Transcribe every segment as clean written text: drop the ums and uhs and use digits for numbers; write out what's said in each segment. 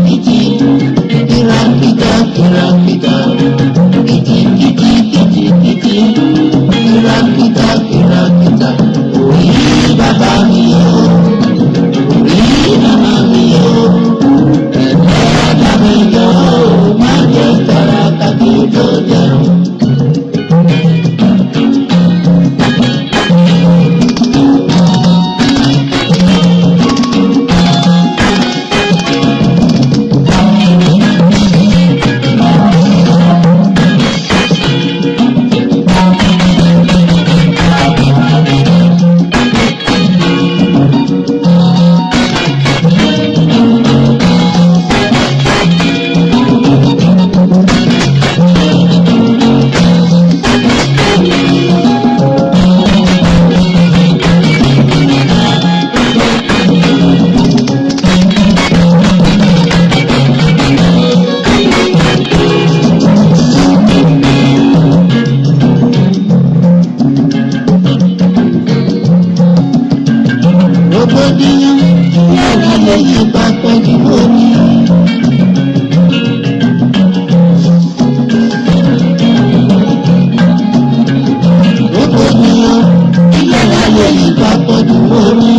Kìtì kìràkìtà kìràkìtà, kìtì kìtì kìtì kìtì kìràkìtà kìràkìtà. Orí bàbá mi o, orí màmá mi o, ẹlẹ́dàá mi jọ̀ọ́ o, má jẹ́ tàràkà kí n tó jẹun. Rògbòdìyàn ìyára lè yí papọ̀ jù omi. Rògbòdìyàn ìyára lè yí papọ̀ jù omi.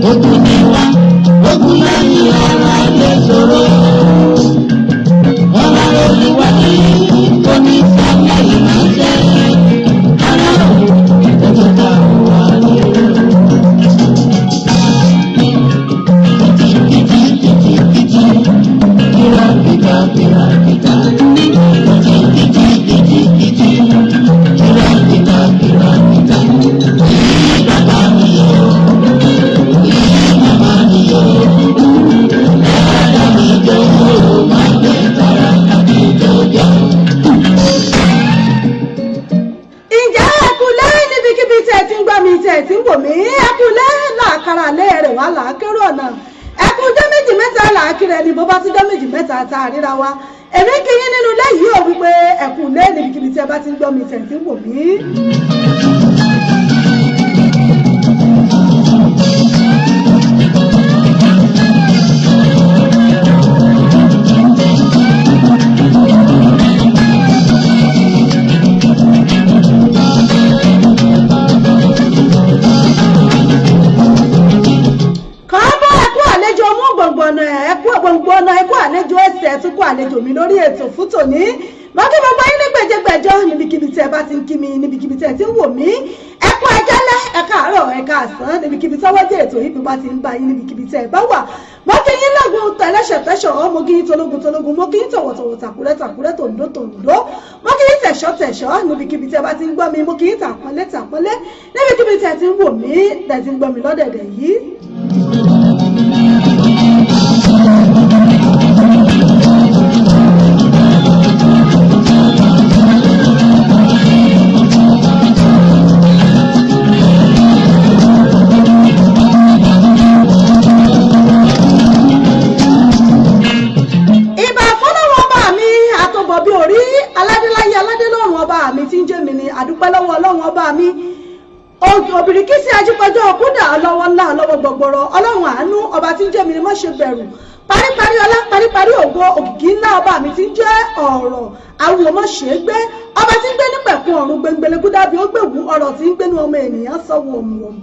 Ogun ni wá, ogun lẹ́yìn ara lè sọ̀rọ̀. Ọ̀rọ̀ olúwa ní omi sábà ìmáṣẹ́. Ara òun ẹ̀jẹ̀ ká wà ní. Kìtì kìtì kìtì kìtì, kìràkìtà kìràkìtà. Kìtì kìtì kìtì kìtì, kìràkìtà kìràkìtà. Orí bàbá mi o, orí màmá mi o, ẹlẹ́dàá mi jọ̀ọ́ o, má jẹ́ tàràkà kí n tó jẹun. Ǹjẹ́ ẹ kú lé níbikíbi tí ẹ ti ń gbọ́ mi, tí ẹ ti ń wò mí? Ẹ kú lé làákàrà lé rẹ̀ wá làákérò ọ̀nà. Ẹ kú jọ́ méjì mẹ́ta làákìrẹ́ ni bó bá ti jọ́ méjì mẹ́ta tá a ríra wa. Èmi kí yín nínú ilé yìí ò wípé ẹ kú lé níbikíbi tí ẹ bá ti ń gbọ́ mi, tí ẹ ti ń wò mí. Kọ́ńbọ́, ẹ̀kú àlejò mú gbọ̀ngbọ̀nà, ẹ̀kú gbọ̀ngbọ̀nà, ẹ̀kú àlejò ẹsẹ̀ ẹ̀tún kú àlejò mi lórí ètò fún tòní. Mo kí gbogbo yín ní gbèjégbèjọ níbikíbi tí ẹ bá ti ń kí mi, níbikíbi tí ẹ ti ń wò mí. Ẹ kú ajálẹ̀, ẹ káàárọ̀, ẹ káàsán, níbikíbi tọ́wọ́ jẹ́ ètò yìí bí bá ti ń bá yín, níbikíbi tí ẹ bá wà. Mo kí yín lọ́gùn tẹ̀lẹ́sẹ̀ tẹ̀sọ̀, mo kí yín tológun tológun, mo kí yín tọ̀wọ̀tọ̀wọ̀, tàkúrẹ́ tàkúrẹ́, tòǹdó tòǹdó, mo kí yín tẹ̀ṣọ́ tẹ̀ṣọ́ níbikíbi tí ẹ bá ti ń gbọ́ mi, mo kí yín tàpọ́nlé tàpọ́nlé níbikíbi tí ẹ ti ń wò mí, tẹ̀ ti ń gbọ́ mi lọ́dẹ̀dẹ̀ yìí. Ìbà fọlọ́wọ́ ọba mi àtọ̀bọ̀ bí orí aládéláyé aládélọ́run, ọba mi tí ń jẹ́ mi ni àdúpẹ́ lọ́wọ́ Ọlọ́run ọba mi òbìrìkìsí ajípọ̀jọ́ ọ̀kúdà, ọlọ́wọ́ ńlá, ọlọ́wọ́ gbọ̀gbọ̀rọ̀, Ọlọ́run àánú, ọba tí ń jẹ́ mi ni má ṣe bẹ̀rù, paríparí ọlá, paríparí ògo, òkìkí ńlá, ọba mi tí ń jẹ́ ọ̀rọ̀ àwùjọ mọ̀ ṣe é gbé, ọba tí ń gbé nípẹ̀kun ọ̀run gbẹngbẹlẹ́gúdábí ó gbèwú ọ̀rọ̀ tí ń gbénu ọmọ ènìyàn sọ wòmùwòmù,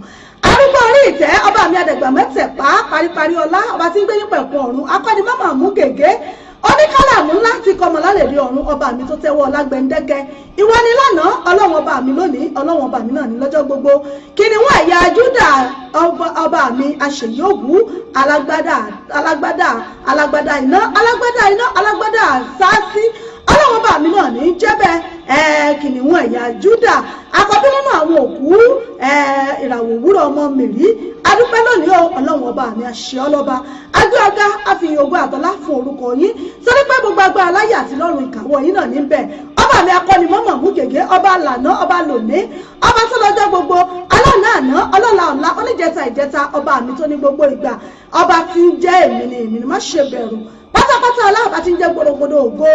arúgbó orí ìtẹ́, ọba mi àdàgbà mẹ́tẹ̀pá, paríparí ọlá, ọba tí ń gbé nípẹ̀kun ọ̀run, akọ́nimọ́mọ́ mú gègé. Oníkálàmù ńlá ti kọmọ lálẹ́dẹ̀ ọ̀run, ọba mi tó tẹ́wọ́ ọlágbẹ́ndẹ́kẹ́. Ìwọ ni lánàá, Ọlọ́run ọba mi lónìí, Ọlọ́run ọba mi náà ní lọ́jọ́ gbogbo. Kìnìún ẹ̀yà Júdà, ọba mi àṣeyọ̀wù, alágbádá, alágbádá, alágbádá iná, alágbádá iná, alágbádá sáásí, Ọlọ́run ọba mi náà ní jẹ́bẹ̀ ẹ̀. Kìnìún ẹ̀yà Júdà, àkọ́bí nínú àwọn òkú, ìràwọ̀ òwúrọ̀, ọmọ mèrí, adúpẹ́ lónìí o. Ọlọ́run ọba mi, àṣẹ ọlọ́ba agbé ọ̀gá, àfihàn ògo àtọ́lá fún orúkọ yín, sórí pé gbogbo agbára láyé àti lọ́run, ìkàwọ́ yín náà níbẹ̀. Ọba mi akọni mọ́mọ́ mú gègé, ọba lànà, ọba lòní, ọba tó lọ́jọ́ gbogbo, aláàánú àná, ọlọ́la ọ̀la, oníjẹta ìjẹta, ọba mi tó ní gbogbo ìgbà, ọba tí ń jẹ́ èmi ni èmi ni, má ṣe bẹ̀rù pátápátá, aláàbá tí ń jẹ́ gbòrògbòdò ògo,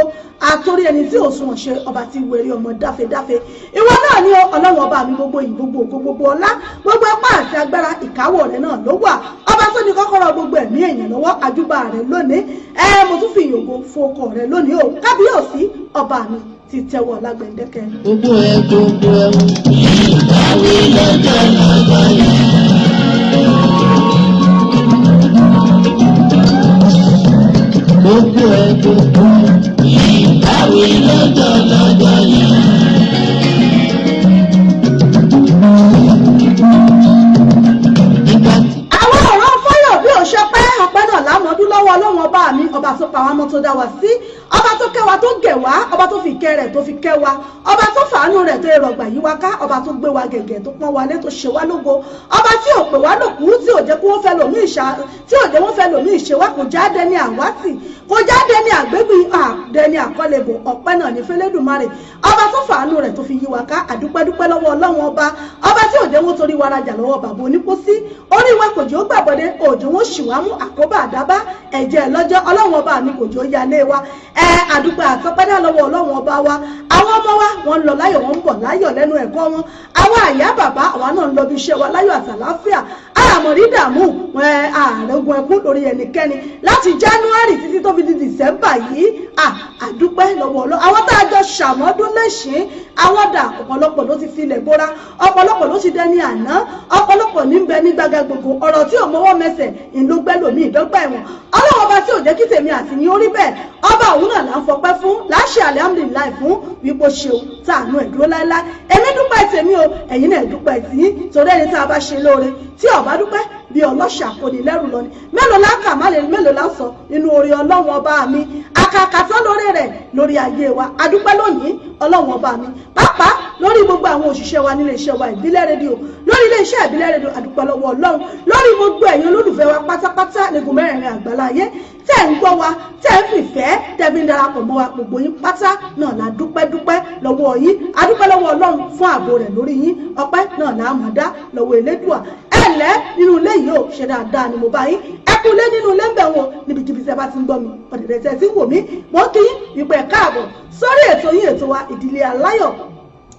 àtòrí ẹni tí ò sunwọ̀n ṣe, ọba tí wèrè ọmọ dáfedáfe, ìwọ náà ni Ọlọ́run ọba mi. Gbogbo yìí, gbogbo ògo, gbogbo ọlá, gbogbo ipá àti agbára, ìkáwọ́ rẹ̀ náà ló wà. Ọba tó ní kọ́kọ́rọ́ gbogbo ẹ̀mí èèyàn lọ́wọ́, àjúbà rẹ̀ lónìí. Ẹ mo tún fi ìyògo fún ọkọ rẹ̀ lónìí o. Kábíyèsí, ọba mi ti tẹ́wọ́ lágbẹ̀ndẹ́kẹ́. Gbogbo ẹ, gbogbo ẹ, ìbáwí lọ́jọ́ lọ́jọ́ yẹn. Gbogbo ẹ, gbogbo ẹ, ìbáwí lọ́jọ́ lọ́jọ́ yẹn. Nígbà tí Àwọn ọ̀rọ̀ fọ́yọ̀ bí ò ṣe pẹ́, ọpẹ́ náà lámọ́dún lọ́wọ́ Ọlọ́run ọba mi, ọba tó pa wá mọ́, tó dá wa sí, ọba tó kẹ́ wa, tó gẹ̀ wá, ọba tó fi ìkẹ́ rẹ̀ tó fi kẹ́ wa, ọba tó fàánú rẹ̀ tó èrògbà yí wa ká, ọba tó gbé wa gẹ̀gẹ̀, tó pọ́n wa lé, tó ṣe wá lógo, ọba tí ò pè wá lòkú, tí ò jẹ́ kí wọ́n fẹ́ lòmí ìṣá, tí ò jẹ́ wọ́n fẹ́ lòmí ìṣe wá, kò jáde ní àwátì, kò jáde ní àgbégbì, àdẹ ní àkọlẹ̀bò. Ọpẹ́ náà ní fẹ́lẹ́dùmarè, ọba tó fàánú rẹ̀ tó fi yí wa ká. Àdúpẹ́dúpẹ́ lọ́wọ́ Ọlọ́run ọba, ọba tí ò jẹ́ wọ́n torí wa rajà lọ́wọ́ bàbá onípósí, orí wa kò jẹ́ ó gbàbọ̀dé, òjò wọn ṣì wá mú àkóbá àdábá ẹ̀jẹ̀ lọ́jọ́. Ọlọ́run ọba mi kò jẹ́ ó yálé wa. Ẹ àdúpẹ́ àtọ́pẹ́dá lọ́wọ́ Ọlọ́run ọba wa. Àwọn ọmọ wa, wọ́n ń lọ láyọ̀, wọ́n ń bọ̀ láyọ̀ lẹ́nu ẹ̀kọ́ wọn. Àwọn àyà bàbá àwa náà ń lọ bí iṣẹ́ wa láyọ̀ àtàláfíà, àmọ̀rí dààmú ààrẹ ogun ẹkún lórí ẹnikẹ́ni láti January títí tó fi di December yìí. Àdúpẹ́ lọ́wọ́ ọlọ́. Àwọn tá a jọ ṣàmọ́dún lẹ́sìn, àwọn dà? Ọ̀pọ̀lọpọ̀ ló ti filẹ̀ bóra, ọ̀pọ̀lọpọ̀ ló ti dẹni àná, ọ̀pọ̀lọpọ̀ ní bẹ ní gbàgà gbogbo ọ̀rọ̀ tí ò mọwọ́ mẹsẹ̀ ìlógbẹ́lòmí ìdọ́gba ẹ̀wọ̀n. Ọlọ́wọ́ ọba tí ò jẹ́ kí tèmi àti yín ó rí bẹ́ẹ̀, ọba òun náà là ń fọpẹ́ fún, láṣẹ alihamudulilayi fún wípé ó ṣeun tàánú ẹ̀ dúró láéláé. Èmi dúpẹ́ tèmi o, ẹ̀yin náà dúpẹ́ tìyín, torí ẹni tá a bá ṣe lóore tí ó bá dúpẹ́, bí ọlọ́ṣà kò ní lẹ́rù lọ ni. Mélòó la kà má lè, mélòó la sọ nínú oore Ọlọ́run ọba mi àkàkàtọ́ lórí rẹ̀ lórí ayé wa? Adúpẹ́ lónìí, Ọlọ́run ọba mi, pàápàá lórí gbogbo àwọn òṣìṣẹ́ wa nílé iṣẹ́ wa Ìbílẹ̀ Rédíò, lórí ilé iṣẹ́ Ìbílẹ̀ Rédíò. Adúpẹ́ lọ́wọ́ Ọlọ́run lórí gbogbo ẹ̀yin olólùfẹ́ wa pátápátá nígun mẹ́rẹ̀ẹ̀rin àgbáláyé tẹ́ ń gbọ́ wa, tẹ́ ń fìfẹ́ tẹ́ fi ń darapọ̀ mọ́ wa. Gbogbo yín pátá náà la dúpẹ́ dúpẹ́ lọ́wọ́ yín. Adúpẹ́ lọ́wọ́ Ọlọ́run fún ààbò rẹ̀ lórí yín. Ọpẹ́ náà là á mọ̀ dá lọ́wọ́ Elédùà. Ẹ ǹlẹ́ nínú ilé yìí o, ṣe dáadáa ni mo bá yín? Ẹ kú ilé nínú ilé ń bẹ̀ wọn, níbikíbi tẹ́ bá ti ń gbọ́ mi, ọ̀dẹ̀dẹ̀ tẹ́ ti ń wò mí, mo kí yín wípé ẹ káàbọ̀ sórí ètò yín, ètò wa, Ìdílé Aláyọ̀,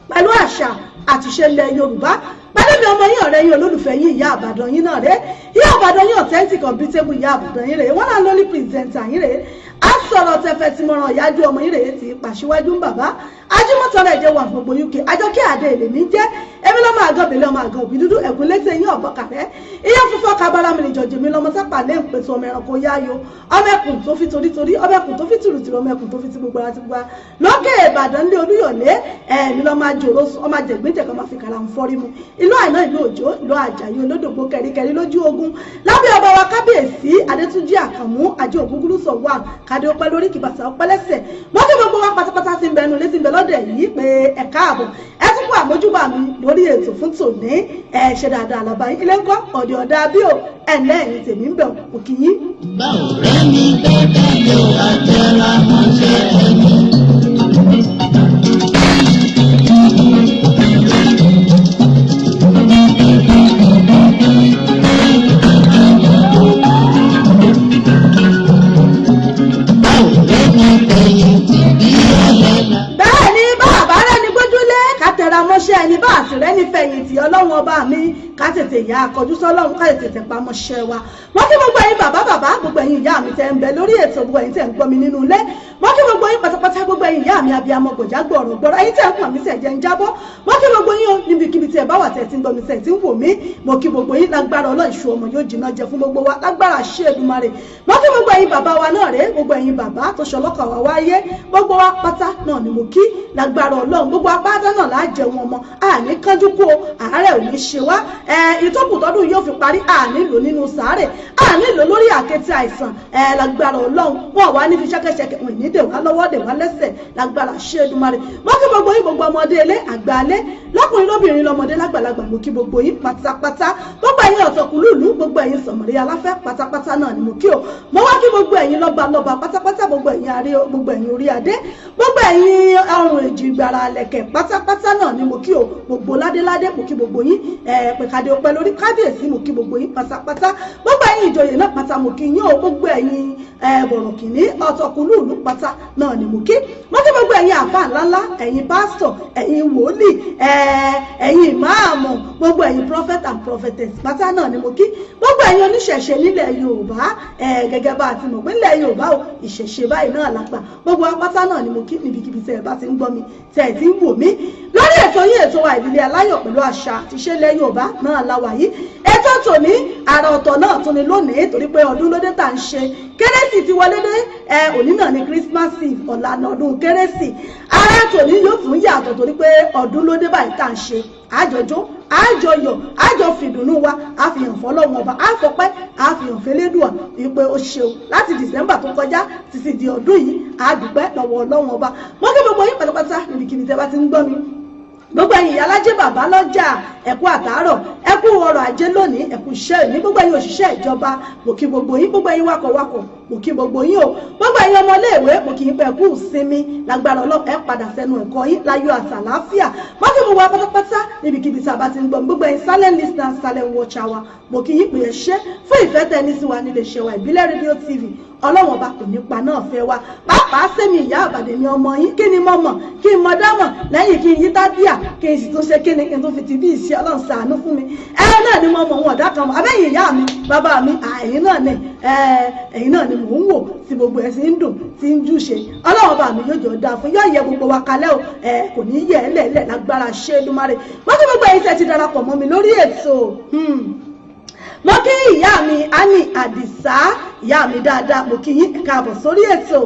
pẹ̀lú àṣà àtìṣe ilẹ̀ Yorùbá, pẹ̀lú mi, ọmọ yín, ọ̀rẹ́ yín, olólùfẹ́ yín, ìyá Àbàdàn yín náà rẹ̀, ìyá Àbàdàn yín, authentic, unbeatable ìyá Àbàdàn yín rèé, wọ́n náà lóní presenter yín rèé, á sọ̀rọ̀ tẹfẹ́ tí mo ràn ìyájú ọmọ yín rèé, tí pàṣíwájú ń bàbá ajímọ̀tọ́rọ̀ ẹ̀jẹ̀ wà fún gbogbo UK. Àjọkẹ́ àdé èlèmí jẹ́. Èmi lọ́mọ àgọ́ bèlè, ọmọ àgọ́ òbí dúdú ẹ̀gún létí eyín ọ̀bọ kàrẹ́ ìyá fúnfọ́ kábàárà mi nìjọ́jọ́ mi lọ́mọ sápà lé ń pèsè ọmọ ẹranko yáyò, ọmọ ẹkùn tó fi torítorí, ọmọ ẹkùn tó fi tìrùtìrù, ọmọ ẹkùn tó fi ti gbogbo ara ti gbogbo ara lókè Ìbàdàn lé Olúyọ̀lé. Ẹ̀mí lọ́mọ àjòrò, ọmọ àjẹgbẹ́jẹ̀ kan máa fi kàrà ń fọ́rí mu ìlú Àìná, ìlú Òjò, ìlú Àjàyí olódògbò kẹríkẹrí lójú ogun lábẹ́ ọba wa Kábíyèsí Adétúnjì Àkànmú Ajé Ògúngúrú sọ wà kádé ọpẹ́ lórí kìbàtà ọpẹ́ lẹ́sẹ̀. Wọ́n kí gbogbo wa pátápátá sí ń bẹnu létí ń bẹ lọ́dẹ̀ yìí pé ẹ káàbọ̀, ẹ tún kú àmójúbà mi lórí ètò fún tòní. Ẹ ṣe dáadáa làbá yín, ilé ńkọ́, ọ̀dẹ̀ ọ̀dà bí o. Ẹ̀ ǹlẹ́ ẹ̀yìn tèmi ń bẹ̀ òkì yín. Báwo rẹ́ mi gbẹ́kẹ̀lé o, àtẹ̀rà mọ́ṣẹ́ ẹni. Báwo rẹ́ mi fẹ̀yìntì bí ọ̀lẹ́la. Bẹ́ẹ̀ ni, bá àbá rẹ́ni gbójúlé, ká tẹra mọ́ṣẹ́ ẹni, bá àti rẹ́ni fẹ̀yìntì, Ọlọ́run ọba mi, ká tètè yá akọjú sọ́lọ́run, ká tètè tẹpá mọ́ṣẹ́ wa. Wọ́n kí gbogbo ẹ̀yin bàbá bàbá, gbogbo Gbogbo ẹ̀yin ìyá mi tẹ́ ń bẹ lórí ètò, gbogbo ẹ̀yin tẹ́ ń gbọ́ mi nínú ilé, mo kí gbogbo yín pátápátá. Gbogbo ẹ̀yin ìyá mi abiyamọ gbọ̀já gbọ̀rọ̀ gbọ̀rọ̀, ẹ̀yin tẹ́ ń pọ̀n mí, tẹ́ jẹ́ ń jábọ́, mo kí gbogbo yín o. Níbikíbi tí ẹ bá wà tẹ́ ti ń gbọ́ mi, tẹ́ ti ń wò mí, mo kí gbogbo yín. Lágbára Ọlọ́run, ìṣù ọmọ yóò jiná jẹ fún gbogbo wa lágbára ṣé Èdùmàrè. Mo kí gbogbo ẹ̀yin bàbá wa náà rèé, gbogbo ẹ̀yin bàbá tó ṣọlọ́kọ̀ wá wáyé, gbogbo wa pátá náà ni mo kí. Lágbára Ọlọ́run, gbogbo apáta náà láà jẹun ọmọ, àní kánjú kú o, àárẹ̀ ò ní ṣe wá. Ìtókù tọdún yóò fi parí, àní lò nínú sàárè, àní lò lórí àkéte àìsàn. Lágbára Ọlọ́run, wọn wà ní fi ṣẹ́kẹ́ṣẹkẹ̀ wọn ní dè wá lọ́wọ́, dè wá lẹ́sẹ̀ lágbára ṣé Èdùmàrè. Mo kí gbogbo yín, gbogbo ọmọdé ilé, àgbà ilé, lọ́kùnrin, lóbìnrin, lọ́mọdé, lágbàlagbà, mo kí gbogbo yín pátápátá. Gbogbo ẹ̀yin ọ̀tọ̀kùlúùlú, gbogbo ẹ̀yin sọ̀mọ̀rí aláfẹ́ pátápátá náà ni mo kí o. Mo wá kí gbogbo ẹ̀yin lọ́ba lọ́ba pátápátá, gbogbo ẹ̀yin àrẹ, gbogbo ẹ̀yin orí adé, gbogbo ẹ̀yin ọrùn èjìgbàrà lẹ̀kẹ̀ pátápátá náà ni mo kí o. Gbogbo ládéládé, mo kí gbogbo yín. Pẹ̀kadé ọpẹ́ lórí kábíyèsí, mo kí gbogbo yín pátápátá. Gbogbo ẹ̀yin ìjòyè náà pátá, mo kí yín o. Gbogbo ẹ̀yin bọ̀rọ̀kìnní, ọ̀tọ̀kùlúùlú pátá náà ni mo kí. Mo kí gbogbo ẹ̀yin àfáà ńláńlá, ẹ̀yin pásítọ̀, ẹ̀yin wòlíì, ẹ̀yin ìmáàmù, gbogbo ẹ̀yin prophet and prophetess pátá náà ni mo kí. Gbogbo ẹ̀yin oníṣẹ̀ṣe nílẹ̀ Yorùbá, gẹ́gẹ́ bá a ti mọ̀ pé nílẹ̀ Yorùbá o, ìṣẹ̀ṣe báyìí náà lápá, gbogbo apátá náà ni mo kí níbikíbi tẹ́ ẹ bá ti ń gbọ́ mi, tẹ́ ẹ ti ń wò mí lórí ètò yín, ètò wa, Ìdílé Aláyọ̀ pẹ̀lú àṣà àti ìṣe ilẹ̀ Yorùbá náà la wà yìí. Ètò tòní, àrà ọ̀tọ̀ náà tún ni lónìí, torí pé ọdún lóde tá à ń ṣe. Kérésì ti wọlé dé. Òní náà ni Christmas Eve, ọ̀la ní ọdún kérésì. Ara tòní yóò tún yàtọ̀ torí pé ọdún lóde báyìí tá à ń ṣe. Àjọjó, àjọyọ̀, àjọ fìdùnnú wa àfihàn fọlọ́run ọba, àfọpẹ́ àfihàn fẹlẹ́dùà wípé ó ṣeun láti December tó kọjá títí di ọdún yìí. Àdúpẹ́ lọ́wọ́ Ọlọ́run ọba. Mo kí gbogbo yín pátápátá níbikíbi tẹ́ bá ti ń gbọ́ mi. Gbogbo ẹ̀yin ìyá alájẹ, bàbá lọ́jà, ẹ̀kú àtàárọ̀, ẹ̀kú ọrọ̀ ajé lónìí, ẹ̀kú iṣẹ́ ní. Gbogbo ẹ̀yin òṣìṣẹ́ ìjọba, mo kí gbogbo yín. Gbogbo ẹ̀yin wakọ̀wakọ̀, mo kí gbogbo yín o. Gbogbo ẹ̀yin ọmọléèwé, mo kí yín pé ẹ̀kú ìsinmi. Lágbára Ọlọ́run, ẹ padà sẹ́nu ẹ̀kọ́ yín láyọ̀ àtàláfíà. Mo kí gbogbo wa pátápátá níbikíbi tí a bá ti ń gbọ́. Gbogbo ẹ̀yin silent listener, silent watcher wa, mo kí yín pé ẹ ṣé fún ìfẹ́ tẹ́ ní sí wa nílé iṣẹ́ wa, Ìbílẹ̀ Rédíò TV. Ọlọ́wọ̀n ọba kò ní pa náà fẹ́ wa. Pàápàá sẹ́mi ìyá àbàdàn mi, ọmọ yín, kí ni mo mọ̀, kí n mọ dámọ̀ lẹ́yìn kí n yí tábíà, kí n sì tún ṣe kí ni, kí n tún fi ti bí ìṣe. Ọlọ́run ṣàánú fún mi. Ẹ náà ni mo mọ̀ wọn ọ̀dà kan mọ̀ abẹ́yìn ìyá mi, bàbá mi, ẹ̀yin náà ni, ẹ̀yin náà ni mò ń wò tí gbogbo ẹ̀ sì ń dùn, tí ń júṣe. Ọlọ́run ọba mi yóò jọ dáa fún, yóò yẹ gbogbo wa kalẹ̀ o. Kò ní yẹ ẹ́ lẹ̀lẹ̀ lágbára ṣé Èdùmàrè. Wọ́n kí gbogbo ẹ̀yin tẹ́ ti darapọ̀ mọ́ mi lórí ètò. Mo kí ìyá mi Annie Àdìsá, ìyá mi dáadáa, mo kí yín káàbọ̀ sórí ètò.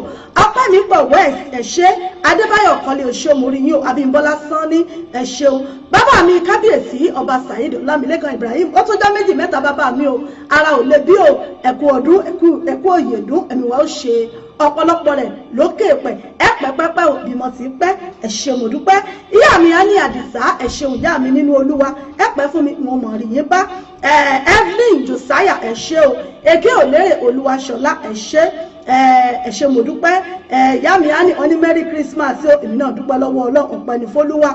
Ọpẹ́ mi pọ̀ west, ẹ ṣé. Adébáyọ̀ Kọ́lé Oṣó, mo rí yín o. Abímbọ́lá Sanni, ẹ ṣeun. Bàbá mi kábíyèsí ọba Saheed Ọlámilékan Ibrahim, ó tó já méjì mẹ́ta. Bàbá mi o, ara ò lè bí o. Ẹ̀kú ọdún, ẹ̀kú òyèdún, ẹ̀mí wa ó ṣe ọ̀pọ̀lọpọ̀ rẹ̀ lókè pẹ̀. Ẹ pẹ́pẹ́pẹ́ ò bímọ tí pẹ́. Ẹ ṣé, mo dúpẹ́. Ìyá mi á ní Àdìsá, ẹ ṣeun ìyá mi nínú Olúwa, ẹ pẹ́ fún mi, mo mọ̀ rí yín bá. Evelyn Josiah, ẹ ṣé o. Èké òlérè Olúwaṣọlá, ẹ ṣé, ẹ ṣé, mo dúpẹ́. Ìyá mi á ní wọ́n ní Merry Christmas o. Èmi náà dúpẹ́ lọ́wọ́ Ọlọ́run, ọpẹ́ ní f'Olúwa.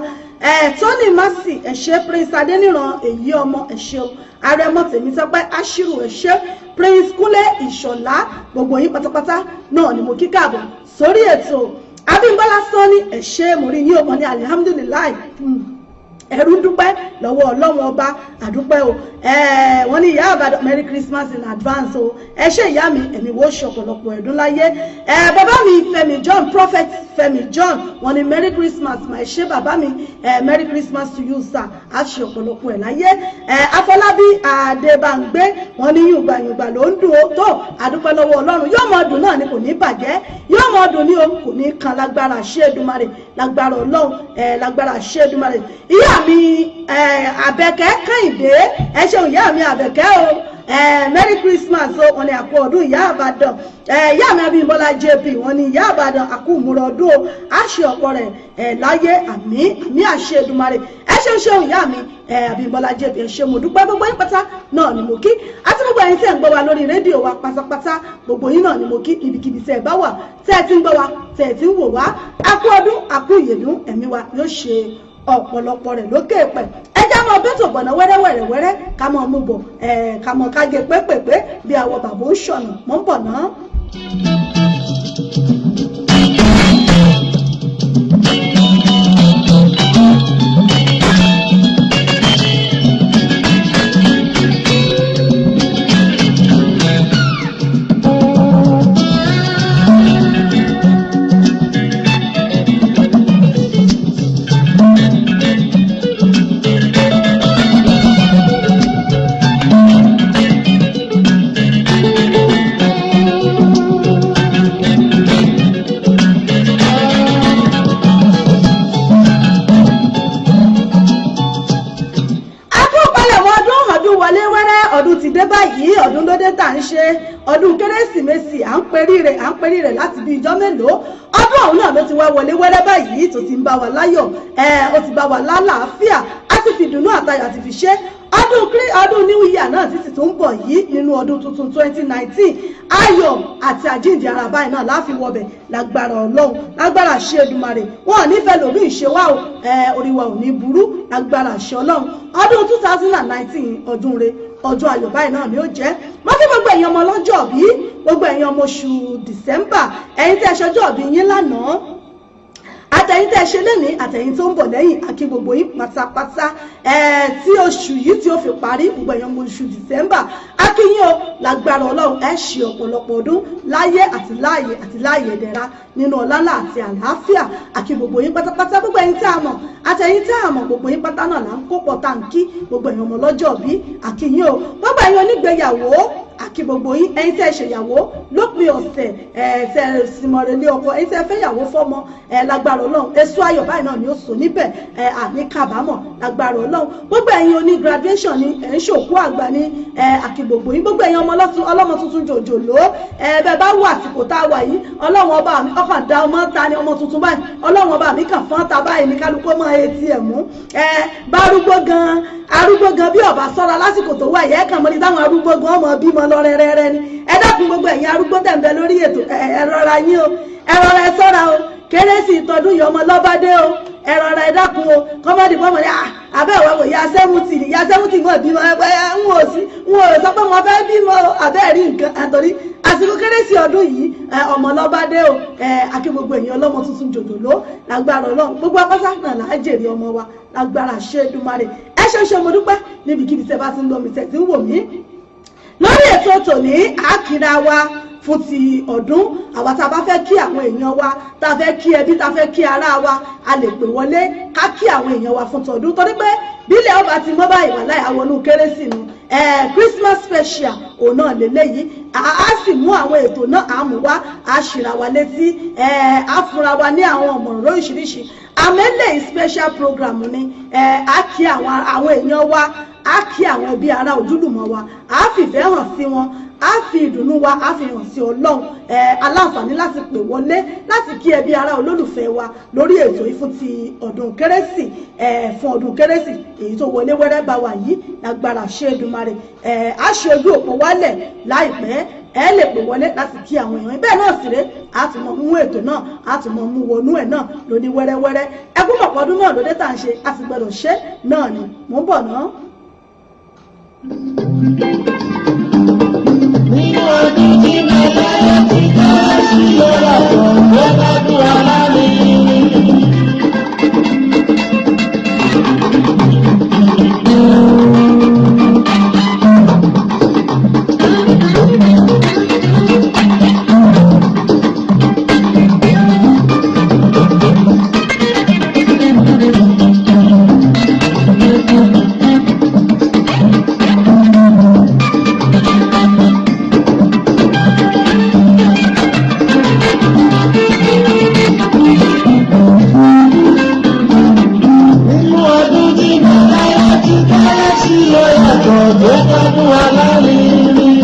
Tony Mercy, ẹ ṣé. Prince Adéníran èyí ọmọ, ẹ ṣé o. Àrẹ̀mọ Tèmítọ́pẹ́ Aṣírù, ẹ ṣé. Prince Kúnlé Ìṣọ̀lá, gbogbo yín pátápátá náà ni mo kí káàbọ̀ sórí ètò. Abímbọ́lá Sanni, ẹ ṣé, mo rí yín o. Mọ̀ ní alihamudulilayi, ẹrú dúpẹ́ lọ́wọ́ Ọlọ́run ọba, àdúpẹ́ o. Wọ́n ní ìyá àbàdàn, Merry Christmas in advance o. Ẹ ṣé ìyá mi, ẹ̀mí wo ṣe ọ̀pọ̀lọpọ̀ ẹ̀dún láyé. Bàbá mi Fẹ́mi John, Prophet Fẹ́mi John, wọ́n ní Merry Christmas mà. Ẹ ṣé bàbá mi, Merry Christmas to you sir, á ṣe ọ̀pọ̀lọpọ̀ ẹ̀ láyé. Afọlábí Adébàngbé, wọ́n ní yùngbàyùngbà ló ń dùn ó tó. Àdúpẹ́ lọ́wọ́ Ọlọ́run, yóò mọ dùn náà ni, kò ní bàjẹ́, yóò mọ dùn ní o, kò ní kan lágbára ṣé Èdùmàrè, lágbára Ọlọ́run, lágbára ṣé Èdùmàrè. Ìyá mi Àbẹ̀kẹ́ Kẹ́hìndé, ẹ ṣeun ìyá mi Àbẹ̀kẹ́ o. Merry Christmas o. Wọ́n ní àkú ọdún, ìyá àbàdàn. Ìyá mi Abímbọ́lá JP, wọ́n ní ìyá àbàdàn, àkú ìmúra ọdún o, á ṣe ọ̀pọ̀ rẹ̀ láyé. Àmín, àmín, àṣẹ Èdùmàrè. Ẹ ṣeun, ṣeun ìyá mi Abímbọ́lá JP, ẹ ṣé, mo dúpẹ́. Gbogbo yín pátá náà ni mo kí, àti gbogbo ẹ̀yin tẹ́ ń gbọ́ wa lórí rédíò wa pátápátá, gbogbo yín náà ni mo kí ibikíbi tẹ́ ẹ bá wà, tẹ́ ẹ ti ń gbọ́ wa, tẹ́ ẹ ti ń wò wá. Àkú ọdún, àkú ìyèdún, ẹ̀mí wa yóò ṣe ọ̀pọ̀lọpọ̀ rẹ̀ lókè pẹ̀. Ẹ já mọ bẹ́tò gbọ̀nà wẹ́rẹ́wẹ́rẹ́ wẹ́rẹ́, ká mọ mú bọ̀, ká mọ kágé pépèpé bí àwọ̀ bàbá ń ṣọ̀nà mọ́ ń bọ̀ náà. Kérésìmesì, à ń perí rẹ̀, à ń perí rẹ̀ láti bí ijọ́ mélòó. Ọdún ọ̀hún náà ló ti wá wọlé wẹ́rẹ́ báyìí, tó ti ń bá wa láyọ̀ ẹ̀, ó ti bá wa lálàáfíà. Á ti fi dùnnú àtayọ̀ àti fi ṣe ọdún ọdún New Year náà títí tó ń bọ̀ yìí nínú ọdún tuntun 2019. Ayọ̀ àti àjíǹde ara báyìí náà láfi wọbẹ̀ lágbára Ọlọ́run, lágbára àṣẹ Èdùmàrè. Wọn ò nífẹ̀ẹ́ lòmí ìṣe wa o, orí wa ò ní burú lágbára àṣẹ Ọlọ́run. Ọdún 2019, ọdún re, ọjọ́ ayọ̀ báyìí náà ni ó jẹ́. Mo kí gbogbo ẹ̀yin ọmọ ọlọ́jọ́ bí, gbogbo ẹ̀yin ọmọ oṣù December, ẹ̀yin tẹ́ ẹ ṣọjọ́ bí yín lánàá, àtẹ̀yin tẹ́ ẹ ṣe lẹ́nìí, àtẹ̀yin tó ń bọ̀ lẹ́yìn, àkí gbogbo yín pátápátá tí oṣù yìí tí ó fi parí. Gbogbo ẹ̀yin ọmọ oṣù December, akíyín o. Lágbára Ọlọ́run, ẹ ṣe ọ̀pọ̀lọpọ̀ ọdún láyé àti láàyè àti láàyè ìdẹ̀ra nínú ọlálà àti àlàáfíà. Àkí gbogbo yín pátápátá, gbogbo ẹ̀yin tí a mọ̀ àtẹ̀yin tí a mọ̀, gbogbo yín pátá náà là ń kó pọ̀ tá à ń kí. Gbogbo ẹ̀yin ọmọ ọlọ́jọ́ bí, àkíyín o. Gbogbo ẹ̀yin onígbéyàwó, àkí gbogbo yín. Ẹ̀yin tẹ́ ẹ ṣèyàwó lópin ọ̀sẹ̀, ẹ̀ tẹ́ ẹ simọ̀rẹ̀ lé ọkọ, ẹ̀yin tẹ́ ẹ fẹ́yàwó fọ́mọ, ẹ̀ lágbára Ọlọ́run, èso ayọ̀ báyìí náà ni ó sọ níbẹ̀, ẹ̀ àní kábàámọ̀ lágbára Ọlọ́run. Gbogbo ẹ̀yin oní graduation ni, ẹ̀ ń ṣòkú àgbà ni, ẹ̀ àkí gbogbo yín. Gbogbo ẹ̀yin ọlọ́mọ tuntun jòjòló, ẹ̀ bẹ́ẹ̀ bá wà àsìkò tá a wà yìí, Ọlọ́run ọba mi ọkàn dá ọmọ ta ni, ọmọ tuntun báyìí, Ọlọ́run ọba mi kàn fọ́n ta báyìí ní kálukú mọ́ etí ẹ̀ mú. Ẹ̀ bá arúgbó gan, arúgbó gan bí ọba sọ́ra lásìkò tó wà yẹ kàn mọ́ ní táwọn arúgbó gan ọmọ bímọ lọ rẹ́rẹ́rẹ́ ni. Ẹ dákun, gbogbo ẹ̀yin arúgbó tẹ̀ ń bẹ lórí ètò, ẹ rọra yín o, ẹ rọra, ẹ sọ́ra o. Kérésì ìtọ́dún yìí, ọmọ lọ́bádé o, ẹ rọra, ẹ dákun o. Kọ́mọ́dé kọ́mọ́dé abẹ́ ìwà wò ya 70, ya 70 mọ̀ bímọ. Ẹ ń wò sí ń wò sọ pé wọ́n fẹ́ bímọ abẹ́ rí nǹkan àtọ́rí àsìkò kérésì ọdún yìí, ọmọ lọ́bádé o. Akí gbogbo èèyàn ọlọ́mọ tuntun jòjòló. Lágbára Ọlọ́run, gbogbo apáta náà là á jèrè ọmọ wa lágbára ṣe Èdùmàrè. Ẹ ṣe ṣe, mo dúpẹ́. Níbikíbi tẹ́ bá ti ń gbọ́ mi, tẹ́ ti ń wò mí lórí ètò tòní, àkìrà wa fún ti ọdún. Àwa tá a bá fẹ́ kí àwọn èèyàn wa, tá a fẹ́ kí ẹbí, tá a fẹ́ kí ará wa, a lè pè wọlé ká kí àwọn èèyàn wa fún tọdún, torí pé bílẹ̀ ọba ti mọ́ báyìí, wà láì àwọn onú kérésì nu Christmas special òun náà lélẹ́yìí. A sì mú àwọn ètò náà, á mú wá, á ṣìra wa létí, á fúnra wa ní àwọn ọ̀mọ̀ràn lóríṣiríṣi. Àmẹ́lẹ̀ special program ni. Á kí àwọn èèyàn wa, á kí àwọn ẹbí, ará, ojúlùmọ̀ wa, á fìfẹ́ hàn sí wọn, á fi ìdùnnú wa á fi hàn sí Ọlọ́run. Aláǹfààní láti pè wọlé láti kí ẹbí, ará, olólùfẹ́ wa lórí ètò yìí fún ti ọdún kérésì, fún ọdún kérésì èyí tó wọlé wẹ́rẹ́ bá wa yìí. Lágbára ṣe Èdùmàrè, á ṣe ojú òpó wálẹ̀ láìpẹ́, ẹ lè pè wọlé láti kí àwọn èèyàn. Bẹ́ẹ̀ náà sì ré, a tún mọ mú ètò náà, a tún mọ mú wọnú ẹ̀ náà lóní wẹ́rẹ́wẹ́rẹ́. Ẹkún mọ̀pọ̀ ọdún náà lóde tá à ń ṣe, a sì gbọ́dọ̀ ṣe náà ni. Mò ń bọ̀ náà. Nínú ọdún tí mẹ́lẹ́yẹ ti kérésì ló yàtọ̀ tó gbádùn alárinrin. Nínú ọdún tí mẹ́lẹ́yẹ ti kérésì ló yàtọ̀ tó gbádùn alárinrin.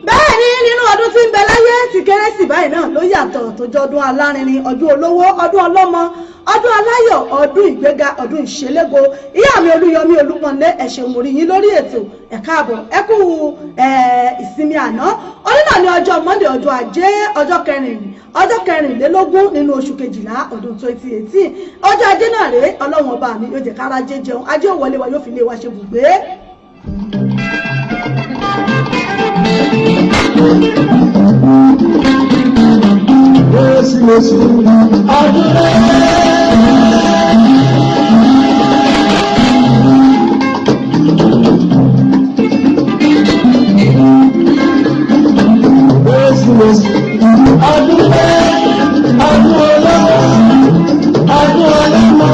Bẹ́ẹ̀ ni, nínú ọdún tí ń bẹ láyé, ti kérésì báyìí náà ló yàtọ̀ tó jọdún alárinrin, ọdún olówó, ọdún ọlọ́mọ, ọdún aláyọ̀, ọdún ìgbéga, ọdún ìṣelégbo. Ìyá mi Olúyọmí Olúpọ̀nlé, ẹ ṣeun, mo rí yín lórí ètò. Ẹ káàbọ̀, ẹ kú ìsinmi àná. Oní náà ní ọjọ́ Monday, ọjọ́ Ajé, ọjọ́ 24 nínú oṣù kejìlá ọdún 2018. Ọjọ́ Ajé náà rèé. Ọlọ́run ọba mi yóò jẹ́ kára jẹ́ jẹun, ajé ò wọlé wa, yóò fi lé wa ṣe bùgbé. Kérésìmesì ọdún rẹ̀. Kérésìmesì ọdún rẹ̀, ọdún olówó, ọdún ọlọ́mọ,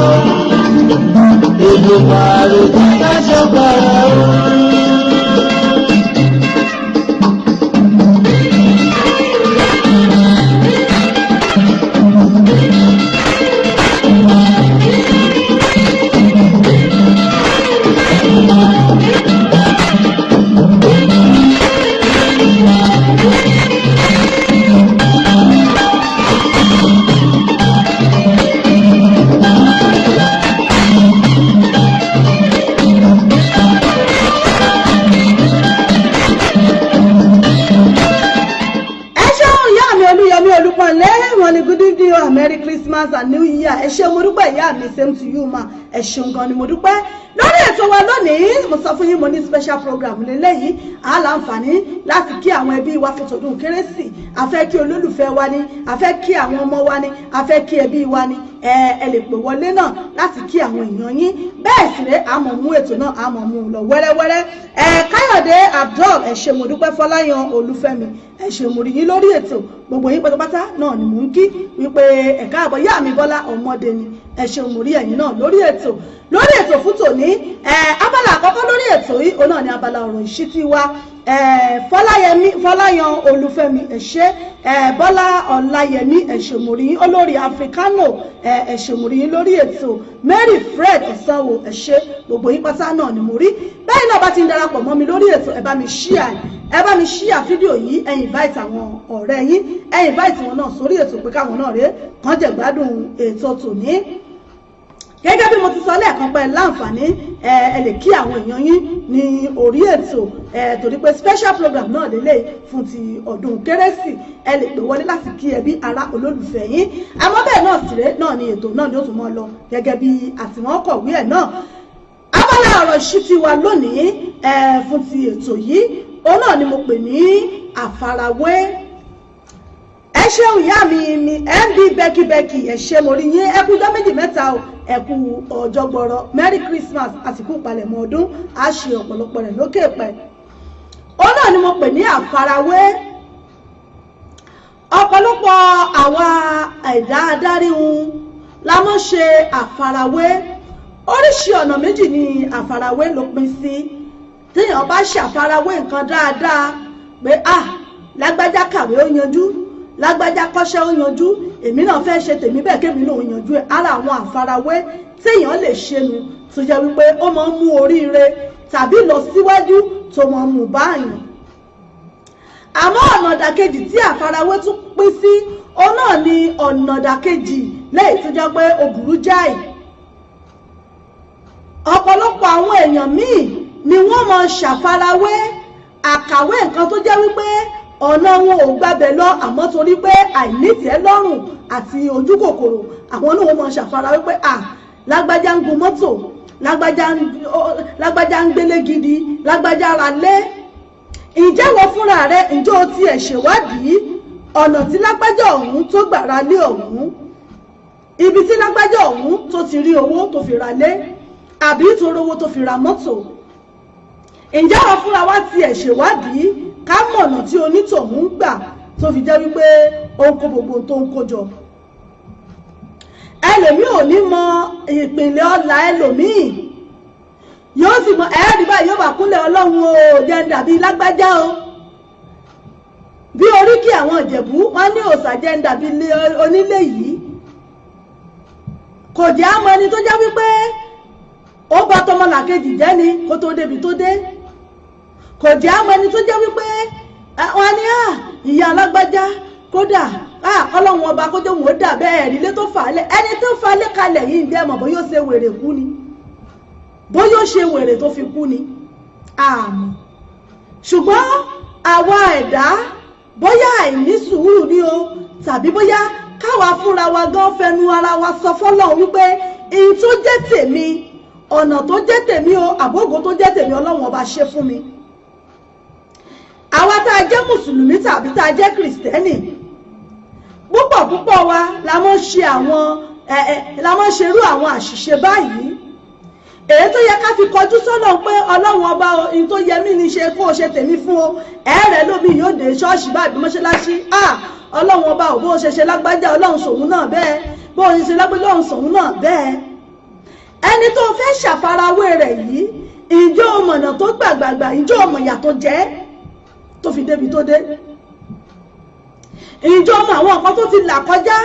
Èdùmàrè jẹ́ ṣọpẹ́ o. Ẹ ṣé, mo dúpẹ́, ìyá mi. Same to you, ma. Ẹ ṣeun gan ni, mo dúpẹ́. Lórí ètò wa lónìí, mo sọ fún yín, mo ní special program lélẹ́yìí. A láǹfààní láti kí àwọn ẹbí wa fún tọdún Kérésì. A fẹ́ kí olólùfẹ́ wa ní, a fẹ́ kí àwọn ọmọ wa ní, a fẹ́ kí ẹbí wa ní. Ẹ lè pè wọlé náà láti kí àwọn èèyàn yín. Bẹ́ẹ̀ sì rẹ́, àmọ̀ mú ètò náà, àmọ̀ mú un lọ wẹ́rẹ́wẹ́rẹ́. Ẹ Káyọ̀dé Abdul, ẹ ṣé, mo dúpẹ́. Fọláyan Olúfẹ́mi, ẹ ṣé, mo rí yín lórí ètò. Gbogbo yín pátápátá náà ni mò ń kí wípé ẹ káàbọ̀. Yá mi Bọ́lá ọmọdé ni, ẹ ṣé, mo rí ẹ̀yin náà lórí ètò. Lórí ètò fún tòní, ẹ abala àkọ́kọ́ lórí ètò yìí, òun náà ni abala ọ̀rọ̀ ìṣítí wa. Fọláyẹmí, Fọláyan Olúfẹ́mi, ẹ ṣé. Bọ́lá Ọláyẹmí, ẹ ṣé, mo rí yín. Olórí Africano, ẹ ṣé, mo rí yín lórí ètò. Mary Fred Ọ̀sánwó, ẹ ṣé. Gbogbo yín pátá náà ni mo rí. Bẹ́ẹ̀ náà bá ti ń darapọ̀ mọ́ mi lórí ètò, ẹ bá mi share, ẹ bá mi share fídíò yìí. Ẹ invite àwọn ọ̀rẹ́ yín, ẹ invite wọn náà sórí ètò pé káwọn náà rèé kàn jẹ gbádùn ètò tòní. Gẹ́gẹ́ bí mo ti sọ lẹ́ẹ̀kan pé láǹfààní, ẹ lè kí àwọn èèyàn yín ní orí ètò ẹ, torí pé special program náà lélẹ̀ fún ti ọdún Kérésì. Ẹ lè pè wọlé láti kí ẹbí, ará, olólùfẹ́ yín. Àmọ́ bẹ́ẹ̀ náà sì ré náà ni ètò náà ni ó tún mọ́ lọ gẹ́gẹ́ bí àtiwọ́n kọ̀wé ẹ̀ náà. Abala ọ̀rọ̀ ìṣítí wa lónìí ẹ fún ti ètò yìí, òun náà ni mo pè ní àfarawé. Ẹ ṣeun, ìyá mi mi mb bẹ́kibẹ́kì, ẹ ṣé, mo rí yín. Ẹ kú ọjọ́ méjì mẹ́ta o, ẹ kú ọjọ́ gbọ́rọ̀. Merry Christmas, àsìkò ìpalẹ̀mọ́ ọdún, á ṣe ọ̀pọ̀lọpọ̀ rẹ̀ lókè pẹ̀. Òun náà ni mo pè ní àfarawé. Ọ̀pọ̀lọpọ̀ àwa ẹ̀dá adáríhun la mọ̀ ṣe àfarawé. Oríṣi ọ̀nà méjì ni àfarawé ló pín sí. Téèyàn bá ṣàfarawé nǹkan dáadáa pé, ah, lágbájá kàwé ó yanjú, lágbájá kọ́ṣẹ́ ó yanjú, èmi náà fẹ́ ṣe tèmi bẹ́ẹ̀, kémi náà ó yanjú ẹ̀, ara àwọn àfarawé téèyàn lè ṣe nu, tó jẹ́ wípé ó máa ń mú oríire tàbí lọ síwájú tó máa ń mú báyàn. Àmọ́ ọ̀nà ìdàkejì tí àfarawé tún pín sí, òun náà ni ọ̀nà ìdàkejì lẹ́yìn tó jẹ́ pé ó burú jáì. Ọ̀pọ̀lọpọ̀ àwọn èèyàn míì ni wọ́n máa ṣàfarawé àkàwé nǹkan tó jẹ́ wípé ọ̀nà wọn ò gbàbẹ̀ lọ, àmọ́ torí pé àìnítẹ̀ẹ́ lọ́rùn àti ojú kòkòrò, àwọn náà wọ́n máa ṣàfarawé pé, à, lágbájá ń gun mọ́tò, lágbájá ń gbélé gidi, lágbájá ra lé. Ǹjẹ́ wọ́n fúnra rẹ̀, ǹjẹ́ o tiẹ̀ ṣèwádìí ọ̀nà tí lágbájá ọ̀hún tó gbà ra lé ọ̀hún, ibi tí lágbájá ọ̀hún tó ti rí owó tó fi ra lé àbí tó rówó tó fi ra mọ́tò? Ǹjẹ́ wọ́n fúnra wa tiẹ̀ ṣèwádìí ká mọ̀nà tí onítọ̀hún ń gbà tó fi jẹ́ wípé ó ń kó gbogbo tó ń kó jọ? Ẹlòmíì ò ní mọ ìpìlẹ̀ ọlà, ẹlòmíì yóò sì mọ ẹ̀ẹ́dì báyìí, yóò bá kúnlẹ̀, "Ọlọ́run o, jẹ́ ń dàbí lágbájá o." Bí oríkì àwọn Ìjẹ̀bú, wọ́n ní òòsà jẹ́ ń dàbí onílé yìí. Kò jẹ́ àmọ́ ẹni tó jẹ́ wípé ó bá tọmọlàkejì jẹ́ ni kó tó débi tó dé. Kò jẹ́ àmọ́ ẹni tó jẹ́ wípé wọ́n ní ìyá alágbájá, kódà Ọlọ́run ọba kó jẹ́ òun ó dà bẹ́ẹ̀ rí ilé tó fà á lẹ̀. Ẹni tó fà á lé kalẹ̀ yìí, ń dẹ́ mọ̀ bóyá ó ṣe wèrè kú ni, bóyá ó ṣe wèrè tó fi kú ni, àmọ́ ṣùgbọ́n àwa ẹ̀dá, bóyá àìní sùúrù ni o, tàbí bóyá káwa fúnra wa gan fẹnu ara wa sọ fọ́lọ́run wípé èyí tó jẹ́ tèmi, ọ̀nà tó jẹ́ tèmi o, àbógo tó jẹ́ tèmi, Ọlọ́run ọba ṣe fún mi. Àwa tá a jẹ́ mùsùlùmí tàbí tá a jẹ́ kìrìsìtẹ́nì, púpọ̀ púpọ̀ wa la mọ̀ ṣe àwọn ẹ ẹ la mọ̀ ṣerú àwọn àṣìṣe báyìí, èyí tó yẹ ká fi kọjú sọ́nà pé, "Ọlọ́run ọba o, ní tó yẹ mí ní ṣe, kó o ṣe tèmi fún o." Ẹ̀ẹ́rẹ̀ lómi yóò dé ṣọ́ọ̀ṣì báyìí, mọ́ṣáláṣí, ah, "Ọlọ́run ọba ò, bó o ṣe ṣe lágbájá, Ọlọ́run ṣòun náà bẹ́ẹ̀. Bó o ṣe ṣe lágbájá, Ọlọ́run ṣòun náà bẹ́ẹ̀." Ẹni tó fẹ́ ṣàfarawé rẹ̀ yìí, ìjọ mọ̀nà tó gbàgbàgbà? Ìjọ mọ̀ ìyà tó jẹ́ tó fi débi tó dé? Ìjọ mọ̀ àwọn nǹkan tó ti là kọjá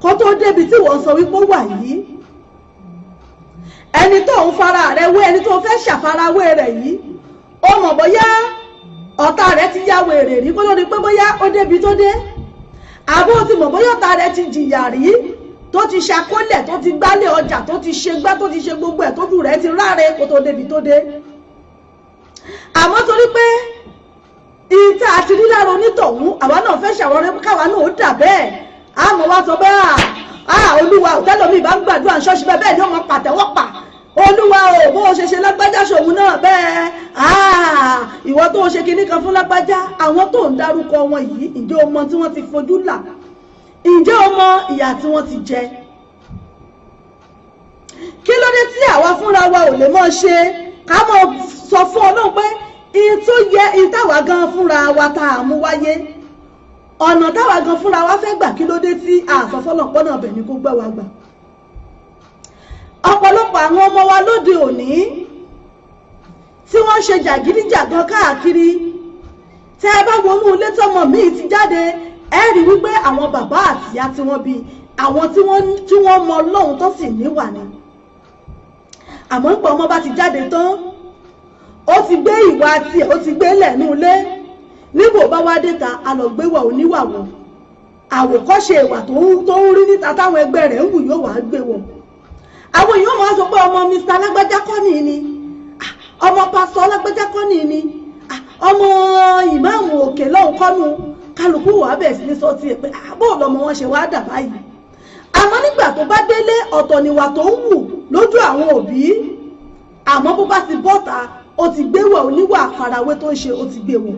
kó tó débi tí wọ́n sọ wípé ó wà yìí? Ẹni tó ń fara rẹ̀ wé, ẹni tó fẹ́ ṣàfarawé rẹ̀ yìí, ó mọ̀ bóyá ọ̀tá rẹ̀ ti ya wèrè rí kó ló di pé bóyá ó débi tó dé? Àbó ti mọ̀ bóyá ọ̀tá rẹ̀ ti jìyà rí, tó ti ṣàkólẹ̀, tó ti gbálẹ̀ ọjà, tó ti ṣe gbá, tó ti ṣe gbogbo ẹ̀, tójú rẹ̀ ti ráre kó tó débi tó dé? Àmọ́ torí pé ìta àti rí lára onítọ̀hún, àwa náà fẹ́ ṣàwọ́rẹ́ káwa náà ó dà bẹ́ẹ̀, àmọ́ wá sọ bẹ́ẹ̀. Ah, Olúwa ò, tẹ́lómi bá ń gbàdúrà ṣọ́ọ̀ṣì bẹ́ẹ̀, bẹ́ẹ̀ ni ó mọ pàtẹ́wọ́ pa. Olúwa o, bó o ṣe ṣe lágbájá ṣòun náà bẹ́ẹ̀. Ah, ìwọ tó o ṣe kinní kan fún lágbájá. Àwọn tó ń dárúkọ wọn yìí, ǹjẹ́ o mọ tí wọ́n ti fojú là? Ǹjẹ́ o mọ ìyà tí wọ́n ti jẹ? Kí ló dé tí àwa fúnra wa ò lè mọ́ ṣe ká mọ́ sọ fún Ọlọ́run pé ìyẹn tó yẹ, ìyẹn táwa gan fúnra wa tá a mú wáyé, ọ̀nà táwa gan fúnra wa fẹ́ gbà? Kí ló dé tí àsọfọ́nà pọ́nà ọbẹ̀ ni kó gbẹ́ wa gbà? Ọ̀pọ̀lọpọ̀ àwọn ọmọ wa lóde òní tí wọ́n ṣe jàgídíjàgan káàkiri, tẹ́ ẹ bá wọnú ilé tọmọ míì ti jáde, ẹ rí wípé àwọn bàbá àtìyá tí wọ́n bí, àwọn tí wọ́n mọ Ọlọ́run tó sì níwà ni. Àmọ́ ń pọ̀, ọmọ bá ti jáde tán, ó ti gbé ìwà tiẹ̀, ó ti gbé lẹ́nu ilé. Níbo bá wá dé ta, a lọ gbé wà oníwà wọ̀, àwòkọ́ṣe ìwà tó ń rí níta táwọn ẹgbẹ́ rẹ̀ ń wù, yóò wá gbé wọ̀. Àwọn èèyàn máa sọ pé ọmọ Mr. Alágbájá kọ́ ni, ọmọ pásítọ̀ Alágbájá kọ́ ni, ọmọ ìmáàmù òkè lọ́hùn kọ́nu. Kálukú wà bẹ̀ sí ní sọ tiẹ̀ pé bó lọmọ wọn ṣe wá dà báyìí. Àmọ́ nígbà tó bá délé, ọ̀tọ̀ níwà tó ń wù lójú àwọn òbí. Àmọ́ bó bá ti bọ́ta, ó ti gbé wọ̀, oníwà àfarawé tó ń ṣe, ó ti gbé wọ̀.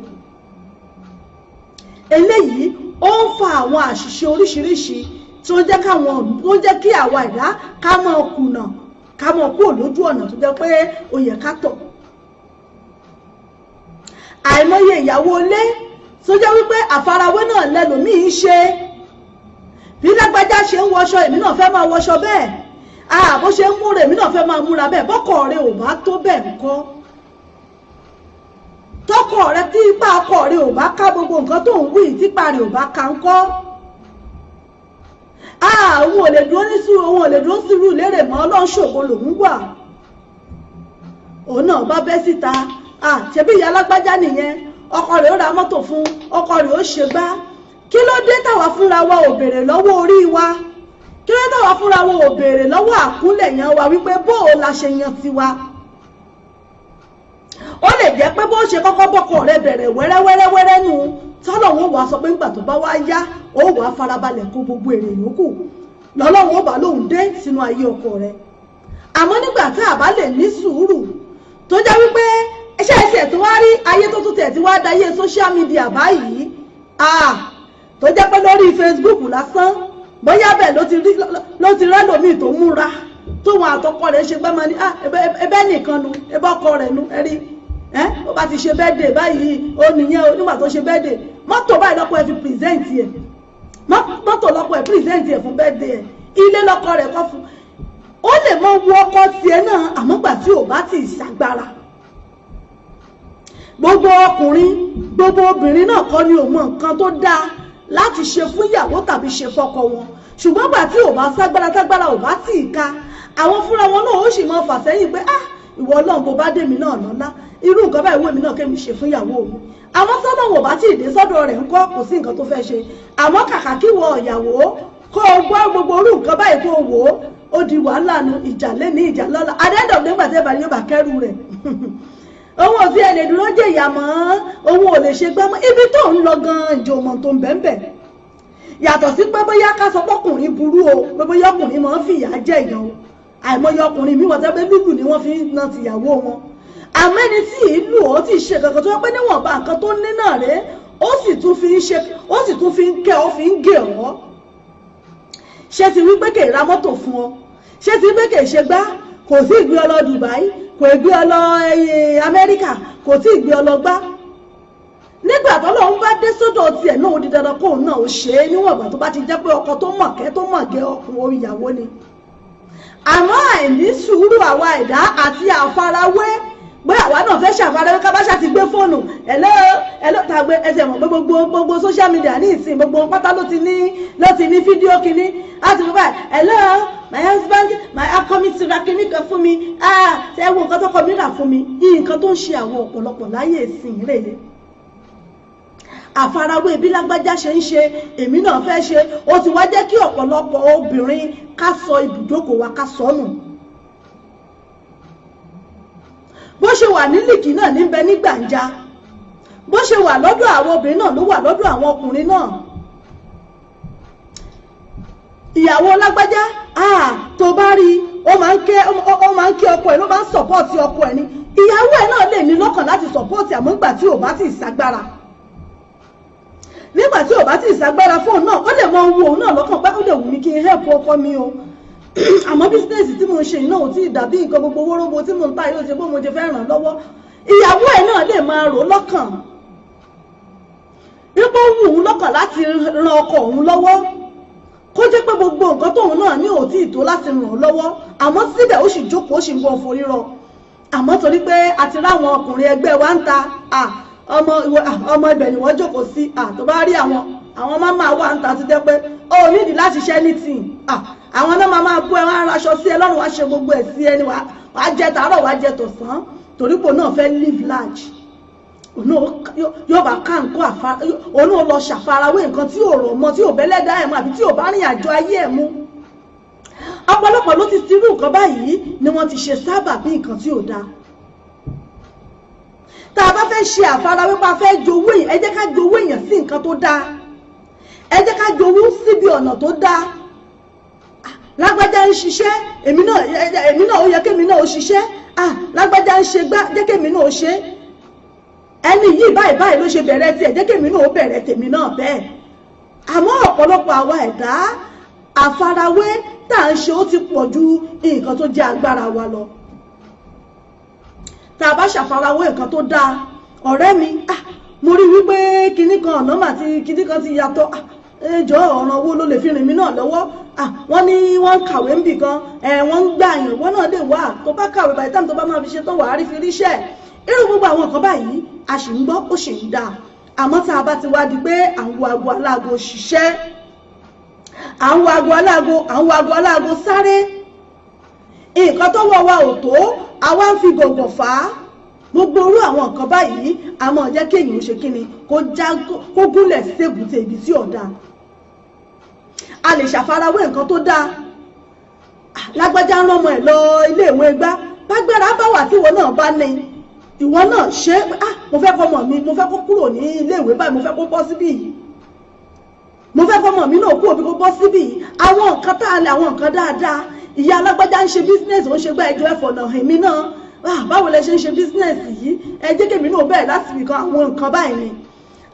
Eléyìí ó ń fa àwọn àṣìṣe oríṣiríṣi tí ó jẹ́ káwọn tó jẹ́ kí àwa ẹ̀dá ká máa kùnà, ká máa kúrò lójú ọ̀nà tó jẹ́ pé ó yẹ ká tọ̀. Àìmọye ìyàwó ilé tó jẹ́ wípé àfarawé náà lẹ́lòmíì ń ṣe. Bí lágbájá ṣe ń wọṣọ, èmi náà fẹ́ máa wọṣọ bẹ́ẹ̀. Bó ṣe ń múra, èmi náà fẹ́ máa múra bẹ́ẹ̀. Bọ́kọ rẹ ò bá tó bẹ́ẹ̀ ńkọ́? Tọkọ rẹ, tí ipá ọkọ rẹ ò bá ká gbogbo nǹkan tó ń wí, típa rẹ ò bá ká ńkọ́? Òun ò lè dúró ní sùúrù, òun ò lè dúró sùúrù lérè mọ́, Ọlọ́run ṣògo lòún wà. Òun náà bá bẹ́ síta, ṣebí ìyá alágbájá nìyẹn, ọkọ rẹ̀ ó ra mọ́tò fún, ọkọ rẹ̀ ó ṣe gbá. Kí ló dé táwa fúnra wa ò béèrè lọ́wọ́ orí wa? Kí ló dé táwa fúnra wa ò béèrè lọ́wọ́ àkúnlẹ̀ yan wa wípé bó o la ṣe yan tiwa? Ó lè jẹ́ pé bó ṣe kọ́kọ́ bọ́kọ rẹ̀ bẹ̀rẹ̀ wẹ́rẹ́wẹ́rẹ́wẹ́rẹ́ nu, tọ́lọ́hún ó wàá sọ pé ńgbà tó bá wá yá, ó wàá farabalẹ̀ kó gbogbo èrè yòókù, lọ́lọ́hún ó bá lóun dé sínú ayé ọkọ rẹ̀. Àmọ́ nígbà tá a bá lè ní sùúrù, tó jẹ́ wípé iṣẹ́ ẹsẹ̀ tó wá rí ayé tó tún tẹ̀ tí wá dayé social media báyìí, tó jẹ́ pé lórí Facebook lásán, bóyá bẹ́ẹ̀ ló ti rẹ́lòmíì tó múra tóun àtọkọ rẹ̀ ṣe gbẹ́mọ ní ẹbẹ́ nìkan nu, ẹbẹ́ ọkọ rẹ̀ nu, ẹ̀rí ẹ́ ó bá ti ṣe birthday báyìí, ó nìyẹn o. Nígbà tó ṣe birthday, mọ́tò báyìí lọ́kọ ẹ̀ fi present ẹ̀, mọ́tò lọ́kọ ẹ̀ present ẹ̀ fún birthday ẹ̀, ilé lọ́kọ rẹ̀ kọ́ fún. Ó lè mọ wo ọkọ tiẹ̀ náà, àmọ́ gbà tí ò bá ti ṣàgbára. Gbogbo ọkùnrin, gbogbo obìnrin náà kọ́ ni ò mọ nǹkan tó dáa láti ṣe fún ìyàwó tàbí ṣe fọ́kọ wọn. Ṣùgbọ́n gbà tí ò bá ságbára, tágbára ò bá tì í ka, àwọn fúnra wọn náà ó sì máa fà sẹ́yìn pé, ah, ìwọ Ọlọ́run, bó bá dèmi náà lọ́lá, irú nǹkan báyìí wò mí náà kémi ṣe fún ìyàwó mi. Àmọ́ sọ́dọ̀ wò bá tí ì dé sọ́dọ̀ rẹ̀ ńkọ́? Kò sí nǹkan tó fẹ́ ṣe. Àmọ́ kàkà kí wọ ìyàwó kó o gbọ́ gbogbo orú nǹkan báyìí, kó o wò ó, ó di wàhálà nu, ìjà lẹ́ni, ìjà lọ́la. Àdéhùn nígbà tí ẹ bá ní yóò bá kẹ́rù rẹ̀, òun ò fi ẹ̀ lè dúró jẹ ìyà mọ́, òun ò lè ṣe gbá mọ́. Ibi tó ń lọ gan-an, ìjọ mọ̀ tó ń bẹ́ẹ̀ bẹ́ẹ̀ yàtọ̀ sí pé bóyá ká sọ pọ́kùnrin burú o, pé bóyá ọkùnrin máa ń fìyà jẹ èèyàn o. Àìmọye ọkùnrin mi wọ́n tẹ́ pé lúlù ni wọ́n fi ń na tìyàwó wọn. Àmọ́ ẹni tí ìlú ó ti ṣe kankan tó wọ́n pé níwọ̀nba nǹkan tó ní náà rèé, ó sì tún fi ń ṣe, ó sì tún fi ń kẹ́ ọ, fi ń gẹ̀ ọ́. Ṣé ti wí pé kè ra mọ́tò fún ọ? Ṣé ti wí pé kè ṣe gbá? Kò sí ìgbé ọ lọ Dubai, kò gbé ọ lọ Amẹ́ríkà, kò tí ì gbé ọ lọ gbá. Nígbà tó lọ́n bá dé sódò tiẹ̀ náà, ó di dandan kóun náà ó ṣe é, níwọ̀n ìgbà tó bá ti jẹ́ pé ọkọ tó mọ̀kẹ́, tó mọ̀gẹ́ ọkùnrin ìyàwó ni. Àmọ́ àìní sùúrù àwa ẹ̀dá àti àfarawé, pé àwa náà fẹ́ ṣàfarawé, ká bá ṣá ti gbé fóònù, hello, hello, tàgbé ẹsẹ̀ mọ̀ pé gbogbo social media ní ìsìn, gbogbo pátá ló ti ní fídíò kínní láti fi báyìí, "Hello, my husband, my ọkọ mi ti ra kínní kan fún mi. Ah, ṣe é wo nǹkan tó kọ mi rà fún mi?" Nǹkan tó ń ṣe àwọn ọ̀pọ̀lọpọ̀ láyé ìsìn rèé. Àfarawé bí lágbájá ṣe ń ṣe, èmi náà fẹ́ ṣe, ó ti wá jẹ́ kí ọ̀pọ̀lọpọ̀ obìnrin ká sọ ibùdókò wa, ká sọnù. Bó ṣe wà ní líkì náà níbẹ̀ ní gbàǹjà, bó ṣe wà lọ́dọ̀ àwọn obìnrin náà ló wà lọ́dọ̀ àwọn ọkùnrin náà. Ìyàwó lágbájá, ah, tó bá rí, ó máa ń ké, ó máa ń kí ọkọ ẹ̀, ló máa ń support ọkọ ẹ̀ ni. Ìyàwó ẹ̀ náà lè ní lọ́kàn láti support, àmọ́ nígbà tí ò bá ti ṣàgbára, nígbà tí ò bá ti ṣàgbára fóun náà, ó lè mọ wu òun náà lọ́kàn pé ó lè wù mí kí n help ọkọ mi o, àmọ́ business tí mo ń ṣe yìí náà ò tí ì dàbí nǹkan. Gbogbo wóróbo tí mo ń ta yóò ṣe bó mo ṣe fẹ́ ràn lọ́wọ́. Ìyàwó ẹ̀ náà lè máa rò lọ́kàn wípé ó wù ú lọ́kàn láti ran ọkọ òun lọ́wọ́, kó jẹ́ pé gbogbo nǹkan tóun náà ní ò tí ì tó láti ràn án lọ́wọ́, àmọ́ síbẹ̀ ó sì jókòó, ó sì ń bọ̀ forí rọ. Àmọ́ torí pé a ti ráwọn ọkùnrin ẹgbẹ́ wa ń ta ọmọ ibẹ̀ ni wọ́n jókòó sí, tó bá rí àwọn máma wà ń ta tó jẹ́ pé ó nídìí láti ṣe anything, àwọn náà máa máa bú ẹ, wọ́n á raṣọ sí ẹ lọ́rùn, wá ṣe gbogbo ẹ̀ sí ẹni, wàá jẹ tàárọ̀, wàá jẹ tọ̀sán, torí pò náà fẹ́ live large. Òun yóò bá ká nǹkan àfa, òun náà lọ ṣàfarawé nǹkan tí ò rọ̀ mọ́, tí ò bẹ́lẹ́dá ẹ̀ mú, àbí tí ò bá rìn àjò ayé ẹ̀ mú. Ọ̀pọ̀lọpọ̀ ló ti tirú nǹkan báyìí ni wọ́n ti ṣe sábà bí nǹkan tí ò dáa. Tá a bá fẹ́ ṣe àfarawé pa, fẹ́ jowú èèyàn, ẹ jẹ́ ká jowú èèyàn sí nǹkan tó dáa, ẹ jẹ́ ká jowú síbi ọ̀nà tó dáa. Lágbájá ń ṣiṣẹ́, èmi náà ó yẹ kémi náà ó ṣiṣẹ́. Ah, lágbájá ń ṣe gbá, jẹ́ kémi náà ó ṣe. Ẹni yìí báyìí báyìí ló ṣe bẹ̀rẹ̀ tiẹ̀, jẹ́ kémi náà ó bẹ̀rẹ̀ tèmi náà bẹ́ẹ̀. Àmọ́ ọ̀pọ̀lọpọ̀ àwa ẹ̀dá, àfarawé tá à ń ṣe, ó ti pọ̀ ju nǹkan tó jẹ́ agbára wa lọ. Tá a bá ṣàfarawé nǹkan tó dáa, ọ̀rẹ́ mi, ah, mo rí wípé kinní kan ọ̀nà mà ti kinní kan ti yàtọ̀, ah, ẹjọ́ ọ̀ràn owó ló lè fi rìn mí náà lọ́wọ́. Ah, wọ́n ní wọ́n ń kàwé ń bì kan, ẹ̀ wọ́n ń gbà yàn, wọ́n náà lè wà. Tó bá kàwé, báyìí táwọn tó bá máa fi ṣe tán, wàá rí fi ríṣẹ́. Irú gbogbo àwọn nǹkan báyìí, a sì ń gbọ́, ó sì ń dáa. Àmọ́ tá a bá ti wá di pé à ń wo aago aláago ṣiṣẹ́, à ń wo aago aláago, à ń wo aago aláago sáré, nǹkan tó wọ̀ wa ò tó, àwa ń fi gọ̀gọ̀ fà á. Gbogbo orú àwọn nǹkan báyìí a máa jẹ́ kéèyàn ó ṣe kíni, kó já, kó gúnlẹ̀ sébùté ibi tí ò dáa. A lè ṣàfarawé nǹkan tó dáa. Lágbájá ń rán ọmọ ẹ̀ lọ iléèwé gbá, bágbára bá wà tí ìwọ náà bá ní, ìwọ náà ṣe. Ah, mo fẹ́ kọ́ ọmọ mi, mo fẹ́ kó kúrò ní iléèwé báyìí, mo fẹ́ kó bọ́ síbí yìí, mo fẹ́ kọ́ ọmọ mi náà kú òbí kó bọ́ síbí yìí. Àwọn nǹkan tá a lè, àwọn nǹkan dáadáa. Ìyá alágbájá ń ṣe business, ó ń ṣe gbá, ẹjọ́ ẹ̀fọ̀ náà èmi náà, ah, báwo lẹ ṣe ń ṣe business yìí? Ẹ jẹ́ kémi náà bẹ̀rẹ̀ láti fi kan àwọn nǹkan báyìí ni.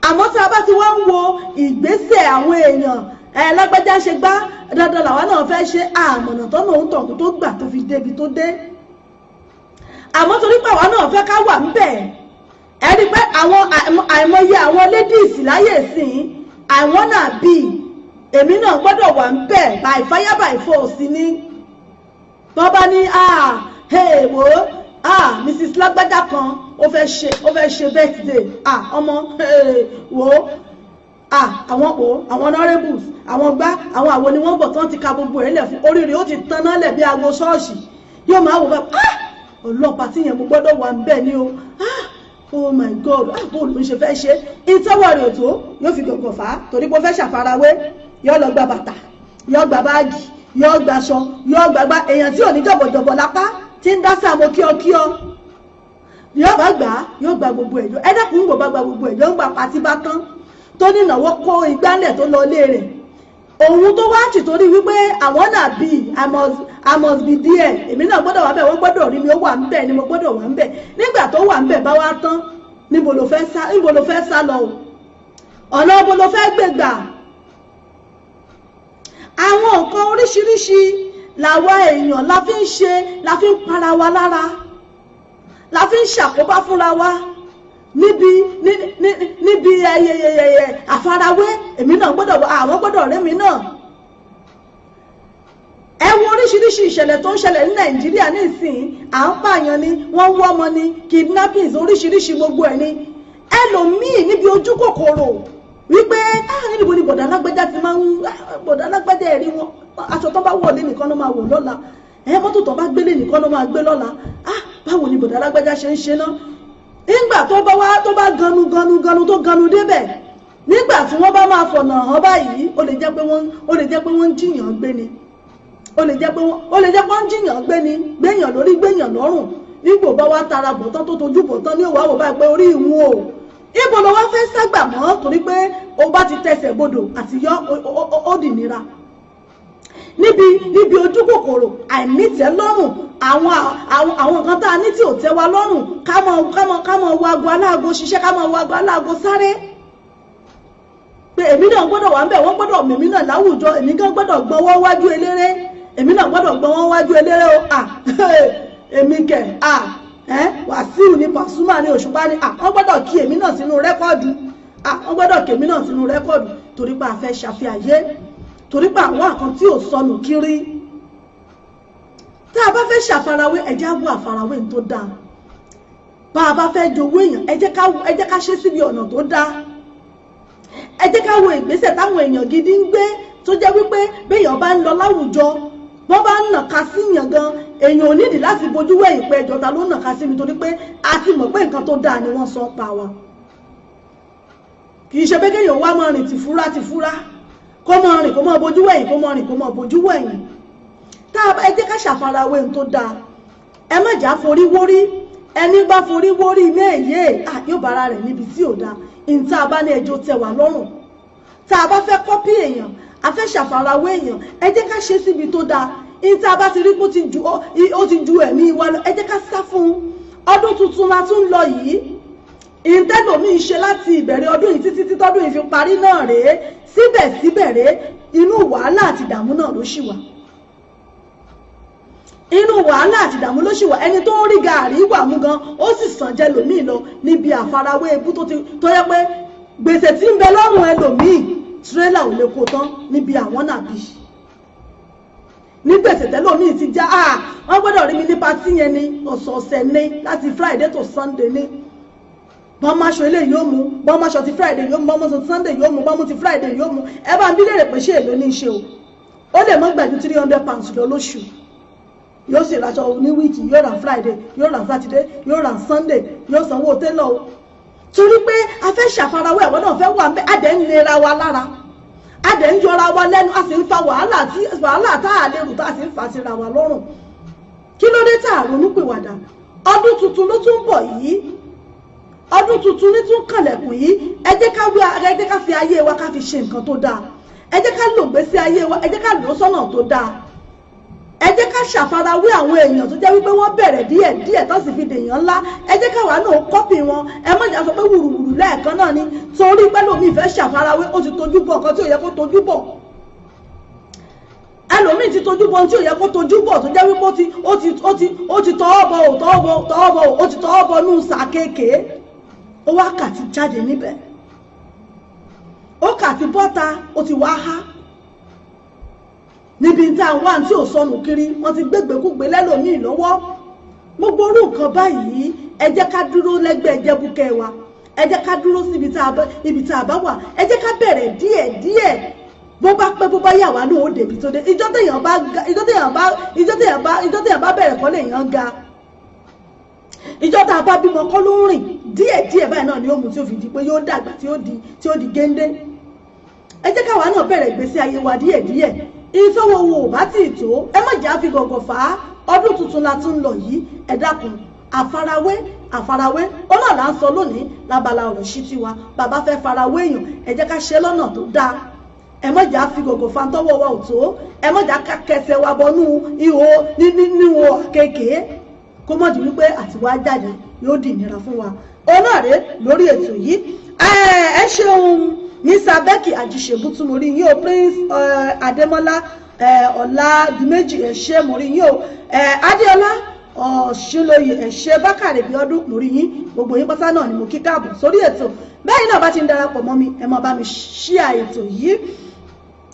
Àmọ́ tá a bá ti wá ń wo ìgbésẹ̀ àwọn èèyàn, ẹ lágbájá ṣe gbá, dandan làwa náà fẹ́ ṣe, àmọ̀nà tọ́nà òun tọ̀hún tó gbà tó fi débi tó dé. Àmọ́ torí pé àwa náà fẹ́ ká wà ńbẹ̀, ẹ rí i pé àwọn àìmọye àwọn ladies láyè sìn, I wanna be, èmi náà gbọ́dọ̀ wà ńbẹ̀ by fire by force ni. Wọ́n bá ní, ah, hey, wo, ah, Mrs lágbájá kan ó fẹ́ ṣe birthday, ah, ọmọ, hey, wo, ah, àwọn wo, àwọn honourables, àwọn gbá, àwọn àwo ni wọ́n bọ̀ tán ti ka gbogbo ẹ̀ lẹ̀ fún oríire, ó ti tanná lẹ̀ bí aago ṣọ́ọ̀ṣì, yóò máa wò bá, ah, ọlọ́pàá tí yẹn, mo gbọ́dọ̀ wà ńbẹ̀ ni o. Ah, oh my God, ah, bó ló ń ṣe fẹ́ ṣe ìtọ́wọ́ rẹ̀ tó, yóò fi gọ̀gọ̀ fà á torí pé ó fẹ́ ṣàfarawé. Yóò lọ gba bàtà, yóò gba báàgì, yóò gbaṣọ, yóò gbàgbá. Èèyàn tí ò ní jọ̀bọ̀jọ̀bọ̀ lápá tí ń dá sáà mo kíọ́kíọ́, yóò bá gbà á, yóò gba gbogbo ẹ̀jọ́. Ẹ dákun, ń gbọ́ bá gba gbogbo ẹ̀jọ́, ń gba pàtí bá tán, tó ní ìnáwó, kó igbálẹ̀ tó lọ ilé rẹ̀, òun tó wá tì torí wípé àwọn náà bí I must be there, èmi náà gbọ́dọ̀ wà bẹ́ẹ̀, wọ́n gbọ́dọ̀ rí mi, ó wà ńbẹ̀ ni, mo gbọ́dọ̀ wà ńbẹ̀. Nígbà tó wà ńbẹ̀ bá wá tán, níbo ló fẹ́ sá, níbo ló fẹ́ sá lọ o? Ọ̀nà ibo ló fẹ́ gbé gbà? Àwọn nǹkan oríṣiríṣi làwa èèyàn la fi ń ṣe, la fi ń para wa lára, la fi ń ṣàkóbá fúnra wa níbi ẹyẹyẹyẹ àfarawé. Èmi náà gbọ́dọ̀ wá, àwọn gbọ́dọ̀ rí mi náà. Ẹ wo oríṣiríṣi ìṣẹ̀lẹ̀ tó ń ṣẹlẹ̀ ní Nàìjíríà nísìnyí. À ń pààyàn ni, wọ́n ń wọ́ ọmọ ni, kidnappings oríṣiríṣi, gbogbo ẹ̀ ni. Ẹlòmíì níbi ojú kòkòrò wípé, ah, níbo ni bọ̀dà alágbájá ti máa ń, bọ̀dà alágbájá, ẹ̀rí wọn, aṣọ tó bá wọlé nìkan ló máa wọ̀ lọ́la, ẹ mọ́tò tó bá gbélé nìkan ló máa gbé lọ́la, ah, báwo ni bọ̀dà alágbájá ṣe ń ṣe náà? Nígbà tó bá wá, tó bá ganu ganu ganu, tó ganu débẹ̀, nígbà tí wọ́n bá máa fọ̀nà hàn báyìí, ó lè jẹ́ pé wọ́n ń jiyàn gbé ni, ó lè jẹ́ pé wọ́n ń jiyàn gbé ni, gbéyàn lórí, gbéyàn lọ́rùn. Nígbò bá wá tara bọ̀ tán, tó tojú bọ̀ tán, ní òwò àwò báyìí pé orí ìwọ̀n o, ibo ló wá fẹ́ ságbà mọ́? Torí pé o bá ti tẹsẹ̀ bodò àti yọ, ó dì nira. Níbi ojú kòkòrò, àìnítẹ́lọ́rùn, àwọn nǹkan tá a ní tí ò tẹ́ wa lọ́rùn, ká mọ wo aago aláago ṣiṣẹ́, ká mọ wo aago aláago sáré pé èmi náà gbọ́dọ̀ wà ń bẹ̀, wọ́n gbọ́dọ̀ mèmí náà láwùjọ, èmi gan gbọ́dọ̀ gbọ́wọ́ wájú eléré, èmi náà gbọ́dọ̀ gbọ́wọ́ wájú eléré o. À, èmi kẹ̀, à ẹ́, Wàsíù ní, Pàṣúmà ní, Òṣùpá ní, à, wọ́n gbọ́dọ̀ kí èmi náà sínú record. À, wọ́n gbọ́dọ̀ kí èmi náà sínú record, torí pé a fẹ́ ṣàfihàn, torí pé àwọn àkan tí ò sọnù kiri. Tá a bá fẹ́ ṣàfarawé, ẹ jẹ́ á wo àfarawé tó dáa. Bá a bá fẹ́ jowó èèyàn, ẹ jẹ́ ká ṣe síbi ọ̀nà tó dáa. Ẹ jẹ́ ká wo ìgbésẹ̀ táwọn èèyàn gidi ń gbé, tó jẹ́ wípé béèyàn bá ń lọ láwùjọ, wọ́n bá ń nàka sí yàn gan, èèyàn ò nídìí láti bojú wẹ̀yìn pé ẹjọ́ ta ló nàka sí mi, torí pé a ti mọ̀ pé nǹkan tó dáa ni wọ́n sọ pa wa. Kì í ṣe pé kéèyàn wá máa rìn tìfúra tìfúra, kó máa rìn kó máa bojú wẹ̀yìn, kó máa rìn kó máa bojú wẹ̀yìn. Tá a ẹ jẹ́ ká ṣàfarawé ohun tó dáa. Ẹ má jà forí wórí. Ẹni bá forí wórí méèyé yóò bára rẹ̀ níbi tí ò dáa. Ìta bá ní ẹjọ́ tẹ́ wa lọ́rùn, tá a bá fẹ́ copy èèyàn, a fẹ́ ṣàfarawé èèyàn, ẹ jẹ́ ká ṣe síbi tó dáa. Ìta bá ti rí pé ó ti ju ẹ̀mí wa lọ, ẹ jẹ́ ká sá fún un. Ọdún tuntun la tún lọ yìí. Ìtẹ́lòmíì ṣe láti ìbẹ̀rẹ̀ ọdún yìí títí títọ́dún yìí fi parí náà rèé, síbẹ̀síbẹ̀ rèé, inú wàhálà àti ìdààmú náà ló ṣì wà, inú wàhálà àti ìdààmú ló ṣì wà. Ẹni tó ń rí gàárì wà mú gan, ó sì sàn jẹ lòmíì lọ níbi àfarawé ebú tó ti tó yẹ pé gbèsè tí ń bẹ lọ́rùn ẹlòmíì, tírélà ò lè kó tán níbi àwọn nàbí ní gbèsè tẹ́lòmíì ti já. Ah, wọ́n gbọ́dọ̀ rí mi ní party yẹn ní ọ̀sọ̀ọ̀sẹ̀ ní láti Friday to Sunday ní. Bọ́n máṣọ eléyìí yóò mú, bọ́n máṣọ ti Friday yóò mú, bọ́n máṣọ ti Sunday yóò mú, bọ́n mú ti Friday yóò mú. Ẹ bá ń bí léèrè pé ṣé èlò ní í ṣe o? Ó lè mọ́ gbàjú £300 lọ lóṣù, yóò sì raṣọ ní week, yóò ra Friday, yóò ra Saturday, yóò ra Sunday, yóò sanwó télọ̀ o. Torí pé a fẹ́ ṣàfarawé, àwọn náà fẹ́ wà ń bẹ́, a dẹ̀ ń nira wa lára, a dẹ̀ ń yọra wa lẹ́nu, a sì ń fa wàhálà tí wàhálà tá a lérò, tá a sì ń fa síra wa lọ́rùn. Kí ló dé tá a ronú pìwàdà? Ọdún tuntun ló tún bọ̀ yìí, ọdún tuntun ní tún kànlẹ̀kùn yìí. Ẹ jẹ́ ká fi ayé wa, ká fi ṣe nǹkan tó dáa. Ẹ jẹ́ ká lò gbésí ayé wa, ẹ jẹ́ ká lò ó sọ́nà tó dáa. Ẹ jẹ́ ká ṣàfarawé àwọn èèyàn tó jẹ́ wípé wọ́n bẹ̀rẹ̀ díẹ̀ díẹ̀ tó sì fi dèèyàn ńlá. Ẹ jẹ́ káwa náà copy wọn. Ẹ má jà sọ pé wùrùwùrù lẹ́ẹ̀kan náà ni, torí pé lómi ìfẹ́ ṣàfarawé, ó ti tojú bọ̀ nǹkan tí ò yẹ kó tojú bọ̀. Ẹlòmíì ti tojú bọ̀ tí ò yẹ kó tojú bọ̀, tó jẹ́ wípé ó ti tọwọ́ bọ̀ ò tọwọ́ bọ̀, tọwọ́ bọ̀, ó ti tọwọ́ bọ̀ nù sàkéèké, ó wá kà ti jáde níbẹ̀, ó kà ti bọ́ta, ó ti wá há níbi tá à ń wá tí ò sọnù kiri. Wọ́n ti gbégbékúgbé lẹ́lòmíì lọ́wọ́. Gbogbo orú nǹkan báyìí, ẹ jẹ́ ká dúró lẹ́gbẹ̀ẹ́ jẹ́búkẹ́ wa. Ẹ jẹ́ ká dúró síbi tá a bá wà. Ẹ jẹ́ ká bẹ̀rẹ̀ díẹ̀ díẹ̀. Bó bá pẹ́, bó bá yà wá náà, ó débi tó dé. Ìjọ́ téèyàn bá ìjọ́ téèyàn bá ìjọ́ téèyàn bá ìjọ́ téèyàn bá bẹ̀rẹ̀ kọ́ lèèyàn ga. Ìjọ́ tá a bá bímọ kọ́ ló ń rìn. Díẹ̀ díẹ̀ báyìí náà ni ó mú tí ó fi di pé yóò dàgbà, tí ó di géńdé. Ẹ jẹ́ káwa náà bẹ̀rẹ̀ ìgbésí ayé wa díẹ̀ díẹ̀. Ìfọwọ́ wo ò bá tì tó, ẹ má jẹ́ àfi gọ̀gọ̀ fà á. Ọdún tuntun la tún lọ yìí. Ẹ dákun, àfarawé, àfarawé ó náà là ń sọ lónìí lábala ọ̀rọ̀ sí tiwa. Bàbá fẹ́ farawé èèyàn, ẹ jẹ́ ká ṣe lọ́nà tó dáa. Ẹ má jẹ́ àfi gọ̀gọ̀ fa tọ́wọ́ wa ò tó. Ẹ má jẹ́ ká kẹsẹ̀ wa bọnú ihò nínú kéèké, kó mọ̀ di wípé àti wá jáde yóò di ìnira fún wa. Òun náà rèé lórí ètò yìí. Ẹ ṣeun, Mr Becky Ajíṣebútú, mo rí yín o. Prince Adémọ́lá Ọ̀làdìmẹ́jì, ẹ ṣé, mo rí yín o. Adéọlá Ọ̀ṣunlóye, ẹ ṣé. Bákàrẹ̀ bí ọdún, mo rí yín. Gbogbo yín pátá náà ni mo kí káàbọ̀ sórí ètò. Bẹ́ẹ̀ náà bá ti ń darapọ̀ mọ́ mi, ẹ máa bá mi share ètò yìí.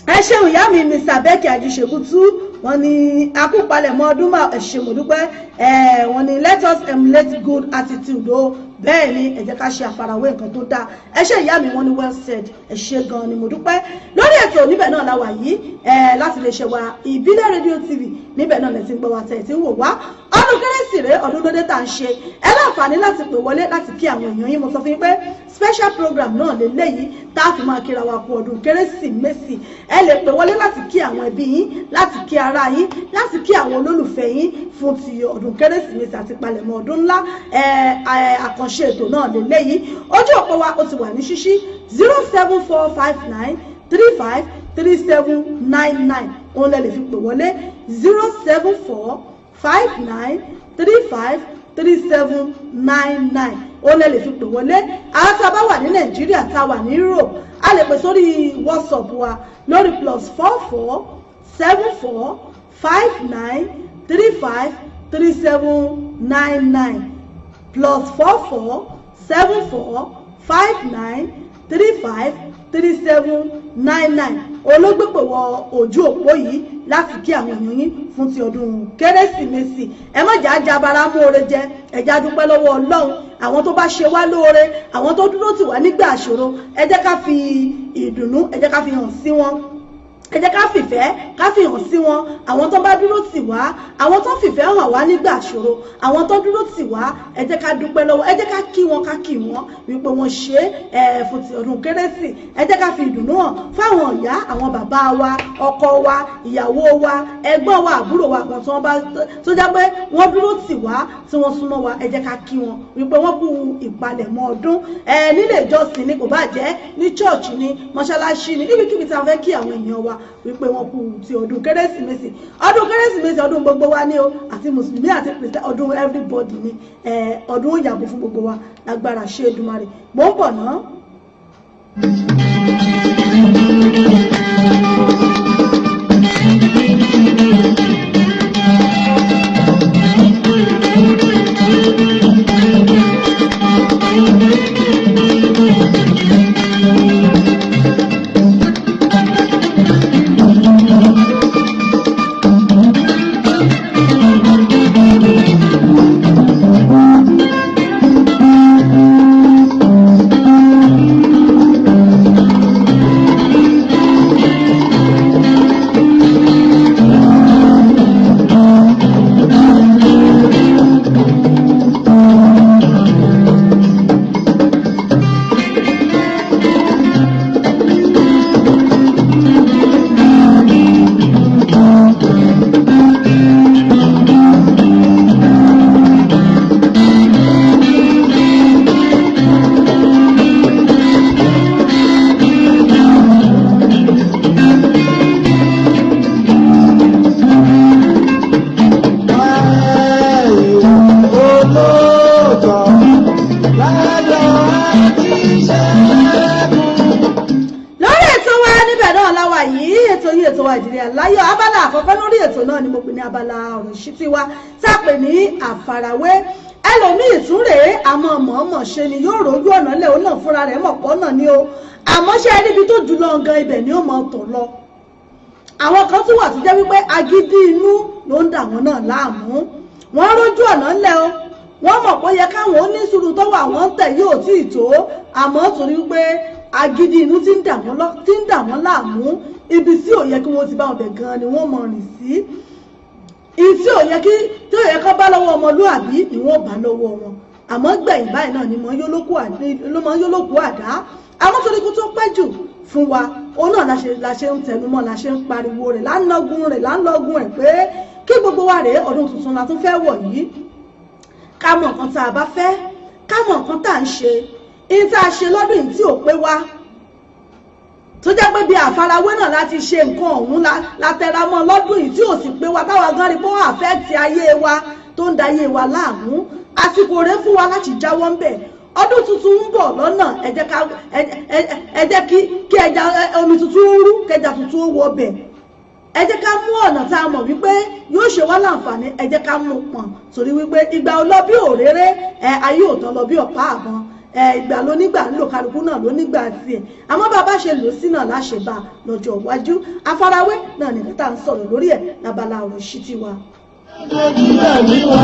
Ẹ ṣeun, ìyá mi Mr Becky Ajíṣebútú. Wọ́n ní akúpalẹ̀mọ́ ọdún máa. Ẹ ṣé, mo dúpẹ́. Ẹ wọ́n ní let us emulate good attitude o. Bẹ́ẹ̀ ni, ẹ jẹ́ ká ṣe àfarawé nǹkan tó dáa. Ẹ ṣé, ìyá mi. Wọ́n ní well said. Ẹ ṣé gan ni, mo dúpẹ́. Lórí ètò níbẹ̀ náà la wà yìí ẹ láti lè ṣe wa Ìbílẹ̀ Rédíò TV. Níbẹ̀ náà lẹ ti ń gbọ́ wa, tẹ̀ tí ń wò wá. Ọdún kérésì rèé, ọdún lóde tá à ń ṣe. Ẹ láǹfààní láti pè wọlé láti kí àwọn èèyàn yín. Mo sọ fún yín pé special program náà lélẹ́yìí tá a fi máa kíra wa kú ọdún kérésìmesì. Ẹ lè pè wọlé láti kí àwọn ẹbí yín, láti kí ara yín, láti kí àwọn olólùfẹ́ yín fún ti ọdún kérésìmesì àti palẹ̀mọ́ ọdún ńlá. Ẹ àkànṣe ètò náà lélẹ́yìí. Ojú òpó wa ó ti wà ní ṣíṣí: 07459 35 3799, òun lẹ lè fi pè wọlé, 07459353799, òun lẹ lè fi pè wọlé. Àwọn tá a bá wà ní Nàìjíríà, tá a wà ní Europe, a lè pè sórí WhatsApp wa lórí +447459353799, +447459353799. Olóògbépè wọ ojú òpó yìí láti kí àwọn èèyàn yín fún ti ọdún Kérésìmesì. Ẹ má jà á jabara mú oore jẹ, ẹ jẹ́ á dúpẹ́ lọ́wọ́ Ọlọ́run. Àwọn tó bá ṣe wá lóore, àwọn tó dúró tì wá nígbà àṣòro, ẹ jẹ́ ká fi ìdùnnú, ẹ jẹ́ ká fi hàn sí wọn, ẹ jẹ́ ká fìfẹ́ ká fi hàn sí wọn. Àwọn tó bá dúró tì wá, àwọn tó fìfẹ́ hàn wá nígbà àṣòro, àwọn tó dúró tì wá, ẹ jẹ́ ká dúpẹ́ lọ́wọ́, ẹ jẹ́ ká kí wọn, ká kí wọn wípé wọ́n ṣe é fún ti ọdún Kérésì. Ẹ jẹ́ ká fi ìdùnnú hàn fáwọn ìyá, àwọn bàbá wa, ọkọ wa, ìyàwó wa, ẹ̀gbọ́n wa, àbúrò wa kan tí wọ́n bá tó jẹ́ pé wọ́n dúró tì wá, tí wọ́n súnmọ́ wa. Ẹ jẹ́ ká kí wọn wípé wọ́n kú ìpalẹ̀mọ́ ọdún. Ẹ nílé ìjọsìn ni, kò bá jẹ́ ní church ni, mọ́ṣáláṣí ni, níbikíbi tí a fẹ́ kí àwọn èèyàn wa wípé wọ́n kú ti ọdún Kérésìmesì. Ọdún Kérésìmesì, ọdún gbogbo wa ni o, àti Mùsùlùmí àti Kìrìsìtẹ́nì, ọdún everybody ni. Ọdún ó yàgò fún gbogbo wa lágbára ṣe Èdùmàrè. Mò ń bọ̀ náà. Olóòtọ́ láyọ̀ àti ṣẹ́gun. Lórí ètò wa níbẹ̀ náà láwa yìí, ètò yìí, ètò wa, Ìdílé Aláyọ̀. Abala àkọ́kọ́ lórí ètò náà ni mo pè ní abala ọ̀rọ̀ ìṣítí wa, tá a pè ní àfarawé. Ẹlòmíì tún rèé, àmọ́ mọ̀ọ́mọ̀ ṣe ni, yóò rójú ọ̀nà lẹ̀, ó náà fúnra rẹ̀ mọ̀ pọ́ náà ni o, àmọ́ ṣe é níbi tó jù lọ gan, ibẹ̀ ni ó mọ̀ tọ̀ lọ. Àwọn kan tún wà tó jẹ́ wípé agídí inú ló ń dà wọ́n náà láàmú. Wọ́n rójú ọ̀nà ńlẹ̀ o, wọ́n mọ̀ pé ó yẹ káwọn ó ní sùúrù tó wà, wọ́n ń tẹ̀ yóò tí ì tó, àmọ́ torí wípé agídí inú ti ń dà wọ́n lọ, tí ń dà wọ́n láàmú, ibi tí ò yẹ kí wọ́n ti bá wọn bẹ̀ gan ni wọ́n mọ̀ rìn sí. Ìyí tí ò yẹ kí tí ò yẹ kó bá lọ́wọ́ ọmọlúàbí ni wọ́n bá lọ́wọ́ wọn. Àmọ́ gbẹ̀yìn báyìí náà ni mọ̀ ń yólókù àdá. Àmọ́ torí kó tó pẹ́ jù fún wa, òun náà la ṣe ń tẹnumọ́, la ṣe ń pariwo rẹ̀, lánàgún rẹ̀, lánàgún ẹ̀ pé kí gbogbo wa rèé, ọdún tuntun la tún fẹ́ wọ̀ yìí, ká mọ̀ nǹkan tá a bá fẹ́, ká mọ̀ nǹkan tá à ń ṣe. Ìyí tá a ṣe lọ́dún yìí tí ò pé wa, tó jẹ́ pé bí àfarawé náà láti ṣe nǹkan ọ̀hún la tẹra mọ́ lọ́dún yìí tí ò sì pé wa, táwa gan rí pé wọ́n affect ayé wa, tó ń da ayé wa láàmú, àsìkò rẹ̀ fún wa láti jáwọ́ ńbẹ̀. Ọdún tuntun ń bọ̀ lọ́nà. Ẹ jẹ́ ká ẹ jẹ́ kí ẹja omi tuntun ń rú, kẹja tuntun ó wọ bẹ̀. Ẹ jẹ́ ká mú ọ̀nà tá a mọ̀ wípé yóò ṣe wá láǹfààní, ẹ jẹ́ ká mú pọ̀n, torí wípé ìgbà ò lọ bí òréré, ẹ ayé ò tán lọ bí ọ̀pá àbọ̀n. Ẹ ìgbà ló nígbà ń lò, kálukú náà ló nígbà tiẹ̀, àmọ́ bá a bá ṣe lò sí náà láṣẹ bá lọ́jọ́ iwájú. Àfarawé náà nìkan tá à ń sọ̀rọ̀ lórí ẹ̀ lábala ọ̀rọ̀ ìṣítí wa. Ojú ẹ̀mí wa.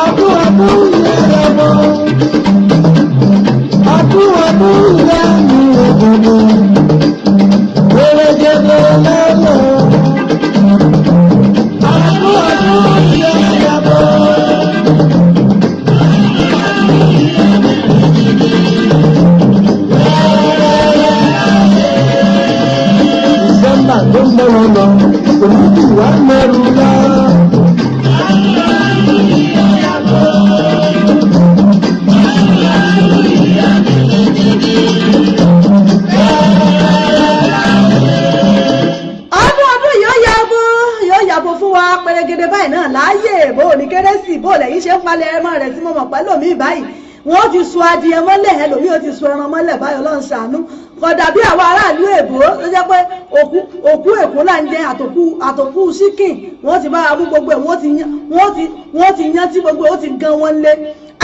Ọdún ọdún yẹrẹ mọ́. Ọdún ọdún lẹ́nu òbòdò. Wẹ́rẹ́gẹ́dẹ́ lẹ́nu. Ọdún ọdún yẹrẹ mọ́. December tó ń bọ̀ lọ́nà, òtútù wá mẹ́rù lọ. Lẹ́yìn ṣe ń palẹ̀ ẹran rẹ̀ tí mo mọ̀ pẹ́ lómi báyìí, wọ́n ti sun adìẹ mọ́lẹ̀, ẹlòmíì ó ti sun ẹran mọ́lẹ̀ báyọ̀. Lọ́n ṣàánú, kò dàbí àwọn aráàlú èbó tó jẹ́ pé òkú èkó là ń jẹ, àtòkú chicken. Wọ́n ti bá wa mú gbogbo ẹ̀, wọ́n ti yan tí gbogbo ẹ̀ ó ti gan wọn lé.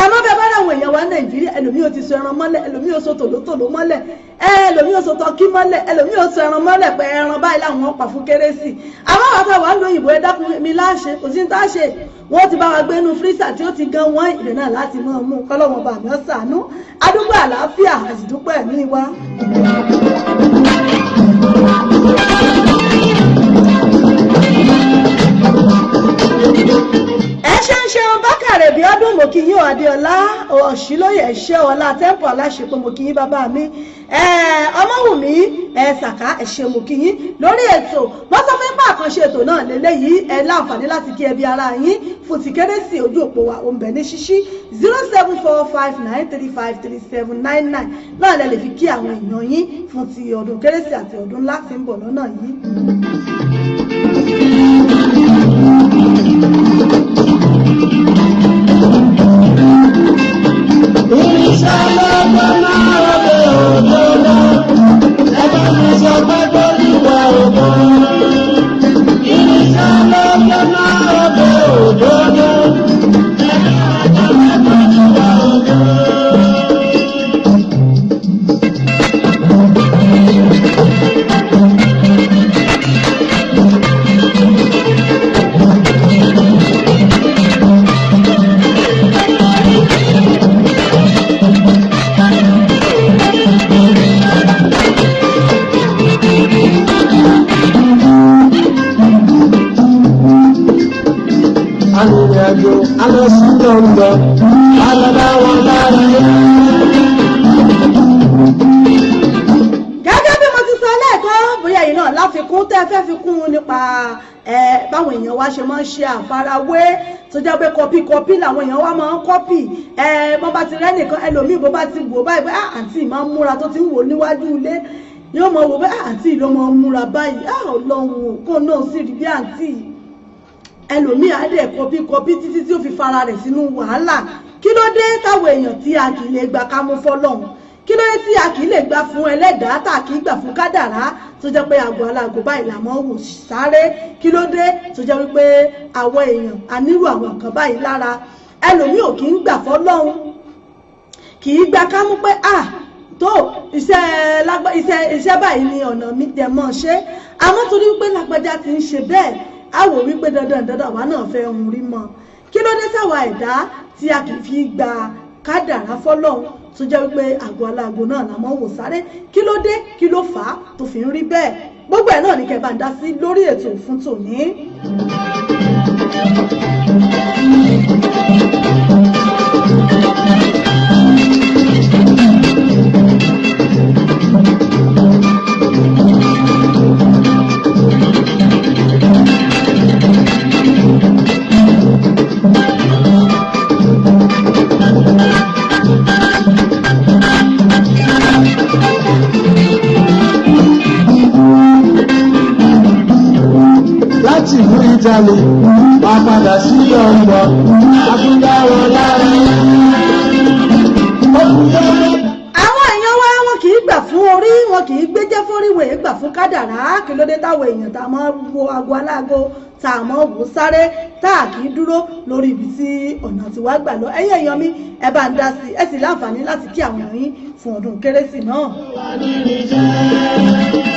Àmọ́ bẹ́ẹ̀ bá láwọn èèyàn wa Nàìjíríà, ẹlòmíì ó ti sun ẹran mọ́lẹ̀, ẹlòmíì ó so tòlótòló mọ́lẹ̀, ẹlòmíì ó so turkey mọ́lẹ̀, ẹlòmíì ó so ẹran mọ́lẹ̀ pé ẹran báyìí làwọn pa fún Kérésì. Àmọ́ àwọn àtàwọn àlọ́ òyìnbó, ẹ dákun mi láṣẹ, kò sí ní tá a ṣe. Wọ́n ti bá wa gbé inú freezer tí ó ti gan wọ́n ìbẹ̀ náà láti mọ̀ mú. Kọ́lọ́wọ́n bá mi ọ́ sànú. Adúgbò àlàáfíà, àsìdúpẹ́ ẹ̀mí wa. Ẹ ṣe ń ṣeun. Bákàrẹ̀ bí ọdún, mo kí yín o. Adéọlá Ọ̀ṣìlóyè, ṣé ọlá tẹ́ǹpù aláṣepọ̀, mo kí yín. Bàbá mi Ọmọwùmí ẹ Sàká, ẹ ṣé, mo kí yín lórí ètò. Wọ́n sọ fún àkànṣe ètò náà lélẹ́yìí. Ẹ láǹfààní láti kí ẹbí ara yín fún ti Kérésì. Ojú òpó wa ò ń bẹ ní ṣíṣí, 07459353799 náà lẹ lè fi kí àwọn èèyàn yín fún ti ọdún Kérésì àti ọdún ńlá tí ń bọ̀ lọ́nà yìí. Irinṣẹ́ lọ́gbọ́n náà lè òdodo, ẹ bá mi sọ pé gbólúwa ògo. Irinṣẹ́ lọ́gbọ́n náà lè òdodo, ẹ bá mi sọ pé gbólúwa ògo. Arìnrìn-àjò a lọ sí London, a lọ bá wọn lára yá. Gẹ́gẹ́ bí mo ti sọ lẹ́ẹ̀kan, bóyá yìí náà láfikún tẹ́ fẹ́ fi kún un nípa ẹ báwọn èèyàn wa ṣe máa ń ṣe àfarawé, tó jẹ́ pé copy copy làwọn èèyàn wa máa ń copy. Bọ́n bá ti rẹ́ nìkan, ẹlòmíì bó bá ti wò báyìí pé, "Ah, àǹtí máa ń múra," tó ti ń wò níwájú ilé, yóò mọ̀ wò pé, "Ah, àǹtí ló máa ń múra báyìí. Ah, Ọlọ́run, kó náà sì rí bí àǹtí." Ẹlòmíì á dẹ̀ copy copy títí tí ó fi fara rẹ̀ sínú wàhálà. Kí ló dé táwọn èèyàn tí a kì í lè gba kámú fọlọ́hún? Kí ló dé tí a kì í lè gbà fún ẹlẹ́dàá, tá a kì í gbà fún kádàrá, tó jẹ́ pé àgọ́ aláàgọ́ báyìí là mọ́ wò sáré? Kí ló dé tó jẹ́ wípé àwọn èèyàn a nírú àwọn nǹkan báyìí lára? Ẹlòmíì ò kì í gbà fọlọ́hún, kì í gba kámú pé, ah, tó iṣẹ́ lágbá iṣẹ́ báyìí ni ọ̀nà mi jẹ mọ́ ṣe. Àmọ́ torí wípé lágbájá ti ń ṣe bẹ́ẹ̀, á wò wípé dandan dandan àwa náà fẹ́ hun rí mọ́. Kí ló dé sáwa ẹ̀dá tí a kì í fi gba kádàrá fọlọ́hún, tó jẹ́ wípé àgọ́ aláàgọ́ náà la mọ́ wò sáré? Kí ló dé? Kí ló fà á tó fi ń rí bẹ́ẹ̀? Gbogbo ẹ̀ náà ní kẹ́ bá ń dá sí lórí ètò fún tòní. Láti ìlú Italy, a padà sí London, a tún dá wọn lára yá. Ó kú lọ́wọ́. Àwọn èèyàn wa, wọn kì í gbà fún orí, wọn kì í gbéjẹ́ fórí, wèé gbà fún kádàrá. Kí ló dé táwọn èèyàn tá a máa wo aago aláago, tá a máa wò sáré, tá a kì í dúró lórí ibi tí ọ̀nà tí wàá gbà lọ? Ẹ̀yin èèyàn mi, ẹ bá ń dá sí i. Ẹ sì láǹfààní láti kí àwọn èèyàn yín fún ọdún Kérésì náà. Wà nínú iṣẹ́.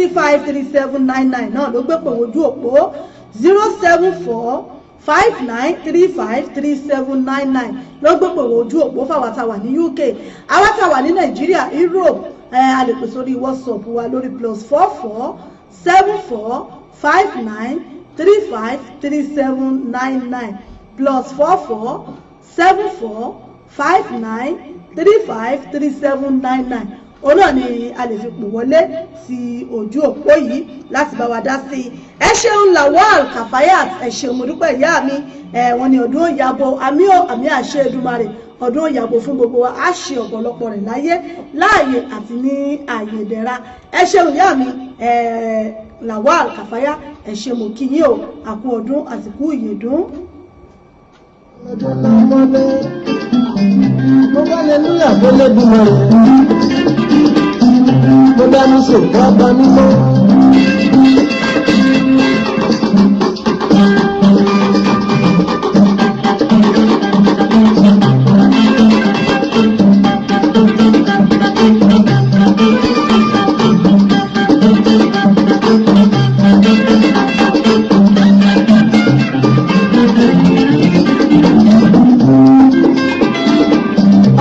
07459353799 náà ló gbé pè ojú òpó, 07459353799 ló gbé pè ojú òpó fáwọn tá a wà ní UK. Àwọn tá a wà ní Nàìjíríà, Europe, a lè pè sórí WhatsApp wa lórí +447459353799, +447459353799. Òun náà ni a lè fi pò wọlé sí ojú òpó yìí láti bá wa dá sí i. Ẹ ṣeun, Lawal Kafayat, ẹ ṣeun, mo dúpẹ́ ìyá mi. Ẹ wọ́n ní ọdún òyàbọ̀, àmì ò àmì àṣẹ Èdùmàrè. Ọdún òyàbò fún gbogbo wa, á ṣe ọ̀pọ̀lọpọ̀ rẹ̀ láyé, láàyè àti ní ààyè ìdẹ̀ra. Ẹ ṣeun, ìyá mi Lawal Kàfáyá, ẹ ṣe, mo kí yín o, àkú ọdún, àsìkò ìyèdún. Ọjọ́ náà mọ́lẹ̀, mo bá lẹ́lúyà tó lẹ́dùnmọ̀ rẹ̀, mo dá mi sèkọ́ bá mímọ́.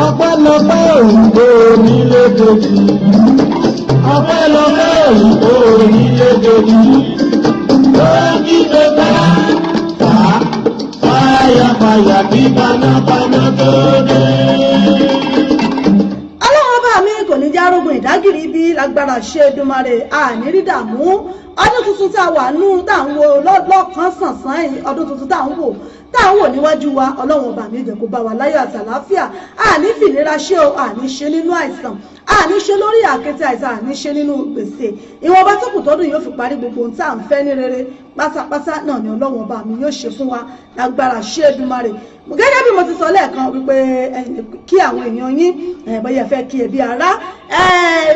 Ọpẹ́lọpẹ́ òyìnbó onílé kejì, ọpẹ́lọpẹ́ òyìnbó onílé kejì ló ń kígbe ká fà fàyàfàyà kí panápaná tó dé. Ọlọ́run ọba mi kò ní járógun ìdágìrì bí lágbára ṣe Èdùmàrè, àní rí dààmú. Ọdún tuntun tá a wà nú, tá à ń wo lọ́kàn sànsán yìí, ọdún tuntun tá à ń wò níwájú wa, Ọlọ́run ọba mi jẹ́ kó bá wa láyọ̀ àti àlàáfíà. Àní fìlera ṣe o, àní ṣe nínú àìsàn, àní ṣe lórí àkéte àìsàn, àní ṣe nínú gbèsè. Ìwọ̀nba tó kù tọ́dún yóò fi parí, gbogbo ohun tá à ń fẹ́ ní rere pátápátá náà ni Ọlọ́run ọba mi yóò ṣe fún wa lágbára ṣe Èdùmàrè. Gẹ́gẹ́ bí mo ti sọ lẹ́ẹ̀kan wípé kí àwọn èèyàn yín, bóyá ẹ fẹ́ kí ẹbí ará,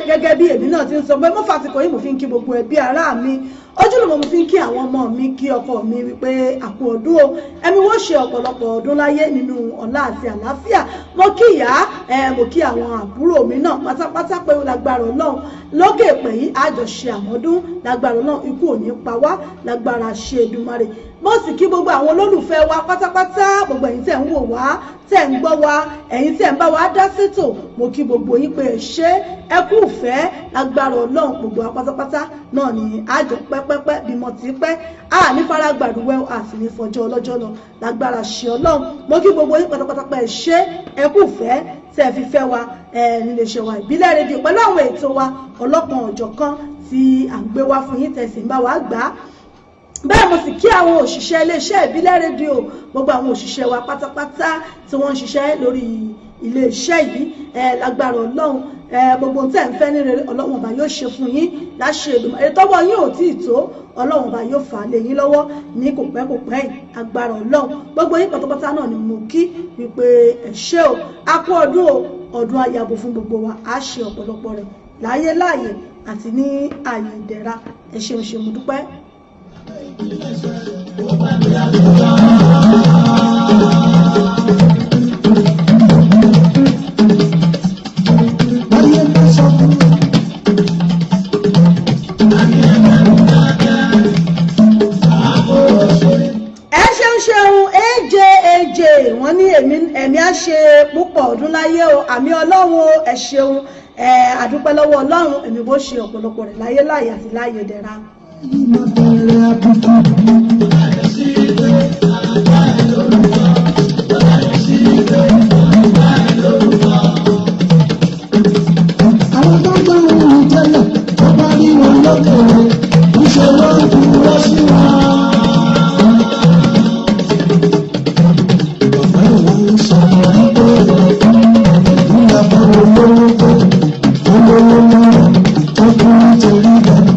gẹ́gẹ́ bí èmi náà ti ń sọ pé mo fàsìkò yìí, mo fi ń kí gbogbo ẹbí ará mi, ojúlùmọ̀, mo fi ń kí àwọn ọmọ mi, kí ọkọ mi wípé àkú ọdún o, ẹ̀mí wọ́n ṣe ọ̀pọ̀lọpọ̀ ọdún láyé nínú ọlá àti àlàáfíà. Mo kí ìyá ẹ, mo kí àwọn àbúrò mi náà pátápátá pé lágbára Ọlọ́run, lókè pẹ̀ yìí, àjọṣe àmọ́dún lágbára Ọlọ́run, ikú ò ní pa wá lágbára ṣe Èdùmàrè. Mo sì kí gbogbo àwọn olólùfẹ́ wa pátápátá, gbogbo ẹ̀yin tẹ̀ ń wò wá, tẹ̀ ń gbọ́ wa, ẹ̀yin tẹ̀ ń bá wa dá sétò, mo kí gbogbo yín pé ẹ ṣé, ẹ kú ìfẹ́. Lágbára Ọlọ́run, gbogbo wa pátápátá náà ni àjọ pẹ́pẹ́pẹ́ bí mo ti pẹ́, a ní fara gbàdúwẹ́, a sì ní fọjọ́ ọlọ́jọ́ lọ lágbára ṣe Ọlọ́run. Mo kí gbogbo yín pátápátá pé ẹ ṣé, ẹ kú ìfẹ́ tẹ́ ẹ fi fẹ́ wa ẹ nílé iṣẹ́ wa Ìbílẹ̀ Rédíò, pẹ̀lú àwọn ètò wa ọlọ́kan ọ̀jọ̀kan tí à ń gbé wá fún yín, tẹ̀sí ń bá wa gbà á bẹ́ẹ̀. Mo sì kí àwọn òṣìṣẹ́ iléeṣẹ́ Ìbílẹ̀ Rédíò, gbogbo àwọn òṣìṣẹ́ wa pátápátá tí wọ́n ń ṣiṣẹ́ lórí iléeṣẹ́ yìí. Ẹ lágbára Ọlọ́run, ẹ gbogbo tẹ́ ń fẹ́ ní rere, Ọlọ́run ọba yóò ṣe fún yín láṣẹ Èdùmàrè. Ètò ọwọ́ yín ò tí ì tó, Ọlọ́run ọba yóò fà á lé yín lọ́wọ́ ní kò pẹ́ kò pẹ́ yìí, agbára Ọlọ́run. Gbogbo yín pátápátá náà ni mo kí wípé ẹ ṣé o, a kú ọdún o, ọdún ayabo fún gbogbo wa, á ṣe ọ̀pọ̀lọpọ̀ rẹ̀ láyé, láàyè àti ní ààyè ìdẹ̀ra. Ẹ ṣeun ṣe, mo dúpẹ́. Ayé bá sọ fún mi. Ẹ ṣeun ṣeun, aj aj, wọ́n ní ẹ̀mí á ṣe púpọ̀ ọdún láyé o, àmì Ọlọ́run o. Ẹ ṣeun, ẹ àdúpẹ́ lọ́wọ́ Ọlọ́run, ẹ̀mí bó ṣe ọ̀pọ̀lọpọ̀ rẹ̀ láyé, láàyè àti láàyè ìdẹ̀ra. Yìí máa bẹ̀rẹ̀ àbùkù. Àwọn tó gbọ́ ohun tẹ́lẹ̀ tó bá rí wọn lókèrè, níṣẹ́ ló ń dúró sí wọn. Bàbá ìwé ń sọ̀rọ̀ wípé ìdílé fún olówó tó olówó lọ́wọ́ tó kú nítorí bẹ́ẹ̀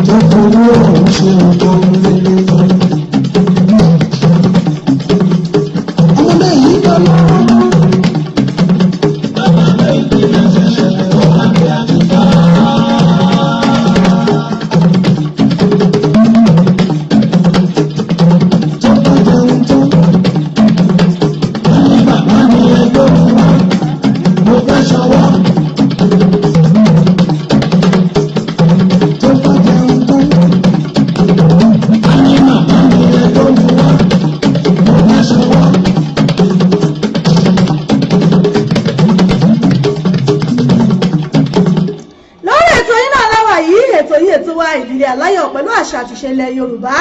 tó torí òun ṣe nǹkan rere fún. Ọmọdé yìí bá lọ́wọ́. Tó bá jẹun tán. Wọ́n ní bàbá mi ẹgbẹ́ mi wá, mo fẹ́ ṣọwọ́. Tó bá jẹun tán. Wọ́n ní bàbá mi ẹgbẹ́ mi wá, mo fẹ́ ṣọwọ́. Lórí ètò yìí náà láwà yìí, ètò yìí, ètò wa Ìdílé Aláyọ̀, pẹ̀lú àṣà àtìṣe ilẹ̀ Yorùbá.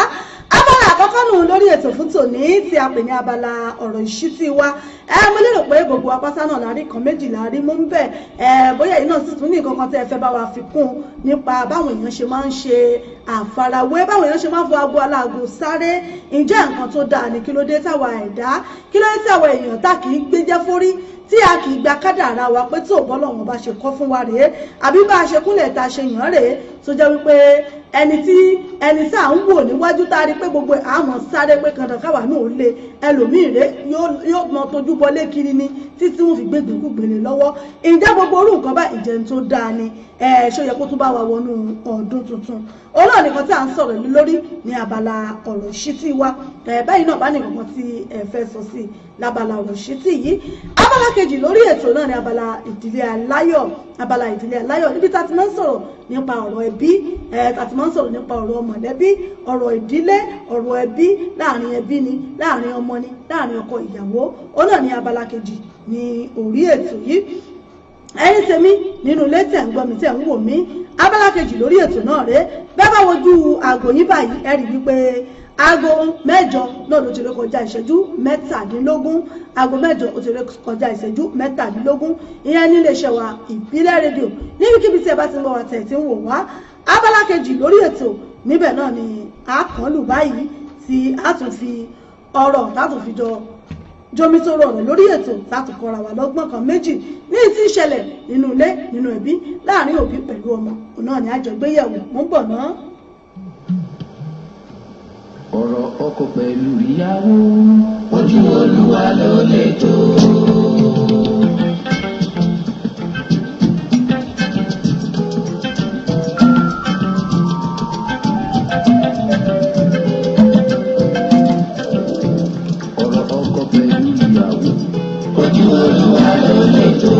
Abala àkọ́kọ́ nù lórí ètò fún tòní tí a pè ní abala ọ̀rọ̀ ìṣítí wa. Ẹ mo lérò pé gbogbo apáta náà la rí kan méjì la rí mú ń bẹ̀. Ẹ bóyá èyí náà sì tún ní nǹkan kan tẹ́ ẹ fẹ́ bá wa fi kún nípa báwọn èèyàn ṣe máa ń ṣe àfarawé, báwọn èèyàn ṣe máa ń fọ aago aláago sáré. Ǹjẹ́ nǹkan tó dáa ni? Kí ló dé táwa ẹ̀dá, kí ló dé táwa èèyàn tá kì í gbéjẹ́ fórí, tí a kì í gba kádàrá wa pé tí ò bọ́ lọ́wọ́n bá ṣe kọ́ fún wa rèé, àbí bá a ṣe kúnlẹ̀ tá a ṣe yàn rèé, tó jẹ́ wípé ẹni tí ẹni tá à ń wò níwájú tá a rí pé gbogbo àmọ́ sáré pé kankan káwa náà ó lé ẹlòmíì rèé, yóò mọ tójú bọlé kiri ni títí wọn fi gbégbé kúgbélé lọ́wọ́. Ǹjẹ́ gbogbo orú nǹkan bá ìjẹun tó dáa ni? Ẹ ṣó yẹ kó tún bá wa wọnú ọdún tuntun? Òun náà nìkan tí à ń sọ̀rọ̀ lé lórí ní abala ọ̀rọ̀ ìṣítí wa. Ẹ báyìí náà bá ní nǹkan tí ẹ fẹ́ sọ sí lábala ọ̀rọ̀ ìṣítí yìí. Abala kejì lórí ètò náà ní abala ìdílé aláyọ̀. Abala ìdílé aláyọ̀ níbi tá a ti máa ń sọ̀rọ̀ nípa ọ̀rọ̀ ẹbí, ẹ tá a ti máa ń sọ̀rọ̀ nípa ọ̀rọ̀ mọ̀lẹ́bí, ọ̀rọ̀ ìdílé, ọ̀rọ̀ ẹbí, láàrin ẹbí ni, láàrin ọmọ ni, láàrin ọkọ ìyàwó. Òun náà ní abala kejì ní orí ètò yìí. Ẹ̀yin tèmi nínú ilé tẹ̀ ń gbọ́ mi, tẹ̀ ń wò mí, abala kejì lórí ètò náà rèé. Bẹ́ẹ̀ bá wojú aago yín báyìí, ẹ rí wípé aago 8 náà ló ti ré kọjá ìṣẹ́jú 17. Aago 8 ó ti ré kọjá ìṣẹ́jú 17, ìyẹn ní iléeṣẹ́ wa Ìbílẹ̀ Rédíò, níbikíbi tí ẹ bá ti ń gbọ́ wa tẹ̀ tí ń wò wá. Abala kejì lórí ètò níbẹ̀ náà ni a kàn lù báyìí tí a tún fi ọ̀rọ̀ tá a tún fi jọ jomitoro ọ̀rọ̀ lórí ètò láti kọ́ra wa lọ́gbọ́n kan méjì ní tí ń ṣẹlẹ̀ nínú ilé, nínú ẹbí, láàrin òbí pẹ̀lú ọmọ. Òun náà ni àjọgbéyẹ̀wò. Mò ń bọ̀ náà. Ọ̀rọ̀ ọkọ pẹ̀lú ìyàwó, ojú Olúwa ló lè tó. Ọ̀rọ̀ ọkọ pẹ̀lú ìyàwó, ojú Olúwa ló lè tó.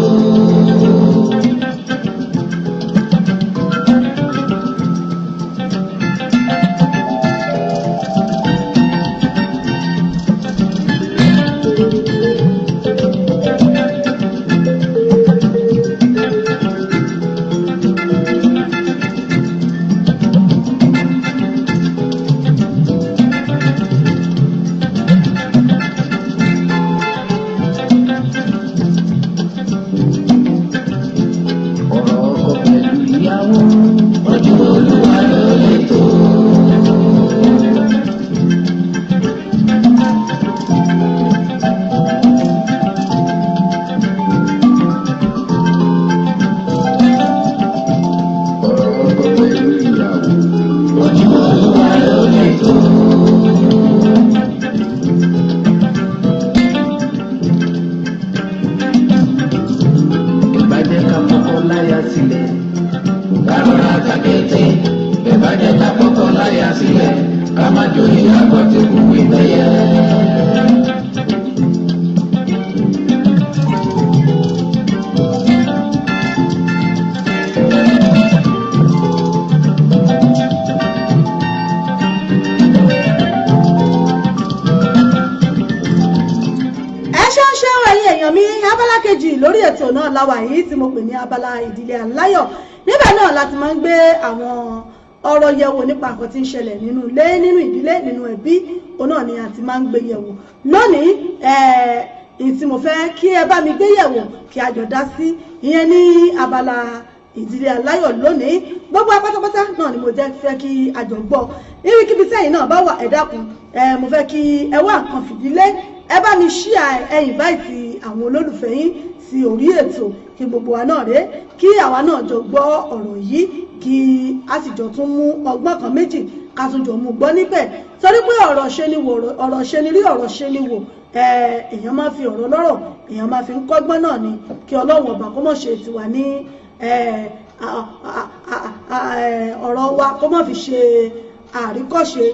Ọ̀rọ̀ ọkọ pẹ̀lú ìyàwó, ojú Olúwa ló lè tó. Ọ̀rọ̀ ọkọ pẹ̀lú ìyàwó, ojú Olúwa ló lè tó. Ìbá jẹ́ ká fọkọ láya sílẹ̀, Ká rọra takété, bẹ́ẹ̀ jẹ́ ká fọkọ láya sílẹ̀, ká má joyè àgbọ̀tẹ̀kù ìgbẹ́yẹ. Ẹ ṣeun ṣeun, ẹ̀yin èèyàn mi. Abala kejì lórí ètò náà láwa yìí tí mo pè ní abala ìdílé aláyọ̀. Níbẹ̀ náà láti máa ń gbé àwọn ọ̀rọ̀ yẹ̀wò nípa nǹkan tí ń ṣẹlẹ̀ nínú ilé, nínú ìdílé, nínú ẹbí. Òun náà ni a ti máa ń gbé yẹ̀wò lónìí. Ẹ̀ẹ́n tí mo fẹ́ kí ẹ bá mi gbé yẹ̀wò, kí a jọ dá sí ìyẹn ní abala ìdílé aláyọ̀ lónìí, gbogbo apátápátá náà ni mo jẹ́ fẹ́ kí a jọ gbọ́. Níbikíbi sẹ́yìn náà bá wà, ẹ dákun, ẹ mo fẹ́ kí ẹ wá nǹkan fìdílé, ẹ bá mi share, ẹ invite àwọn olólùfẹ́ yín sí orí ètò, kí gbogbo wa náà rèé, kí àwa náà jọ gbọ́ ọ̀rọ̀ yìí, kí a sì jọ tún mú ọgbọ́n kan méjì, ká tún jọ mú gbọ́ níbẹ̀, torí pé ọ̀rọ̀ ṣe ni wò, ọ̀rọ̀ ṣe ni rí, ọ̀rọ̀ ṣe ni wò. Èèyàn máa fi ọ̀rọ̀ lọ́rọ̀, èèyàn máa fi ń kọ́gbọ́n náà ni. Kí Ọlọ́run ọba kó mọ̀ ṣe tiwa ní ọ̀rọ̀ wa, kó mọ̀ fi ṣe àríkọ́ṣe,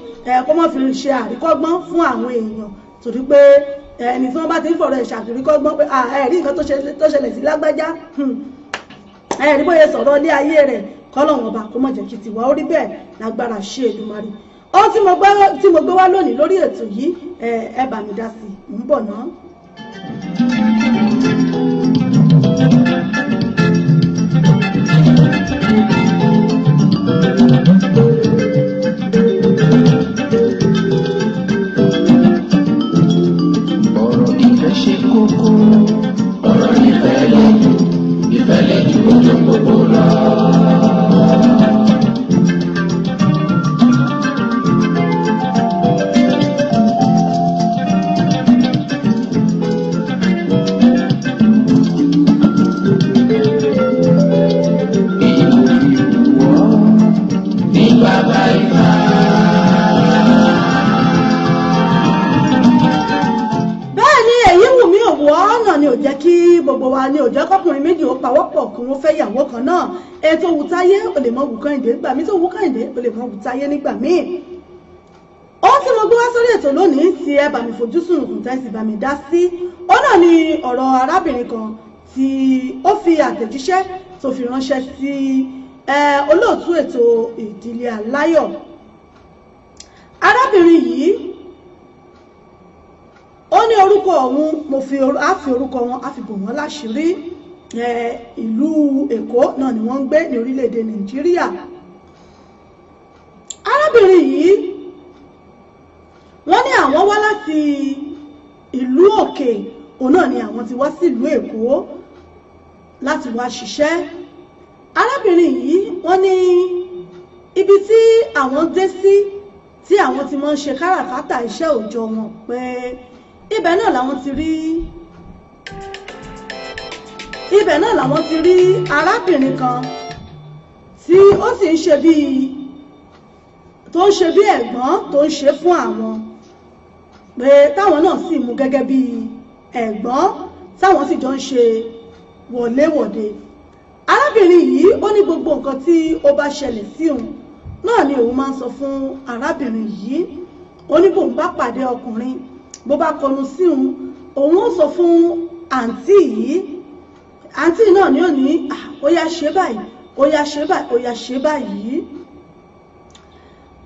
kó mọ̀ fi ṣe àríkọ́gbọ́n fún àwọn èèyàn, torí pé ẹni tí wọ́n bá ti ń fọ̀rọ̀ ẹ̀ ṣàríkọ́gbọ́n pé ẹ rí nǹkan tó ṣẹlẹ̀ sí lágbájá, ẹ rí bóyá sọ̀rọ̀ ilé ayé rẹ̀, kọ́lọ́run ọba kó mọ̀ jẹ́ kí tiwa ó rí bẹ́ẹ̀ lágbára ṣe Èdùmàrè. Ohun tí mo gbé wá lónìí lórí ètò yìí, ẹ bá mi dá sí i. Ń bọ̀ náà. Ọ̀rọ̀ ìfẹ́ ṣe kókó. Ojú gbogbo lọ. Èyí mo fi wù ọ́ ní bàbá ìfà. Bẹ́ẹ̀ ni, èyí wù mí òwò ọ̀nà ni ò jẹ́ kí gbogbo wa ni ò jẹ́ kọkùnrin méjì ó pawọ́pọ̀ kí wọ́n fẹ́ yàwó kan náà. Ètò wù táyé ó lè mọ wù Kẹ́hìndé nígbà míì, tó wù Kẹ́hìndé ó lè mọ wù táyé nígbà míì. Ohun tí mo gbé wá sórí ètò lónìí tí ẹ bá mi fojú sùnùkùn tẹ́ sì bá mi dá sí, ó náà ni ọ̀rọ̀ arábìnrin kan tí ó fi àtẹ̀jíṣẹ́ tó fi ránṣẹ́ sí olóòtú ètò Ìdílé Aláyọ̀. Arábìnrin yìí, ó ní orúkọ òun, mo fi á fi orúkọ wọn, á fi bò wọ́n láṣìírí. Ìlú Èkó náà ni wọ́n ń gbé ní orílẹ̀-èdè Nàìjíríà. Arábìnrin yìí, wọ́n ní àwọn wá láti ìlú òkè, òun náà ni àwọn ti wá sílùú Èkó láti wá ṣiṣẹ́. Arábìnrin yìí, wọ́n ní ibi tí àwọn dé sí, tí àwọn ti máa ń ṣe káràkátà iṣẹ́ òòjọ́ wọn, pé ibẹ̀ náà làwọn ti rí, ibẹ̀ náà làwọn ti rí arábìnrin kan tí ó sì ń ṣe bíi, tó ń ṣe bí ẹ̀gbọ́n tó ń ṣe fún àwọn, pé táwọn náà sì mú gẹ́gẹ́ bí ẹ̀gbọ́n, táwọn sì jọ ń ṣe wọléwọ̀de. Arábìnrin yìí, ó ní gbogbo nǹkan tí ó bá ṣẹlẹ̀ sí òun náà ni òun máa ń sọ fún arábìnrin yìí. Ó ní bóun bá pàdé ọkùnrin, bó bá kọnu sí òun, òun ó sọ fún àǹtí yìí. Àǹtí náà ni ó ní, "Ah, ó yá ṣe báyìí, ó yá ṣe báyìí, ó yá ṣe báyìí."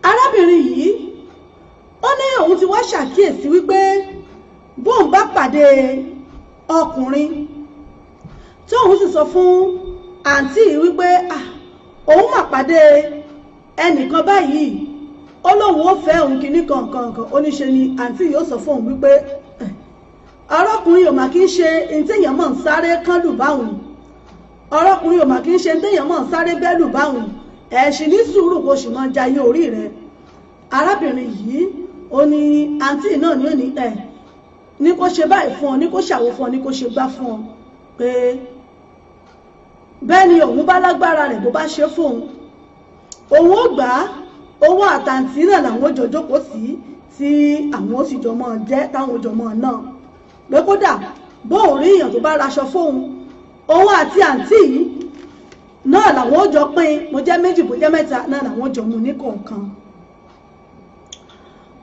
Arábìnrin yìí, ó ní òun ti wá ṣàkíyèsí wípé bóun bá pàdé ọkùnrin, tí òun sì sọ fún àǹtí yìí wípé, "Ah, òun mà pàdé ẹnìkan báyìí, ó lóun ó fẹ́ òun kinní kankan kan," ó ní ṣe ni àǹtí yìí ó sọ fún òun wípé, "Ọ̀rọ̀kùnrin ò mà kí ń ṣe ní téèyàn mọ̀ ń sáré kánlù báwọn, ọ̀rọ̀kùnrin ò mà kí ń ṣe ní téèyàn mọ̀ ń sáré bẹ́lù báwọn, ẹ̀sìn ní sùúrù kò sì máa jayé orí rẹ̀." Arábìnrin yìí, ó ní àǹtí náà ní ó ní ẹ̀ ní kó ṣe báyìí fún ọ, ní kó ṣàwò fún ọ, ní kó ṣe gbá fún ọ, pé bẹ́ẹ̀ ni òun bá lágbára rẹ̀, bó bá ṣe fóun, òun ó gbà á. Owó àtàǹtí náà làwọn jọ jókòó sí, tí àwọn ó sì jọ mọ́ jẹ́, táwọn jọ mọ́ náà, pé kódà bóun rí èèyàn tó bá raṣọ fóun, òun àti àǹtí yìí náà làwọn ó jọ pín, mo jẹ́ méjì, bó jẹ́ mẹ́ta náà làwọn ó jọ mú ní kọ̀ọ̀kan.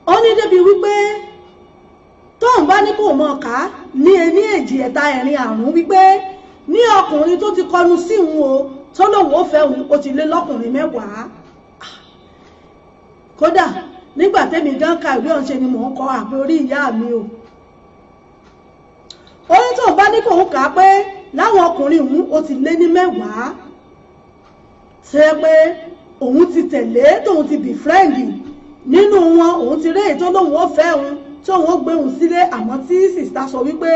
Ó ní débi wípé tóun bá ní kó mọ̀ ká ní ení èjì ẹ̀ta ẹ̀rin àrún, wípé ní ọkùnrin tó ti kọnu sí òun o, tó lóun ó fẹ́ òun, ó ti lé lọ́kùnrin 10. Kódà nígbà tẹ́mi gan ka ìwé ọ̀hún, ṣe ni mò ń kọ àpò orí ìyá mi o. Ó ní tóun bá ní kóun kà á pé láwọn ọkùnrin òun, ó ti lé ní 10 ṣe pé òun ti tẹ̀lé, tóun ti befriend nínú wọn, òun ti rí èyí tó lóun ó fẹ́ òun, tóun ó gbé òun sílé, àmọ́ tí sister sọ wípé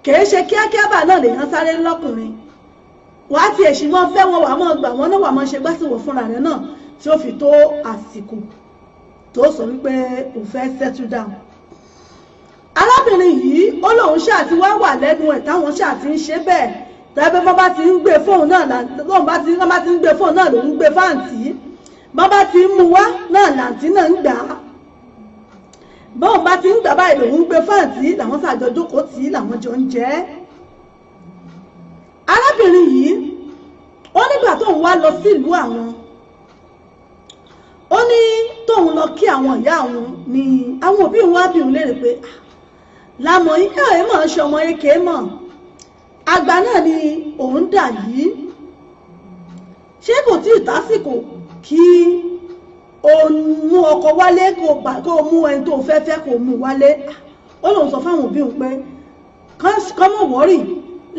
kìí ṣe kíákíá bá náà lèèyàn sáré lọ́kùnrin, wàá tiẹ̀ sì mọ́ fẹ́ wọn, wàá mọ́ gbà wọ́n náà, wàá mọ́ ṣe gbásìwò fúnra rẹ̀ náà, tí ó fi tó àsìkò tó sọ wípé òun fẹ́ settle down. Arábìnrin yìí, ó lóun ṣáà ti wá wà lẹ́nu ẹ̀, táwọn ṣáà ti ń ṣe bẹ́ẹ̀, tẹ́gbẹ́ bá bá ti ń gbé fóun náà, lóun bá ti ń gbé fóun náà, lòun gbé fáǹtì, bá bá ti ń mú wá náà, làǹtí náà ń gbà á, bóun bá ti ń gbà báyìí, lòun gbé fáǹtì, làwọn ṣàjọ jókòó tì í, làwọn jọ ń jẹ. Arábìnrin yìí, ó nígbà tóun wá lọ sílùú àwọn, ó ní tóun lọ kí àwọn ìyá àwọn, ní àwọn òbí òun wá bí òun léèrè pé, "Lámọ̀ yìí ẹ̀ mọ̀ ń ṣe ọmọ eke mọ̀, àgbà náà ni òun dà yìí, ṣé kò tí ì tásìkò kí o mú ọkọ wálé, kó o mú ẹni tó fẹ́ fẹ́, kó o mú wálé?" Ó lóun sọ fáwọn òbí òun pé kọ́mọ̀ worry,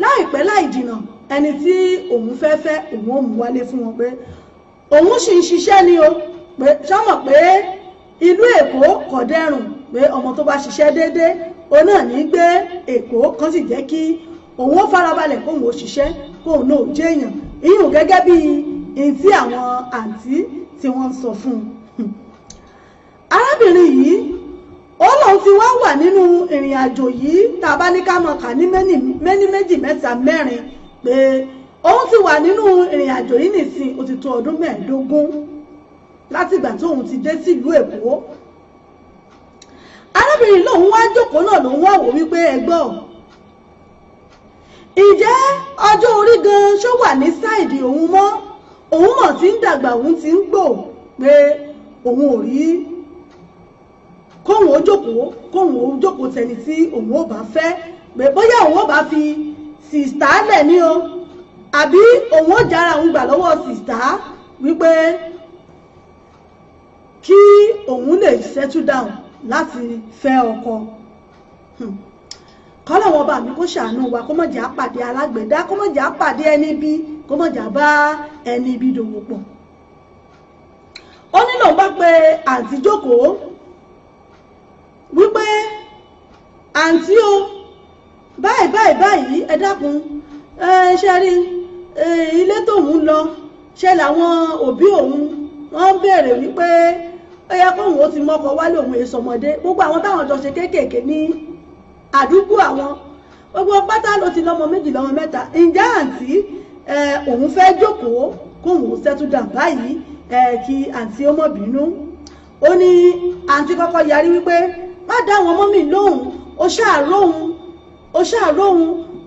láìpẹ́ láì jìnnà, ẹni tí òun fẹ́ fẹ́, òun ó mú wálé fún wọn, pé òun sì ń ṣiṣẹ́ ni o, pé sọ́mọ̀ pé ìlú Èkó kò dẹrùn, pé ọmọ tó bá ṣiṣẹ́ déédéé, òun náà ní gbé Èkó kan, sì jẹ́ kí Òun ó farabalẹ̀ kóun ó ṣiṣẹ́, kóun náà ó jẹ́ èèyàn ìyún, gẹ́gẹ́ bí n tí àwọn àǹtí tí wọ́n ń sọ fún un. Arábìnrin yìí, ó lóun ti wá wà nínú ìrìn àjò yìí, tá a bá ní ká mọ̀ kà ní méní, méjì, mẹ́ta, mẹ́rin, pé òun ti wà nínú ìrìn àjò yìí nìsín, ó ti tó ọdún 15 látìgbà tí òun ti dé sílùú Èkó. Arábìnrin lòun wá jókòó náà, lòun wá wò wípé, ẹgbọ́n, ǹjẹ́ ọjọ́ orí gan ṣó wà ní side òun mọ́? Òun mọ̀ tí ń dàgbà, òun ti ń gbò, pé òun ò rí kóun ó jókòó tẹni tí òun ò bá fẹ́, pé bóyá òun ò bá fi sister lẹ̀ ní o, àbí òun ó jára òun gbà lọ́wọ́ sister, wípé kí òun lè settle down láti fẹ́ ọkọ. Kọ́lọ́wọ́n bá mi kó ṣàánú wa, kó má jẹ́ àpàdé alágbèdá, kó má jẹ́ àpàdé ẹni bí, kó má jẹ́ bá ẹni bí dòwò pọ̀. Ó ní lòun bá pe àǹtí jókòó wípé, "Àǹtí o, báyìí báyìí báyìí, ẹ dákun, ẹ ṣe rí ilé tóun lọ, ṣe làwọn òbí òun wọ́n ń béèrè wípé ó yẹ kóun ó ti mọ́kọ wálé, òun èso ọmọdé, gbogbo àwọn táwọn jọ ṣe kéékèèké ní àdúgbò àwọn, gbogbo pátá ló ti lọ́mọ méjì, lọ́mọ mẹ́ta. Ǹjẹ́ àǹtí, òun fẹ́ jókòó kóun ó settle down báyìí, kí àǹtí ó mọ̀ bínú." Ó ní àǹtí kọ́kọ́ yarí wípé má dá àwọn ọmọ mi lóhùn, ó ṣàróhun, ó ṣàróhun,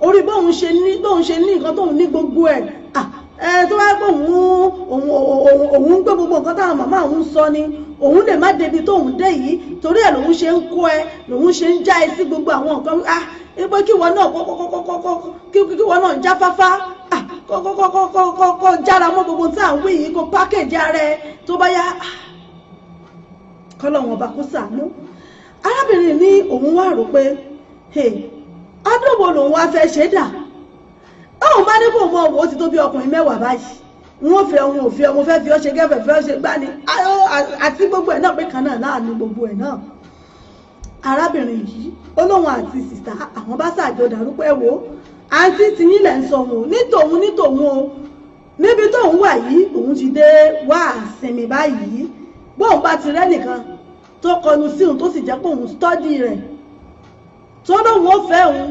orí bóun ṣe ní nǹkan tóun ní gbogbo ẹ̀, ẹ tó bá pé òun ń gbé gbogbo nǹkan táwọn màmá òun sọ ni, òun lè má débi tóun dé yìí, torí ẹ̀ lòun ṣe ń kó ẹ, lòun ṣe ń já ẹ sí gbogbo àwọn nǹkan, pé kíwọ náà kọ́kọ́kọ́kọ́, kíwọ náà jáfáfá, kọ́kọ́kọ́kọ́ jára mọ́ gbogbo tí à ń wí yìí, kó package ara ẹ tó bá yá. Kọ́lọ́wọ́n ọba kó ṣàánú. Arábìnrin ní òun wá rò pé ọdún wo lòun wá fẹ́ ṣe dà, báwọn bá ní kó mọ owó ti tó bí ọkùnrin 10 báyìí, wọn fẹ́, òun ò fi ọmọ fẹ́ fi ọ́ ṣe gẹ́fẹ̀, fẹ́ ṣe gbá ni àti gbogbo ẹ̀ náà, pé kan náà láàánú gbogbo ẹ̀ náà. Arábìnrin yìí, ó lóun àti sister àwọn bá ṣàjọ dàrú pé, wo àǹtí, tiyín lẹ̀ ń sọ wọn ní tòun ní tòun o, níbi tóun wà yìí, òun ti dé wá àsinmi báyìí. Bóun bá ti rẹ́ nìkan tó kọnu sí òun, tó sì jẹ́ pé òun study rẹ̀, tó lóun ó fẹ́ òun,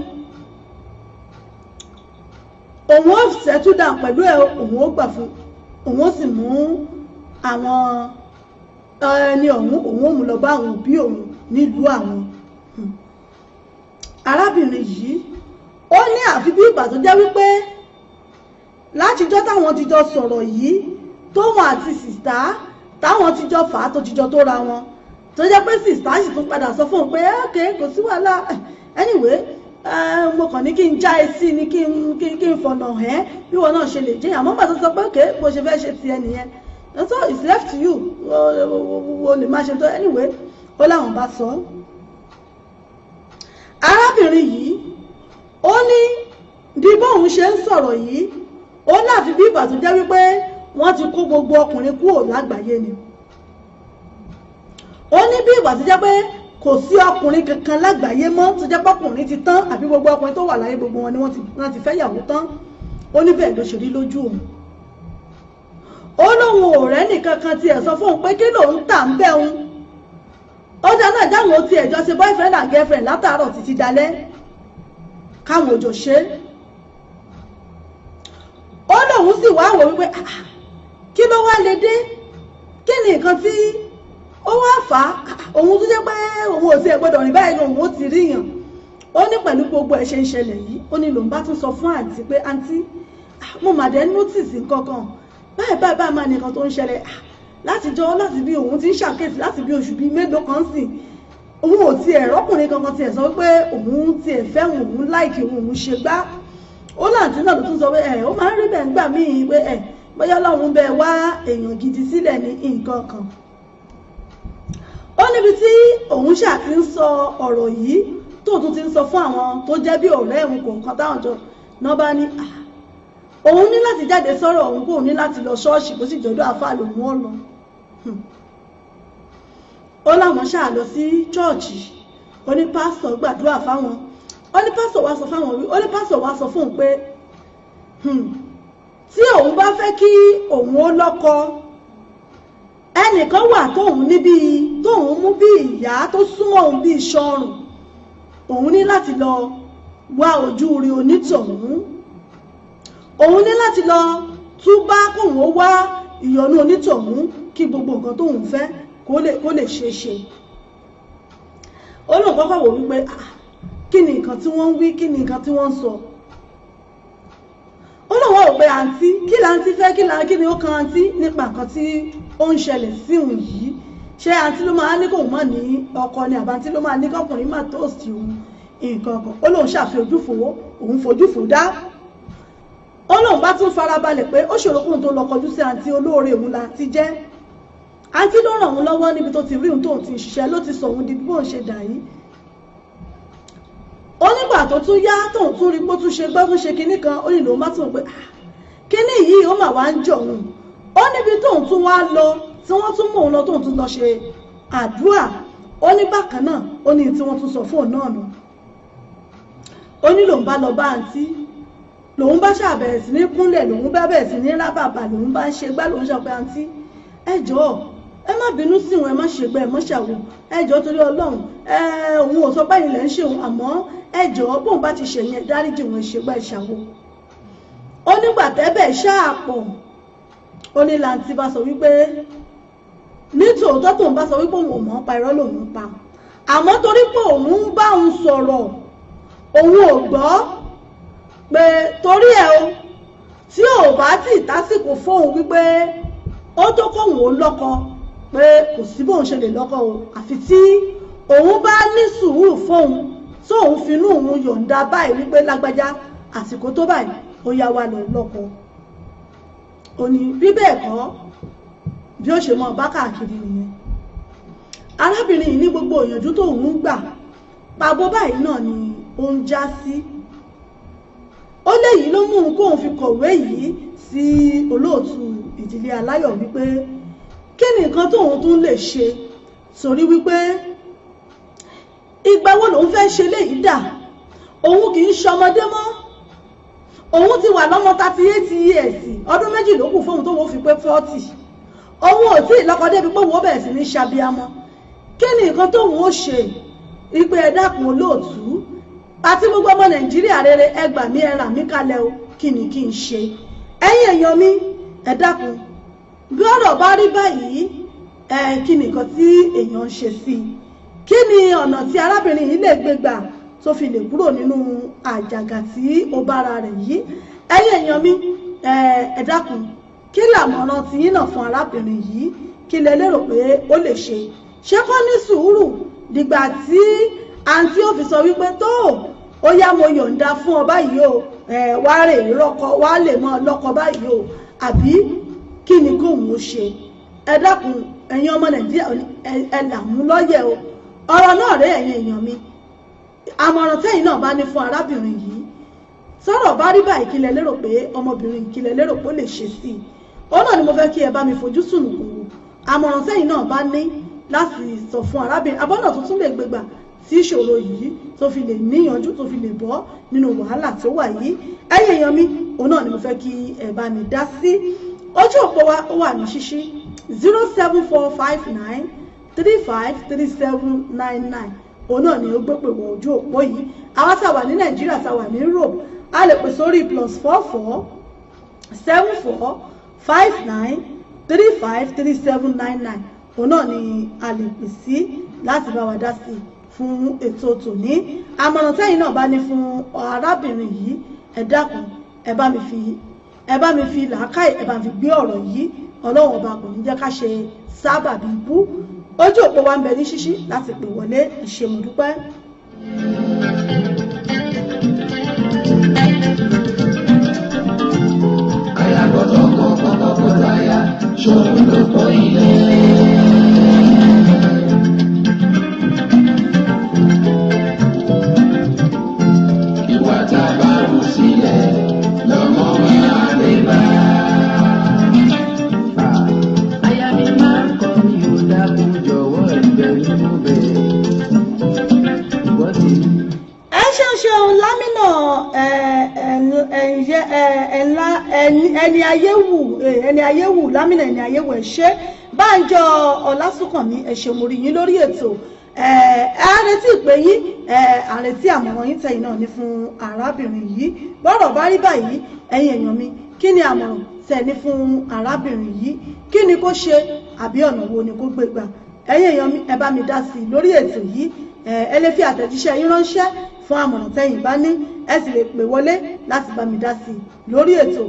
òun ó settle down pẹ̀lú ẹ̀, òun ó gbà fún òun, ó sì mú àwọn ẹni ọ̀hún, òun ó mú lọ bá àwọn òbí òun nílùú àwọn. Arábìnrin yìí, ó ní àfi bí ìgbà tó jẹ́ wípé látijọ́ táwọn ti jọ sọ̀rọ̀ yìí, tóun àti sister táwọn ti jọ fà á, tó ti jọ tó ra wọn, tó jẹ́ pé sister sì tún padà sọ fún un pé, "Ok, kò sí wàhálà. Anyway, mo kàn ní kí n já ẹ sí ni, kí n fọ̀nà ẹ́ bí wọn náà ṣe lè jẹ́." Àmọ́ pàtó sọ pé, "Ok, bó ṣe fẹ́ ṣe tiẹ̀ nìyẹn, so it's left to you, o lè má ṣe tó." Anyway, ó láwọn bá sọ. Arábìnrin yìí, ó ní bí bóun ṣe ń sọ̀rọ̀ yìí, ó láfi bí ìgbà tó jẹ́ wípé wọ́n ti kó gbogbo ọkùnrin kúrò lágbàáyé ni. Ó ní bí ìgbà tó jẹ́ pé kò sí ọkùnrin kankan lágbàáyé mọ́, tó jẹ́ pọ́kùnrin ti tán, àbí gbogbo ọkùnrin tó wà láyé, gbogbo wọn ni wọ́n ti fẹ́ yàwó tán. Ó ní bẹ́ẹ̀ ló ṣe rí lójú òun. Ó lóun ò rẹ́ nìkan kan tiẹ̀ sọ fóun pé kí lòun tà ń bẹ́ òun, ó dáná jáwọn ó tiẹ̀ jọ ṣe boyfriend and girlfriend látàárọ̀ títí dalẹ́, káwọn òjò ṣe é. Ó lóun sì wá wò wípé, "Ah, ah, kí ló wá lè dé? Kí ni nǹkan tí ó wá fà á?" Òun tó jẹ́ pé òun ò tiẹ̀ gbọ́dọ̀ rìn báyìí, òun ó ti rí yàn. Ó ní pẹ̀lú gbogbo ẹ̀ ṣe ń ṣẹlẹ̀ yìí, ó ní lòun bá tún sọ fún àǹtí pé, "Àǹtí, mo mà dé notice nǹkan kan báyìí báyìí báyìí, máa nìkan tó ń ṣẹlẹ̀ látijọ́, láti bí òun ti ń ṣàkíyèsí láti bí oṣù bíi mélòó kan sìn, òun ò tiẹ̀ rọ́kùnrin kankan tiẹ̀ sọ pé òun tiẹ̀ fẹ́ òun, like òun, òun ṣe gbá." Ó láǹtí náà ló tún sọ pé ẹ̀ ó máa ń rí bẹ́ẹ̀ ńgbà míì, pé ẹ̀ bóyá Ọlọ́run bẹ́ẹ̀ wá èèyàn gidi sílẹ̀ ní nǹkan kan. Ó níbi tí òun ṣáà ti ń sọ ọ̀rọ̀ yìí, tó tún ti ń sọ fún àwọn tó jẹ́ bí ọ̀rẹ́ òun kọ̀ọ̀kan táwọn jọ náà bá ní òun ní láti jáde sọ̀rọ̀ òun, kóun ní láti lọ ṣọ́ọ̀ṣì, kó sì jọ̀dọ̀ àáfàá lòun ó lọ. Ó láwọn ṣáà lọ sí chọ́ọ̀chì. Ó ní pásítọ̀ gbàdúrà fáwọn. Ó ní pásítọ̀ wá sọ fáwọn wí, ó ní pásítọ̀ wá sọ fóun pé tí òun bá fẹ́ kí òun ó lọ́kọ, ẹnìkan wà tóun níbi tóun mú bí ìyá tó súnmọ́ òun bí iṣan ọrùn, òun ní láti lọ wá ojú rí onítọ̀hún, òun ní láti lọ túbá kóun ó wá ìyọ́nú onítọ̀hún kí gbogbo nǹkan tóun fẹ́ kó lè ṣeé ṣe. Ó lóun kọ́kọ́ wò wípé kí ni nǹkan tí wọ́n ń wí, kí ni nǹkan tí wọ́n ń sọ. Ó lóun wá wò pé àǹtí, kí làǹtí fẹ́, kí ni ó kan àǹtí nípa nǹkan tí ó ń ṣẹlẹ̀ sí òun yìí? Ṣé àǹtí ló máa ní kóun má ní ọkọ ni, àbáǹtí ló máa ní kọkùnrin má tóòsì òun nǹkan kan? Ó lóun ṣàfihàn ojúfò, òun fojúfò dá. Ó lóun bá tún farabalẹ̀ pé ó ṣòro kóun tó lọ kọjú sí àǹtí, olóore òun làǹtí jẹ́. Àǹtí ló ràn òun lọ́wọ́ níbi tó ti rí òun tóun ti ń ṣiṣẹ́, ló ti sọ òun di bí bóun ṣe dà yìí. Ó nígbà tó tún yá tóun tún rí pé ó tún ṣe gbọ́ tún ṣe kinní kan, ó ní lòun bá tún pé kinní yìí ó mà wá ń jọ òun. Ó níbi tóun tún wá lọ tí wọ́n tún mú òun lọ tóun tún lọ ṣe àdúrà, ó ní bákan náà, ó ní tí wọ́n tún sọ fóun náà nù. Ó ní lòun bá lọ bá àǹtí, lòun bá ṣàbẹ̀rẹ̀ sí ní kúnlẹ̀, lòun bá bẹ̀rẹ̀ sí ní rábàbà, lòun bá ń ṣe gbá, lòun ṣàpẹ́ àǹtí, ẹ jọ̀ọ́ ẹ má bínú sí wọn, ẹ má ṣe gbẹ, ẹ má ṣàwò, ẹ jọ̀ọ́ torí Ọlọ́run, ẹ òun ò sọ báyìí lẹ́ ń ṣe òun, àmọ́ ẹ jọ̀ọ́ bóun bá ti ṣe yẹn dáríjì wọn, ṣe gbá ìṣàwò. Ó nígbà tẹ́bẹ̀ ṣáàpọ̀, ó ní làǹtí bá sọ wípé nítòótọ́ tóun bá sọ wípé òun ò mọ̀ pa, irọ́ lòun pa, àmọ́ torí pé òun ń bá òun sọ̀rọ̀ òun ò gbọ́, pé torí ẹ o tí ò bá tì tásìkò fóun wípé ó tó kóun ó lọ́kọ, pé kò sí bóun ṣe lè lọ́kọ o, àfi tí òun bá ní sùúrù fóun tóun finú òun yọ̀ǹda báyìí wípé lágbájá àsìkò tó báyìí ó yá wa lọ lọ́kọ. Ó ní bí bẹ́ẹ̀ kọ́ bí ó ṣe mọ bá káàkiri nìyẹn. Arábìnrin yìí ní gbogbo ìyànjú tóun ń gbà pàbó báyìí náà ni ó ń já sí. Ó léyìí ló mú un kóun fi kọ̀wé yìí sí olóòtú ìdílé aláyọ̀ wípé kí ni nǹkan tóun tún lè ṣe, torí wípé ìgbà wo lòun fẹ́ ṣe léyìí dà, òun kì í ṣọmọdé mọ́, òun ti wà lọ́mọ 38 years, ọdún méjì ló kù fóun tóun fi pé 40, òun ò tí ì lọ́kọ débi pé òun ó bẹ̀rẹ̀ sí ní ṣàbíamọ. Kí ni nǹkan tóun ó ṣe? Ìpè ẹ dákun olóòtú àti gbogbo ọmọ Nàìjíríà rere, ẹ gbà mí, ẹ rà mí kalẹ̀ o, kí ni kí n ṣe? Ẹ̀yin èèyàn mi, ẹ dákun, bí ọ̀rọ̀ bá rí báyìí, ẹ kí ni nǹkan tí èèyàn ń ṣe sí i? Kí ni ọ̀nà tí arábìnrin yìí lè gbé gbà tó fi lè kúrò nínú àjàgà tí ó bára rẹ̀ yìí? Ẹ̀yin èèyàn mi, ẹ dákun, kí làmọ̀ràn tí yín náà fún arábìnrin yìí? Kí lẹ lérò pé ó lè ṣe? Ṣé kó ní sùúrù dìgbà tí àǹtí ò fi sọ wípé tó ó yá mo yọ̀ǹda fún ọ báyìí o, wá rè rọ́kọ, wá lè mọ́ lọ́kọ báyìí o, àbí kí ni kóun ó ṣe? Ẹ dákun ẹ̀yin ọmọ Nàìjíríà, ẹ là mú lọ́yẹ̀ o. Ọ̀rọ̀ náà rèé ẹ̀yin èèyàn mi, àmọ̀ràn tẹ́yìn náà bá ní fún arábìnrin yìí, sọ̀rọ̀ bá rí báyìí, kí lẹ lérò pé ọmọbìnrin, kí lẹ lérò pé ó lè ṣe sí i? Òun náà ni mo fẹ́ kí ẹ bá mi fojú sùnùkùn wò. Àmọ̀ràn tẹ́yìn náà bá ní láti sọ fún arábìnrin abọ́nà tó tún lè gbégbà tí ìṣòro yìí tó fi lè níyanjú, tó fi lè bọ́ nínú wàhálà tó wà yìí, ẹ̀yin èèyàn mi, òun náà ni mo fẹ́ kí ẹ bá mi dá sí. Ojú òpó wa ó wà ní ṣíṣí, 07459353799, òun náà ni ó gbé pè wọ ojú òpó yìí. Àwa tá a wà ní Nàìjíríà, tá a wà ní Europe, a lè pè sórí +44 7459353799, òun náà ni a lè pè sí láti bá wa dá sí fún ètò tòní. Àmọ̀ràn tẹ́yìn náà bá ní fún arábìnrin yìí, ẹ dákun, ẹ bá mi fi làákàyè, ẹ bá mi fi gbé ọ̀rọ̀ yìí. Ọlọ́run ọba kò ní jẹ́ ká ṣe sábàbí ibú. Ojú òpó wa ń bẹ ní ṣíṣí láti pè wọlé. Ẹ ṣé, mo dúpẹ́. Aya gbọ́dọ̀ kọ́ kọ́kọ́ gbọ́dọ̀ aya, ṣòun ló kọ́ ilé. Ìwà tá a bá rù sílẹ̀ lọ́mọ máa lè bá. Aya mi máa ń kọ́ mi ò dákun jọ̀wọ́ ẹ̀bẹ̀ ni mo bẹ̀. Ìwọ tèmi. Ẹ ṣeun ṣeun. Ẹni ayé wù, ẹni ayé wù lámìnà, ẹni ayé wù. Ẹ ṣé. Bánjọ Ọlásùnkànmí, ẹ ṣé, mo rí yín lórí ètò. Ẹ á retí ìpè yín, ẹ à retí àmọ̀ràn yín tẹ̀yin náà ní fún arábìnrin yìí. Bọ́rọ̀ bá rí báyìí, ẹ̀yin èèyàn mi, kí ni àmọ̀ràn tẹ́ ní fún arábìnrin yìí? Kí ni kó ṣe, àbí ọ̀nà wo ni kó gbé gbà? Ẹ̀yin èèyàn mi, ẹ bá mi dá sí i lórí ètò yìí. Ẹ lè fi àtẹ̀jíṣẹ́ yín ránṣẹ́ fún àmọ̀ràn tẹ́yin bá ní, ẹ sì lè pè wọlé láti bá mi dá sí i lórí ètò.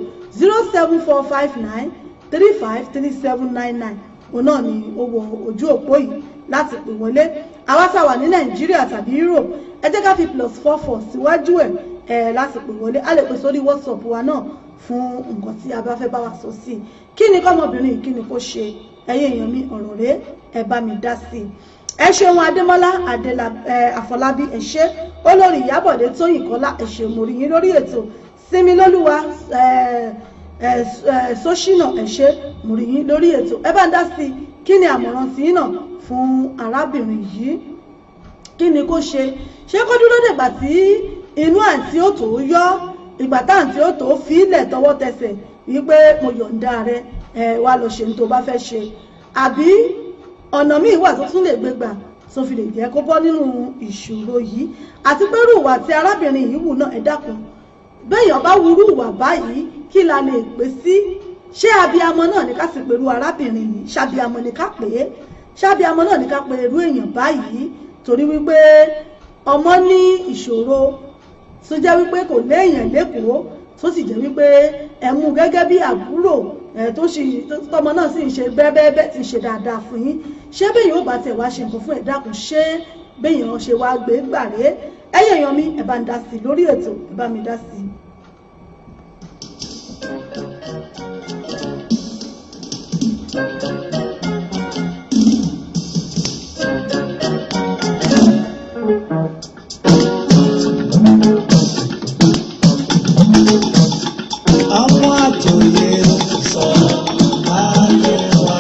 07459353799, òun náà ni ó wọ ojú òpó yìí láti pè wọlé. Àwa tá a wà ní Nàìjíríà tàbí Europe, ẹ jẹ́ ká fi +44 síwájú ẹ̀ ẹ̀ láti pè wọlé. A lè pè sórí WhatsApp wa náà fún nǹkan tí a bá fẹ́ bá wa sọ sí i. Kí ni kọ́mọbìnrin yìí, kí ni kó ṣe? Ẹ̀yin èèyàn mi, ọ̀rọ̀ rèé, ẹ bá mi dá sí i. Ẹ ṣeun. Adémọ́lá Adéla ẹ Àfọlábí, ẹ ṣé. Olórí Ìyábọ̀dé Tóyìn Kọ́lá, ẹ ṣé, mo rí yín lórí ètò. Sinmi Lólúwa ẹ ẹ ẹ Sóṣínà, ẹ ṣé, mo rí yín lórí ètò. Ẹ bá ń dá sí i. Kí ni àmọ̀ràn tiyín náà fún arábìnrin yìí? Kí ni kó ṣe? Ṣé kó dúró dègbà tí inú àǹtí ó tó yọ, ìgbà tá àǹtí ó tó fi ilẹ̀ tọwọ́ tẹsẹ̀ wípé mo yọ̀ǹda rẹ, ẹ wá lọ ṣe ní tó bá fẹ́ ṣe, àbí ọ̀nà míì wà tó tún lè gbé gbà tó fi lè jẹ́ kó bọ́ nínú ìṣòro yìí? Àti pé irú ìwà tí arábìnrin yìí wù náà, ẹ dákun, béèyàn bá wúrú ìwà báyìí, kí la lè pè sí? Ṣé abiyamọ náà ní ká sì pẹ̀lú arábìnrin yìí? Ṣàbíamọ ní ká pè é? Ṣàbíamọ náà ní ká pè irú èèyàn báyìí? Torí wípé ọmọ ní ìṣòro tó jẹ́ wípé kò léèyàn lẹ́kọ̀ọ́, tó sì jẹ́ wípé ẹ mú gẹ́gẹ́ bí àbúrò ẹ, tó sì tọmọ náà sì ń ṣe bẹ́ẹ̀bẹ́ẹ́, ti ń ṣe dáadáa fún yín. Ṣé béèyàn ó bá tẹ̀ wá ṣe nǹkan fún ẹ, dákun, ṣé béèyàn ṣe wá gbé gbàré? Ẹ̀yin èèyàn mi, ẹ bá ń dá sí i lórí ètò, ẹ bá mi dá sí i. Àwọn àtòyè sọ ayé wa.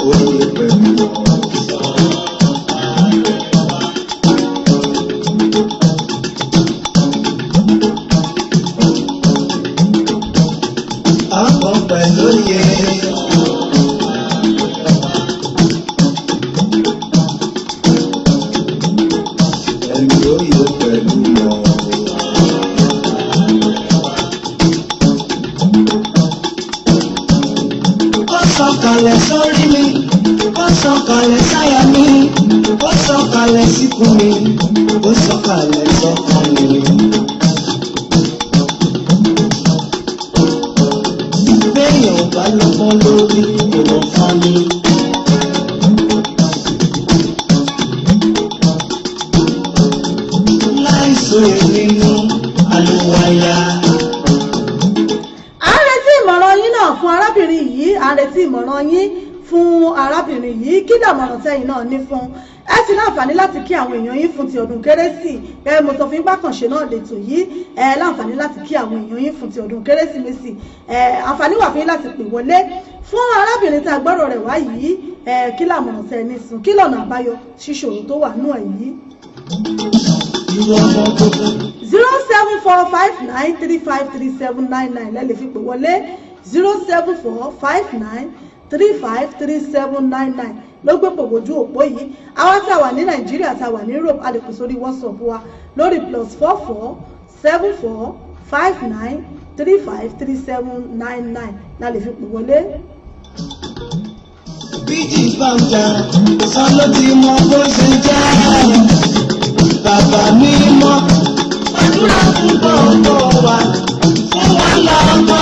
Òye pẹ̀lú ọ̀rọ̀ sọ ayé wa. Àwọn pẹ̀lú òye. Pẹ̀lú òye, pẹ̀lú ọ̀rọ̀. Ó sọ̀kalẹ̀ sórí mi, ó sọ̀kalẹ̀ sáyà mi, ó sọ̀kalẹ̀ síkùn mi, ó sọ̀kalẹ̀ sọ́kàn mi. Béèyàn ò bá lọ́gbọ́n lórí, kò lọ fún mi. Láìsòye nínú àlùwàyà. À ń retí ìmọ̀ràn yín náà fún arábìnrin yìí. À ń retí ìmọ̀ràn yín fún arábìnrin yìí. Kí dàmọ̀ràn tẹ́yìn náà ní fún? Ẹ sì láǹfààní láti kí àwọn èèyàn yín fún ti ọdún Kérésì. Ẹ mo sọ fún yín bákànṣe náà lètò yìí. Ẹ láǹfààní láti kí àwọn èèyàn yín fún ti ọdún Kérésìmesì. Ẹ àǹfààní wà fún yín láti pè wọlé fún arábìnrin tá a gbọ́rọ̀ rẹ̀ wá yìí. Ẹ kí làmọ̀ràn tẹ́ ní sùn? Kí lọ̀nà àbáyọ ṣíṣòro tó wà nù ẹ̀ yìí? Irú ọmọ tuntun. 07459353799 lẹ́ lè fi pè wọlé. 07459353799 ló gbé pò ojú òpó yìí. Àwa tá a wà ní Nàìjíríà, tá a wà ní Europe, a lè pè sórí WhatsApp wa lórí +447459353799 la lè fi pè wọlé. Bíjì bá ń jà, sọ ló ti mọ bó ṣe jẹ́. Bàbá mi mọ́, gbàdúrà fún gbogbo wa, fún wa lọ́mọ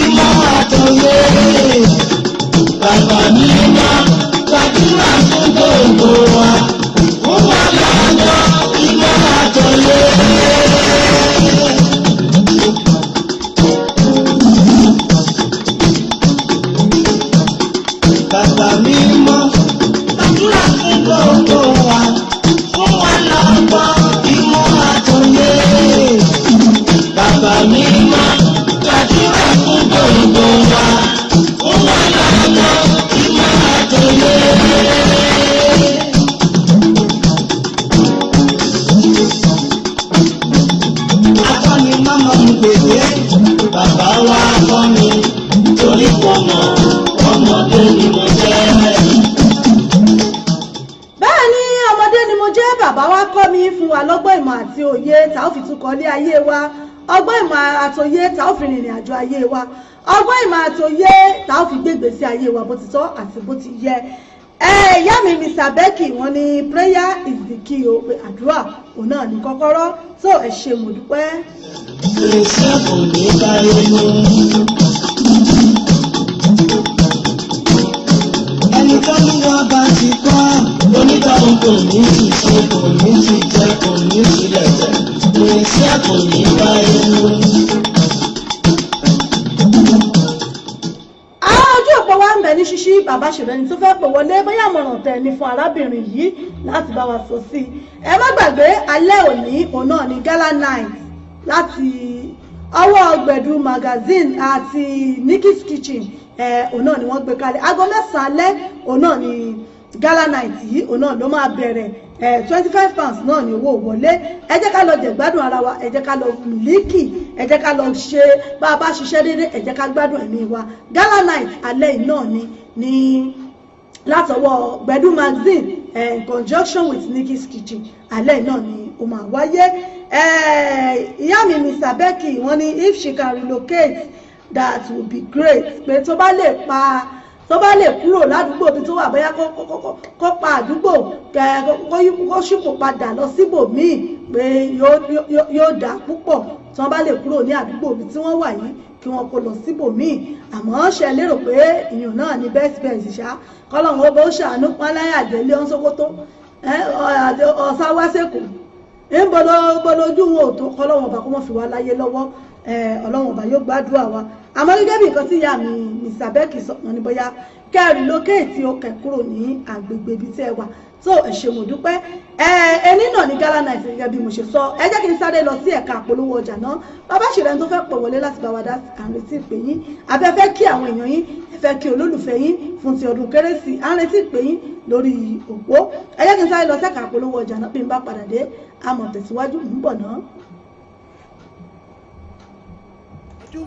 ìmọ̀ àtòyé. Bàbá mi mọ́, gbàdúrà fún gbogbo wa, fún wa lọ́mọ ìmọ̀ àtòyé. Bàbá mi mọ́, gbàdúrà fún gbogbo wa, fún mi fún wa lọ́gbọ́n, ìmọ̀ àti òye tá ó fi tukọ̀ lé ayé wa, ọgbọ́n, ìmọ̀ àtòye tá ó fi rìnrìn àjò ayé wa, ọgbọ́n, ìmọ̀ àtòye tá ó fi gbé ìgbésí ayé wa bó ti tọ́ àti bó ti yẹ. Ẹ ìyá mi Mr. Becky, wọ́n ní prayer is the key o, pé àdúrà òun náà ní kọ́kọ́rọ́ tó. Ẹ ṣé, mo dúpẹ́. Irinṣẹ́ kò ní báyé mú. Ẹni tọ́lúwa bá ti kọ́, onítọ̀hún kò ní ti ṣe, kò ní ti jẹ, kò ní tilẹ̀ tẹ̀. Irinṣẹ́ kò ní báyé mú. Àwọn ojú òpó wa ń bẹ ní ṣíṣí. Bàbá ṣèlẹ́ni tó fẹ́ pè wọlé, bóyá àmọ̀ràn tẹ̀ ní fún arábìnrin yìí láti bá wa sọ sí i. Ẹ má gbàgbé, alẹ́ òní òun náà ní gala night láti ọwọ́ Gbẹ̀du Magazine àti Nikki's Kitchen. Ẹ òun náà ni wọ́n gbé kalẹ̀. Aago 9 alẹ́ òun náà ní gala night yìí, òun náà ló máa bẹ̀rẹ̀. £25 náà ni owó wọlé. Ẹ jẹ́ ká lọ jẹ̀gbádùn ara wa, ẹ jẹ́ ká lọ mílíkì, ẹ jẹ́ ká lọ ṣe bá a bá ṣiṣẹ́ déédéé, ẹ jẹ́ ká gbádùn ẹ̀mí wa. Gala night alẹ́ yìí náà ni ní látọwọ́ Gbẹ̀du Magazine in conjunction with Nikki's Kitchen. Alẹ́ yìí náà ni ó máa wáyé. Ìyá mi Mr. Becky, wọ́n ní if she can relocate, that would be great, pé tó bá lè pa, tó bá lè kúrò ládùúgbò bí tó wà, bóyá kó pa àdúgbò kó ṣípò padà lọ síbòmíì, pé yóò dáa púpọ̀ tí wọ́n bá lè kúrò ní àdúgbò bí tí wọ́n wà yìí, kí wọ́n kó lọ síbòmíì. Àmọ́ ṣe lérò pé ìyún náà ní best best ṣá? Kọ́lọ́hún ó bó ṣàánú pọ́n láyà délé ọ̀hún Sókótó ọ̀sá wá sẹ́kọ̀ọ́ ń bọ́lọ́ ojú wọn ò tó. Kọ́lọ́hún ọba kó mọ̀ fi wá láyé lọ́wọ́. Ọlọ́run ọba yóò gbàdúrà wa. Àmọ́ gẹ́gẹ́ bí nǹkan tí ìyá mi Mr. Becky sọ, wọn ní bóyá kẹ́ ẹ relocate, ó kẹ́ kúrò ní agbègbè ibi tí ẹ wà tó. Ẹ ṣé, mo dúpẹ́. Ẹ ẹni náà ní gala night gẹ́gẹ́ bí mo ṣe sọ. Ẹ jẹ́ kí n sáré lọ sí ẹ̀ka àpolówó ọjà náà. Bàbá ṣẹlẹ̀ tó fẹ́ pọ̀ wọlé láti bá wa dá, à ń retí ìpè yín. Àbẹ́ fẹ́ kí àwọn èèyàn yín, ẹ fẹ́ kí olólùfẹ́ yín fún ti ọdún Kérésì, à ń retí ìpè yín lórí òpó. Ẹ jẹ́ kí n sáré lọ sẹ́ka àpolówó ọjà náà. Bí n bá padà dé, a mọ̀ tẹ̀síwájú. Ń bọ̀ náà.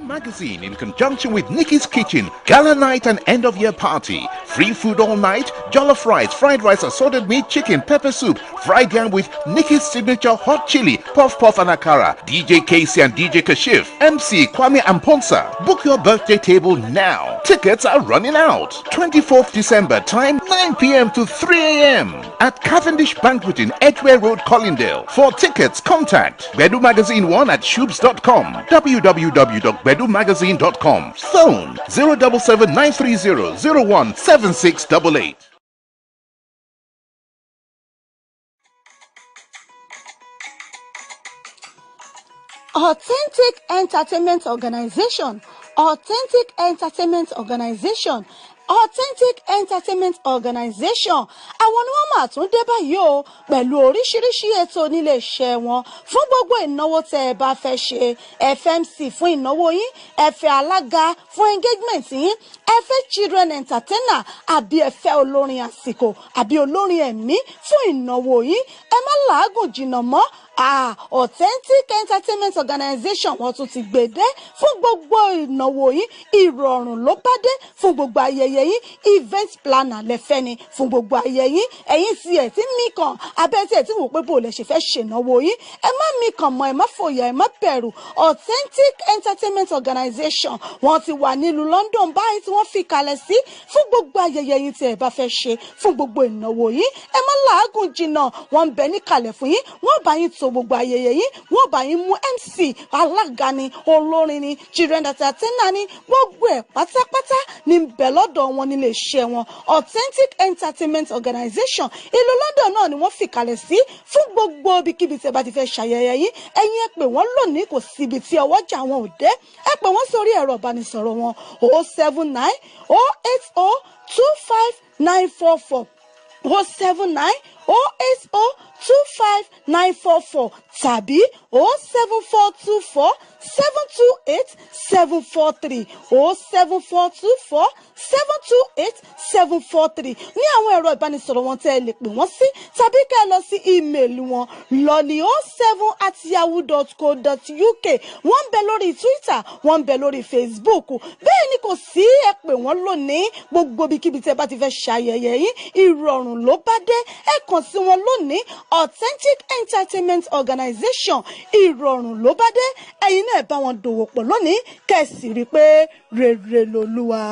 Magazine in conjunction with Nikki's Kitchen, Gala Night and End of Year Party. Free food all night, jollof rice, fried rice, assorted meat, chicken, pepper soup, fried yam with Nikki's signature hot chili, puff puff and akara, DJ Casey and DJ Kashif, MC Kwame Amponsa. Book your birthday table now. Tickets are running out. 24th December, time 9 p.m. to 3 a.m. at Cavendish Banquet in Edgware Road, Collindale. For tickets, contact Gbedu Magazine 1 at shubes.com, www.gbedumagazine.com. Phone 077 930 017688. Authentic Entertainment Organization, Authentic Entertainment Organization, Authentic Entertainment Organization, àwọn ni wọ́n máa tún dé báyìí o pẹ̀lú oríṣiríṣi ètò nílé iṣẹ́ wọn fún gbogbo ìnáwó tẹ́ ẹ bá fẹ́ ṣe. FMC fún ìnáwó yín, ẹ fẹ́ alága fún engagement yín, ẹ fẹ́ children entertainer, àbí ẹ fẹ́ olórin àsìkò àbí olórin ẹ̀mí fún ìnáwó yín, ẹ má làágùn jìnnà mọ́. Authentic Entertainment Organization, wọ́n tún ti gbèdé fún gbogbo ìnáwó yín. Ìrọ̀rùn ló bá dé fún gbogbo ayẹyẹ yín. Event planner lẹ́fẹ́ ni fún gbogbo ayẹyẹ yín. Ẹ̀yin tí ẹ̀ tí mí kàn abẹ́ tí ẹ̀ tí wò pé bò lẹ ṣe fẹ́ ṣènáwó yín, ẹ má mí kàn mọ́, ẹ má fòyà, ẹ má bẹ̀rù. Authentic Entertainment Organization, wọ́n ti wà nílùú London báyìí tí wọ́n fi kalẹ̀ sí fún gbogbo ayẹyẹ yín tí ẹ bá fẹ́ ṣe, fún gbogbo ìnáwó yín. Ẹ má làágùn jìnnà, wọ́n ń bẹ níkàlẹ̀ fún yín. Wọ́n bá yín to gbogbo ayẹyẹ yín, wọ́n bá yín mú MC, alága ni, olórin ni, children entertainer ni, gbogbo ẹ̀ pátápátá ní ń bẹ lọ́dọ̀ wọn nílé iṣẹ́ wọn. Authentic Entertainment Organization, ìlú London náà ni wọ́n fìkàlẹ̀ sí fún gbogbo ibikíbi tí ẹ bá ti fẹ́ ṣayẹyẹ yín. Ẹ̀yin ẹ pè wọ́n lónìí, kò síbi tí ọwọ́jà wọn ò dé. Ẹ pè wọ́n sórí ẹ̀rọ ìbánisọ̀rọ̀ wọn: 079 080 25944, 079 080 25944 tàbí 07424 728 743, 07424 728 743 ní àwọn ẹ̀rọ ìbánisọ̀rọ̀ wọn tẹ́ ẹ lè pè wọ́n sí, tàbí kẹ́ ẹ lọ sí email wọn lọ́ní07@yahoo.co.uk. Wọ́n ń bẹ lórí Twitter, wọ́n ń bẹ lórí Facebook. Bẹ́ẹ̀ ni kò sí, ẹ pè wọ́n lónìí. Gbogbo ibikíbi tẹ́ bá ti fẹ́ ṣayẹyẹ yín, ìrọ̀rùn ló bá dé. Ẹ kàn kàn sí wọn lónìí. Authentic Entertainment Organization, ìrọ̀rùn ló bá dé. Ẹ̀yin náà bá wọn dòwò pọ̀ lónìí, kẹ́ ẹ sì rí i pé rere lolúwa.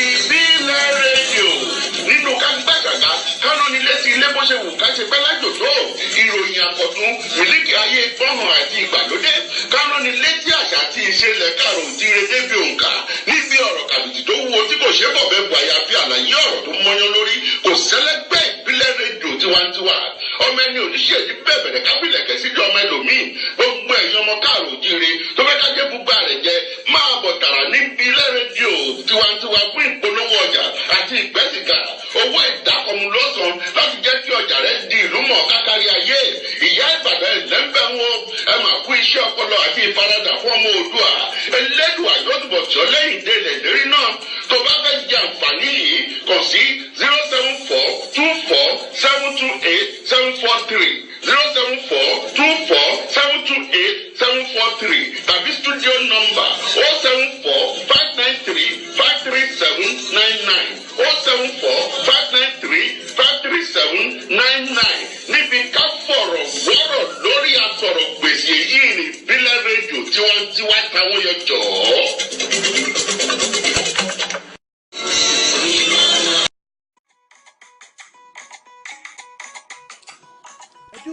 Ìbílẹ̀ Rédíò, nínú ká gbàgàgà kánú ní létí ilé, bó ṣe wù ká ṣe pẹ́ lájò tó, ìròyìn àkọ́tún, mílíkì ayé gbọ́hàn àti ìgbàlódé, kánú ní létí àṣà àti ìṣẹ̀lẹ̀ kàrò òjíire débi òǹkà níbi ọ̀rọ̀ kàbìtì tó wúwo tí kò ṣe bọ̀ bẹ́ẹ̀ bu, àyàfi àlàyé ọ̀rọ̀ tó mọ́yán lórí, kò sẹ́lẹ́gbẹ́. Ìbílẹ̀ Rédíò tiwantiwa, ọmọ ẹni oníṣẹ́ yìí bẹ̀bẹ̀rẹ̀ kábìlẹ̀kẹ́ síjú ọmọ ẹlòmíì. Gbogbo ẹ̀yin ọmọ káàrò òjíire tó fẹ́ ká jẹ́ gbogbo àrẹ̀ jẹ, máa bọ̀ tààrà ní Ìbílẹ̀ Rédíò tiwantiwa fún ìpolówó ọjà àti ìgbẹ́sìgà. Owó ìdákọ̀mù lọ́sàn láti jẹ́ kí ọjà rẹ di ìlú mọ̀ kákárí ayé. Ìyá Ìbàdàn, ẹ̀lẹ́ńbẹ̀ wọn, ẹ máa kú iṣẹ́ ọpọlọ àti ìfaradà fún ọmọ Oòduà. Ẹlẹ́dùà yóò túbọ̀ tí ọ lẹ́yìn délẹ̀ lérí náà. Tó bá fẹ́ jẹ àǹfààní yìí, kàn sí 07424728743, 07424728743, tàbí studio number 07459353799, 07459353799. Níbi ká fọ̀rọ̀ wọ́rọ̀ lórí asọ̀rọ̀ gbèsè yìí ní Ìbílẹ̀ Rédíò tiwantiwa, táwọn yọ jọ̀ọ́.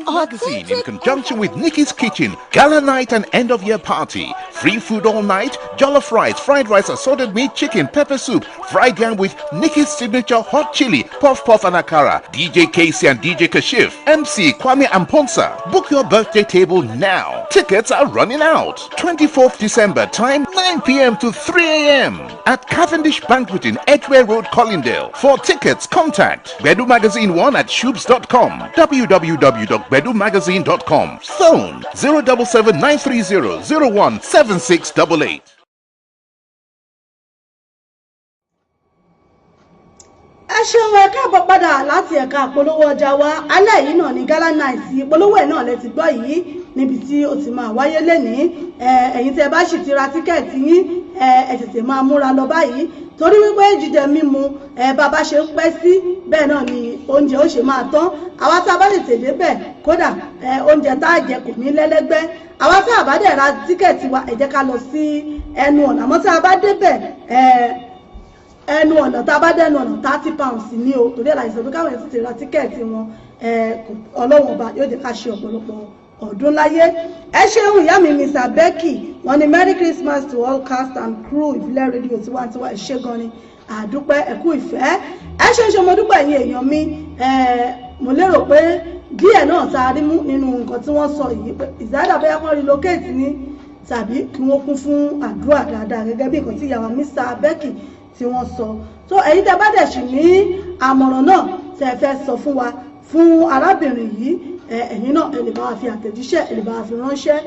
Magazine, in conjunction with Nikki's Kitchen, Gala Night and End of Year Party. Free food all night, jollof rice, fried rice, assorted meat, chicken, pepper soup, fried yam with Nikki's signature hot chili, puff puff and akara. DJ Casey and DJ Kashif, MC Kwame Amponsa. Book your birthday table now. Tickets are running out. 24th December, time 9 p.m. to 3 a.m. at Cavendish Banquet in Edgware Road, Collindale. For tickets, contact Bedu Magazine 1 at shubes.com, www.bedumagazine.com. Phone 077 930 017688. Ẹ ṣeun, ẹ káàbọ̀ padà láti ẹ̀ka àpolówó ọjà wa. Alẹ́ yìí náà ní gala night, ìpolówó ẹ̀ náà lẹ ti gbọ́ yìí, níbi tí ó ti máa wáyé lénìí. Ẹ̀yin tí ẹ bá sì ti ra ticket yín, ẹ tètè máa múra lọ báyìí, torí wípé jíjẹ mímu ẹ bàbá ṣe ń pẹ́ sí, bẹ́ẹ̀ náà ni oúnjẹ ó ṣe máa tán. Àwa tá a bá tètè débẹ̀, kódà oúnjẹ tá a jẹ kò ní lẹ́lẹ́gbẹ́. Àwa tá a bá dẹ̀ ra ticket wa, ẹ jẹ́ ká lọ sí ẹnu ọ̀nà. Àmọ́ tá a bá débẹ̀, ẹnu ọ̀nà, tá a bá dẹnu ọ̀nà, £30 ní o. Torí ẹ̀ láti sọ pé káwọn èèyàn ti ra ticket wọn. Ọlọ́wọ́n Ọba yóò jẹ́ ká ṣe ọ̀pọ̀lọpọ̀ ọdún láyé. Ẹ ṣeun, ìyá mi Mr Becky. Wọ́n ní merry Christmas to all cast and crew Ìbílẹ̀ Rédíò tiwantiwa. Ẹ ṣé gan ni, àdúpẹ́, ẹ kú ìfẹ́. Ẹ ṣe ń ṣe, mo dúpẹ́. Ẹ̀yin èèyàn mi, mo lérò pé díẹ̀ náà tá a rí mú nínú nǹkan tí wọ́n sọ yìí, pé ìsáyàdà bóyá kán relocate ní tàbí kí wọ́n kún fún àdúrà dáadáa, gẹ́gẹ́ bí nǹkan tí ìyàwó Mr Becky tí wọ́n sọ. Tó ẹ̀yin tẹ́ bá dẹ̀ sì ní àmọ̀ràn náà tẹ́ ẹ fẹ́ sọ fún wa, fún arábìnrin yìí, ẹ̀yin náà ẹ lè bá wa fi àtẹ̀jíṣẹ́, ẹ lè bá wa fi ránṣẹ́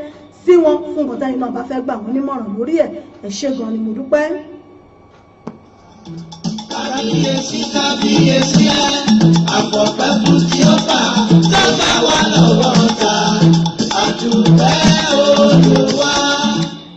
sí wọn fún nǹkan tẹ́yin náà bá fẹ́ gbà wọ́n nímọ̀ràn lórí ẹ̀. Ẹ ṣé gan ni, mo dúpẹ́. Kábíyèsí, kábíyèsí ẹ, àpọ̀pẹ́ fún tí ó bá tọ́gbà wà lọ́wọ́ ta, àdùpẹ́ Olúwa.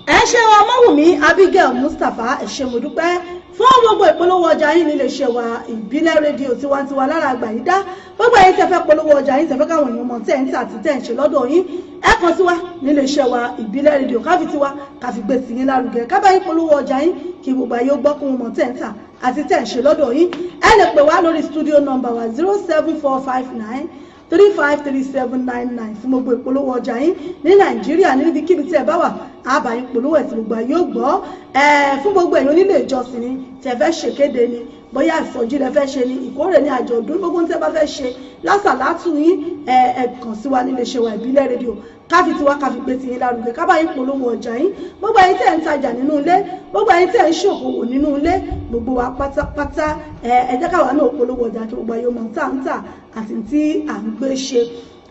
Ẹ ṣé, Ọmọwùmí Abigail Mustapha, ẹ ṣé, mo dúpẹ́ fún gbogbo ìpolówó ọjà yín nílé iṣẹ́ wa Ìbílẹ̀ Rédíò tiwantiwa lára àgbà yìí dá. Gbogbo ẹ̀yin tẹ́ fẹ́ polówó ọjà yín, tẹ́ fẹ́ káwọn èèyàn mọ̀ tẹ́ ń tà àti tẹ́ ń ṣe lọ́dọ̀ yín, ẹ kàn sí wa nílé iṣẹ́ wa Ìbílẹ̀ Rédíò, káfi tiwa káfi gbé sí yín lárugẹ, kábàá yín polówó ọjà yín kí gbogbo ayé ó gbọ́, kó wọn mọ̀ tẹ́ ń tà àti tẹ́ ń ṣe lọ́dọ̀ yín. Ẹ lè pè wá lórí studio number wa, 07459353799, fún gbogbo ìpolówó ọjà yín ní Nàìjíríà, níbikíbi tí ẹ bá wà, àbá yín polówó ẹ̀ tí gbogbo ayé ó gbọ́. Ẹ fún gbogbo ẹ̀yin onílé ìjọsìn ni tẹ́ fẹ́ ṣèkéde ni, bóyá ìsọjí lẹ fẹ́ ṣe ni, ìkórè ní, àjọ̀dún, gbogbo tí ẹ bá fẹ́ ṣe lásàlátù yín, ẹ kàn sí wa nílé iṣẹ́ wa Ìbílẹ̀ Rédíò, káfi tiwa káfi gbé tiyín lárugẹ, ká bá yín polówó ọjà yín. Gbogbo ẹ̀yin tẹ́ ń tajà nínú ilé, gbogbo ẹ̀yin tẹ́ ń ṣòkòwò nínú ilé, gbogbo wa pátápátá, ẹ jẹ́ káwa náà polówó ọjà kí gbogbo ayé mọ̀ tá à ń tà àti tí à ń gbé ṣe.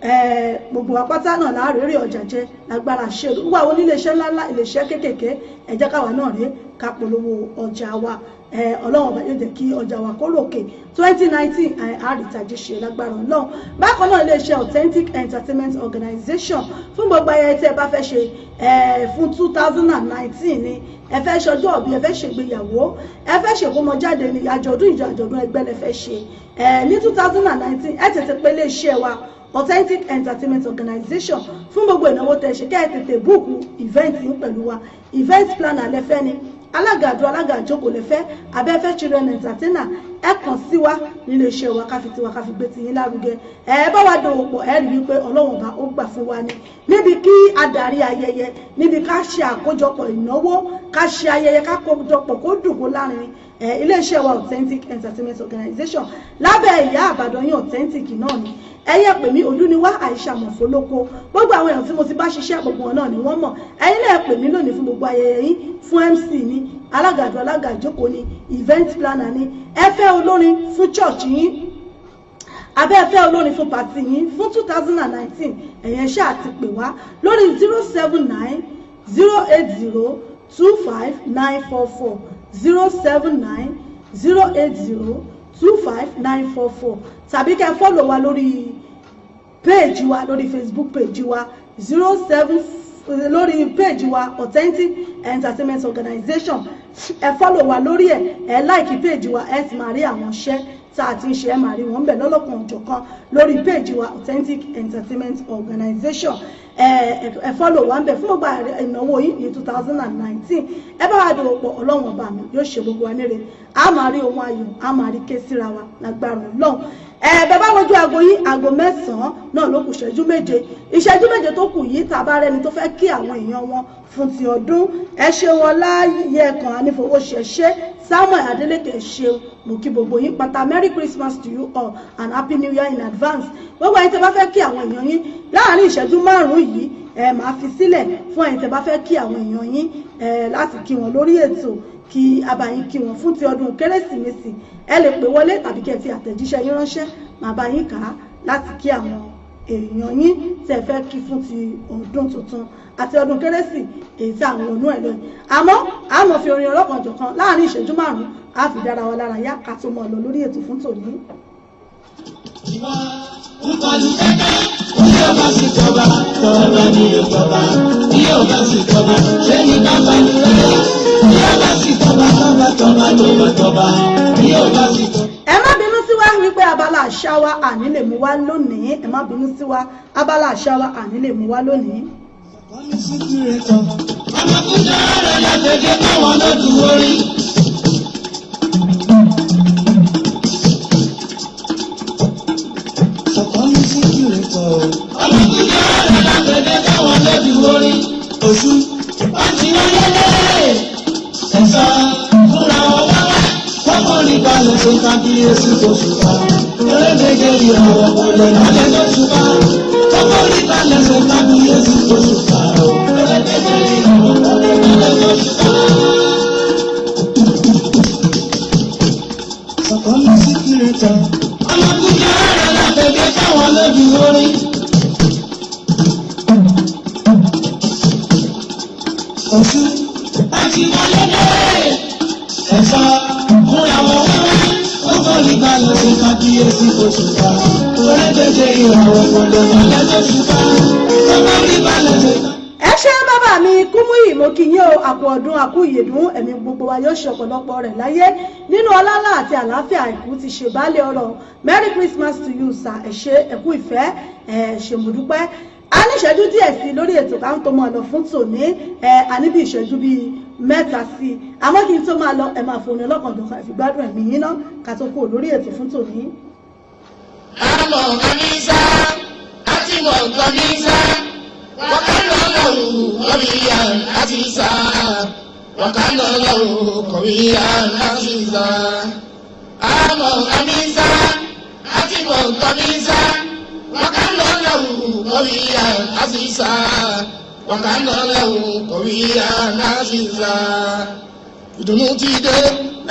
Gbogbo apáta náà láàrin rí ọjà jẹ lágbára ṣe. Gbogbo àwọn oníléeṣẹ́ ńláńlá, iléeṣẹ́ kéékèèké, ẹ jẹ́ káwa náà rí ká polówó ọjà wa. Ọlọ́run Ọba yóò jẹ́ kí ọjà wa kó ròkè. 2019, àrìtàjì ṣe lágbára Ọlọ́run. Bákan náà, iléeṣẹ́ Authentic Entertainment Organization, fún gbogbo ayẹyẹ tí ẹ bá fẹ́ ṣe fún 2019 ni, ẹ fẹ́ ṣọjọ́ ìbí, ẹ fẹ́ ṣègbéyàwó, ẹ fẹ́ ṣèkómọjáde ni, àjọ̀dún ìjọ, àjọ̀dún ẹgbẹ́ lẹ fẹ́ ṣe ní 2019, ẹ tètè pé iléeṣẹ́ wa, Authentic Entertainment Organization, fún gbogbo ìnáwó tẹ́ ṣe, kẹ́ ẹ tètè book event yín pẹ̀lú wa. Event planner lẹ́fẹ́ ni, alága àdúrà, alága àjókòó lẹ́fẹ́, abẹ́fẹ́ children entertainer, ẹ kàn sí wa nílé iṣẹ́ wa, ká fi tiwa ká fi gbé tiyín lárugẹ. Ẹ bá wa dòwò pọ̀, ẹ rí wípé Ọlọ́wọ̀n Ọba ó gbà fún wa ni níbi kí adarí ayẹyẹ, níbi ká ṣe àkójọpọ̀ ìnáwó, ká ṣe ayẹyẹ, ká kójọpọ̀ kó dùn kó lárinrin. Iléeṣẹ́ wa, Authentic Entertainment Organization, lábẹ́ ìyá àbàdàn yín Authentic náà ni. Ẹ̀yin pè mí, Olúniwá Àìsà Mọ̀fólókó. Gbogbo àwọn èèyàn tí mo ti bá ṣiṣẹ́, gbogbo wọn náà ni wọ́n mọ̀. Ẹ̀yin náà pè mí lónìí fún gbogbo ayẹyẹ yín, fún MC ni, alága àdúrà, alága ìjókòó ni, event planner ni, ẹ fẹ́ olórin fún church yín, abẹ́ ẹ fẹ́ olórin fún party yín fún 2019, ẹ̀yẹn ṣáà ti pè wá lórí 07908025944, 07908025944, tàbí kẹ́ follow wa lórí page wa lórí Facebook page wa, 07, lórí page wa, Authentic Entertainment Organization. Ẹ follow wa lórí ẹ, ẹ like page wa, ẹ sì máa rí àwọn iṣẹ́ tá a ti ń ṣe, ẹ máa rí wọn bẹ̀ lọ́lọ́kan òjọ̀kan lórí page wa, Authentic Entertainment Organization. Ẹ follow wa ń bẹ̀ fún gbogbo ìnáwó yìí ní 2019. Ẹ bá wa dòwò pọ̀, Ọlọ́run Ọba mi yóò ṣe gbogbo wa níre. A máa rí ohun ayọ̀, a máa rí ké síra wa lágbára Ọlọ́run. Ẹ bẹ bá wojú aago yìí, aago 9 náà ló kù ìṣẹ́jú 7. Ìṣẹ́jú 7 tó kù yìí, tá a bá rẹni tó fẹ́ kí àwọn èèyàn wọn fún ti ọdún, ẹ ṣeun. Ọláyẹ kan anífowóṣẹṣẹ Samuel Adeleke, ṣeun. Mo kí gbogbo yín pátá. Merry Christmas to you all and Happy New Year in advance. Gbogbo ẹ̀yin tẹ́ bá fẹ́ kí àwọn èèyàn yín láàárín ìṣẹ́jú 5 yìí, ẹ máa fi sílẹ̀ fún ẹ̀yin tẹ́ bá fẹ́ kí àwọn èèyàn yín, ẹ láti kí wọn lórí ètò, kí abayín kí wọn fún ti ọdún Kérésìmesì. Ẹ lè pè wọlé tàbí kí ẹ fi àtẹ̀jíṣẹ́ yín ránṣẹ́, màá bá yín kà á láti kí àwọn èèyàn yín tẹ́ fẹ́ kí fún ti ọdún tuntun àti ọdún Kérésì èyí tí àwọn ọ̀nà ẹ̀ lọ yìí. Àmọ́ àmọ́ fi orin ọlọ́kanjọ̀kan láàrin ìṣẹ́jú 5 á fi dára wa lára yá ká tó mọ̀ lọ lórí ètò fún tòní. Nkọlu kẹ́kẹ́, bí ó bá sì jọba, tọ́ba ni yóò jọba. Bí ó bá sì jọba, ṣé ní ká pẹ̀lú rẹ̀? Bí ó bá sì jọba, tọ́ba tọ́ba tọ́ba tọ́ba. Bí ó bá sì jọba. Ẹ má bínú sí wa wípé abala àṣà wa àní lè mú wá lónìí. Ẹ má bínú sí wa, abala àṣà wa àní lè mú wá lónìí. Ọmọ kúndà rẹ̀ látẹ̀jẹ́ káwọn lójú orí. Ọmọ kúndà rẹ̀ látẹ̀jẹ́ káwọn lójú orí. Oṣù wọ́n ti wáyé lé ẹ̀sọ́ fúnra wọn wáwá. Wọ́n kọ́ ní balẹ̀ ṣe kábíyèsí tó ṣùpá. Erédéjé ìràwọ̀ kò lè lọ́lẹ̀ tó ṣùpá. Wọ́n kọ́ ní balẹ̀ ṣe kábíyèsí tó ṣùpá. Erédéjé ìràwọ̀ kò lè lọ́lẹ̀ tó ṣùpá. Sọ̀kọ́lù sí kìrìtà. Ọmọkùnrin rẹ̀ látẹ̀jẹ́ káwọn lójú orí. Oṣù àti wọlé dé ẹ̀sọ́ fúnra wọn wáwá. Ó kọ́ ní balẹ̀ ṣe kábíyèsí oṣù ká. Orédèjé ìràwọ̀ kò lè mọ̀lẹ́ tó ṣùpá. Ó kọ́ ní balẹ̀ ṣe. Ẹ ṣé, bàbá mi Kúmúyì, mo kí yín o. Àpò ọdún, àkú ìyèdún, ẹ̀mí gbogbo wa yóò ṣe ọ̀pọ̀lọpọ̀ rẹ̀ láyé nínú ọlálá àti àlàáfíà, àìkú ti ṣe baálé ọrọ̀. Merry Christmas to you, sir. Ẹ ṣé, ẹ kú ìfẹ́, ẹ ṣé, mo dúpẹ́. A ní ìṣẹ́jú díẹ̀ sí lórí ètò ká ń tó máa lọ fún tòní. Ẹ a ní bí ìṣẹ́jú bíi 3 sí i, àmọ́ kí n tó máa lọ, ẹ máa fòní ọlọ́kanjọ̀kan ẹ fi gbádùn ẹ̀mí yín ná ká tó kúrò lórí ètò fún tòní. Àmọ̀ nǹkan ní sá, àti mọ̀ nǹkan ní sá, wákàtí ọlọ́run kọ̀wéyà àti sá, wákàtí ọlọ́run kọ̀wéyà àti sá. Àmọ̀ nǹkan ní sá, àti mọ̀ nǹkan ní sá, wákàtí ọlọ́run kọ̀wéyà àti sá, wákàtí ọlọ́run kọ̀wéyà àti sá. Ìdùnnú ti dé,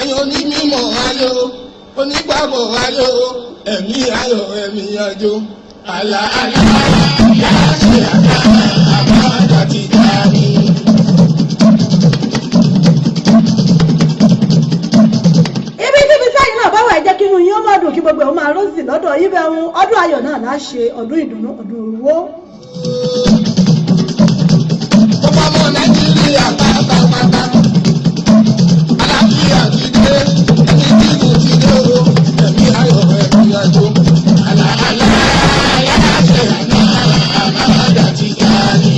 ẹ̀yin onímọ̀ ayọ̀, onígbàgbọ́ ayọ̀, ẹ̀mí ayọ̀, ẹ̀mí ayọ̀. Àlà àlà yá ṣe àná àmàdà ti dání. Ibikíbi sẹ́yìn náà báwa, ẹ jẹ́ kí inú yín ó máa dùn, kí gbogbo ẹ̀ ó máa rosy lọ́dọ̀ yín bẹ́ẹ̀ ń. Ọdún ayọ̀ náà lá ṣe, ọdún ìdùnnú, ọdún owó. Gbogbo ọmọ Nàìjíríà pátápátá. Àlàáfíà ti dé, ẹni tí kò ti dé o, ẹ̀mí ayọ̀ ẹ̀mí àjò. Àlà àlà yá ṣe àná àmàdà ti dání.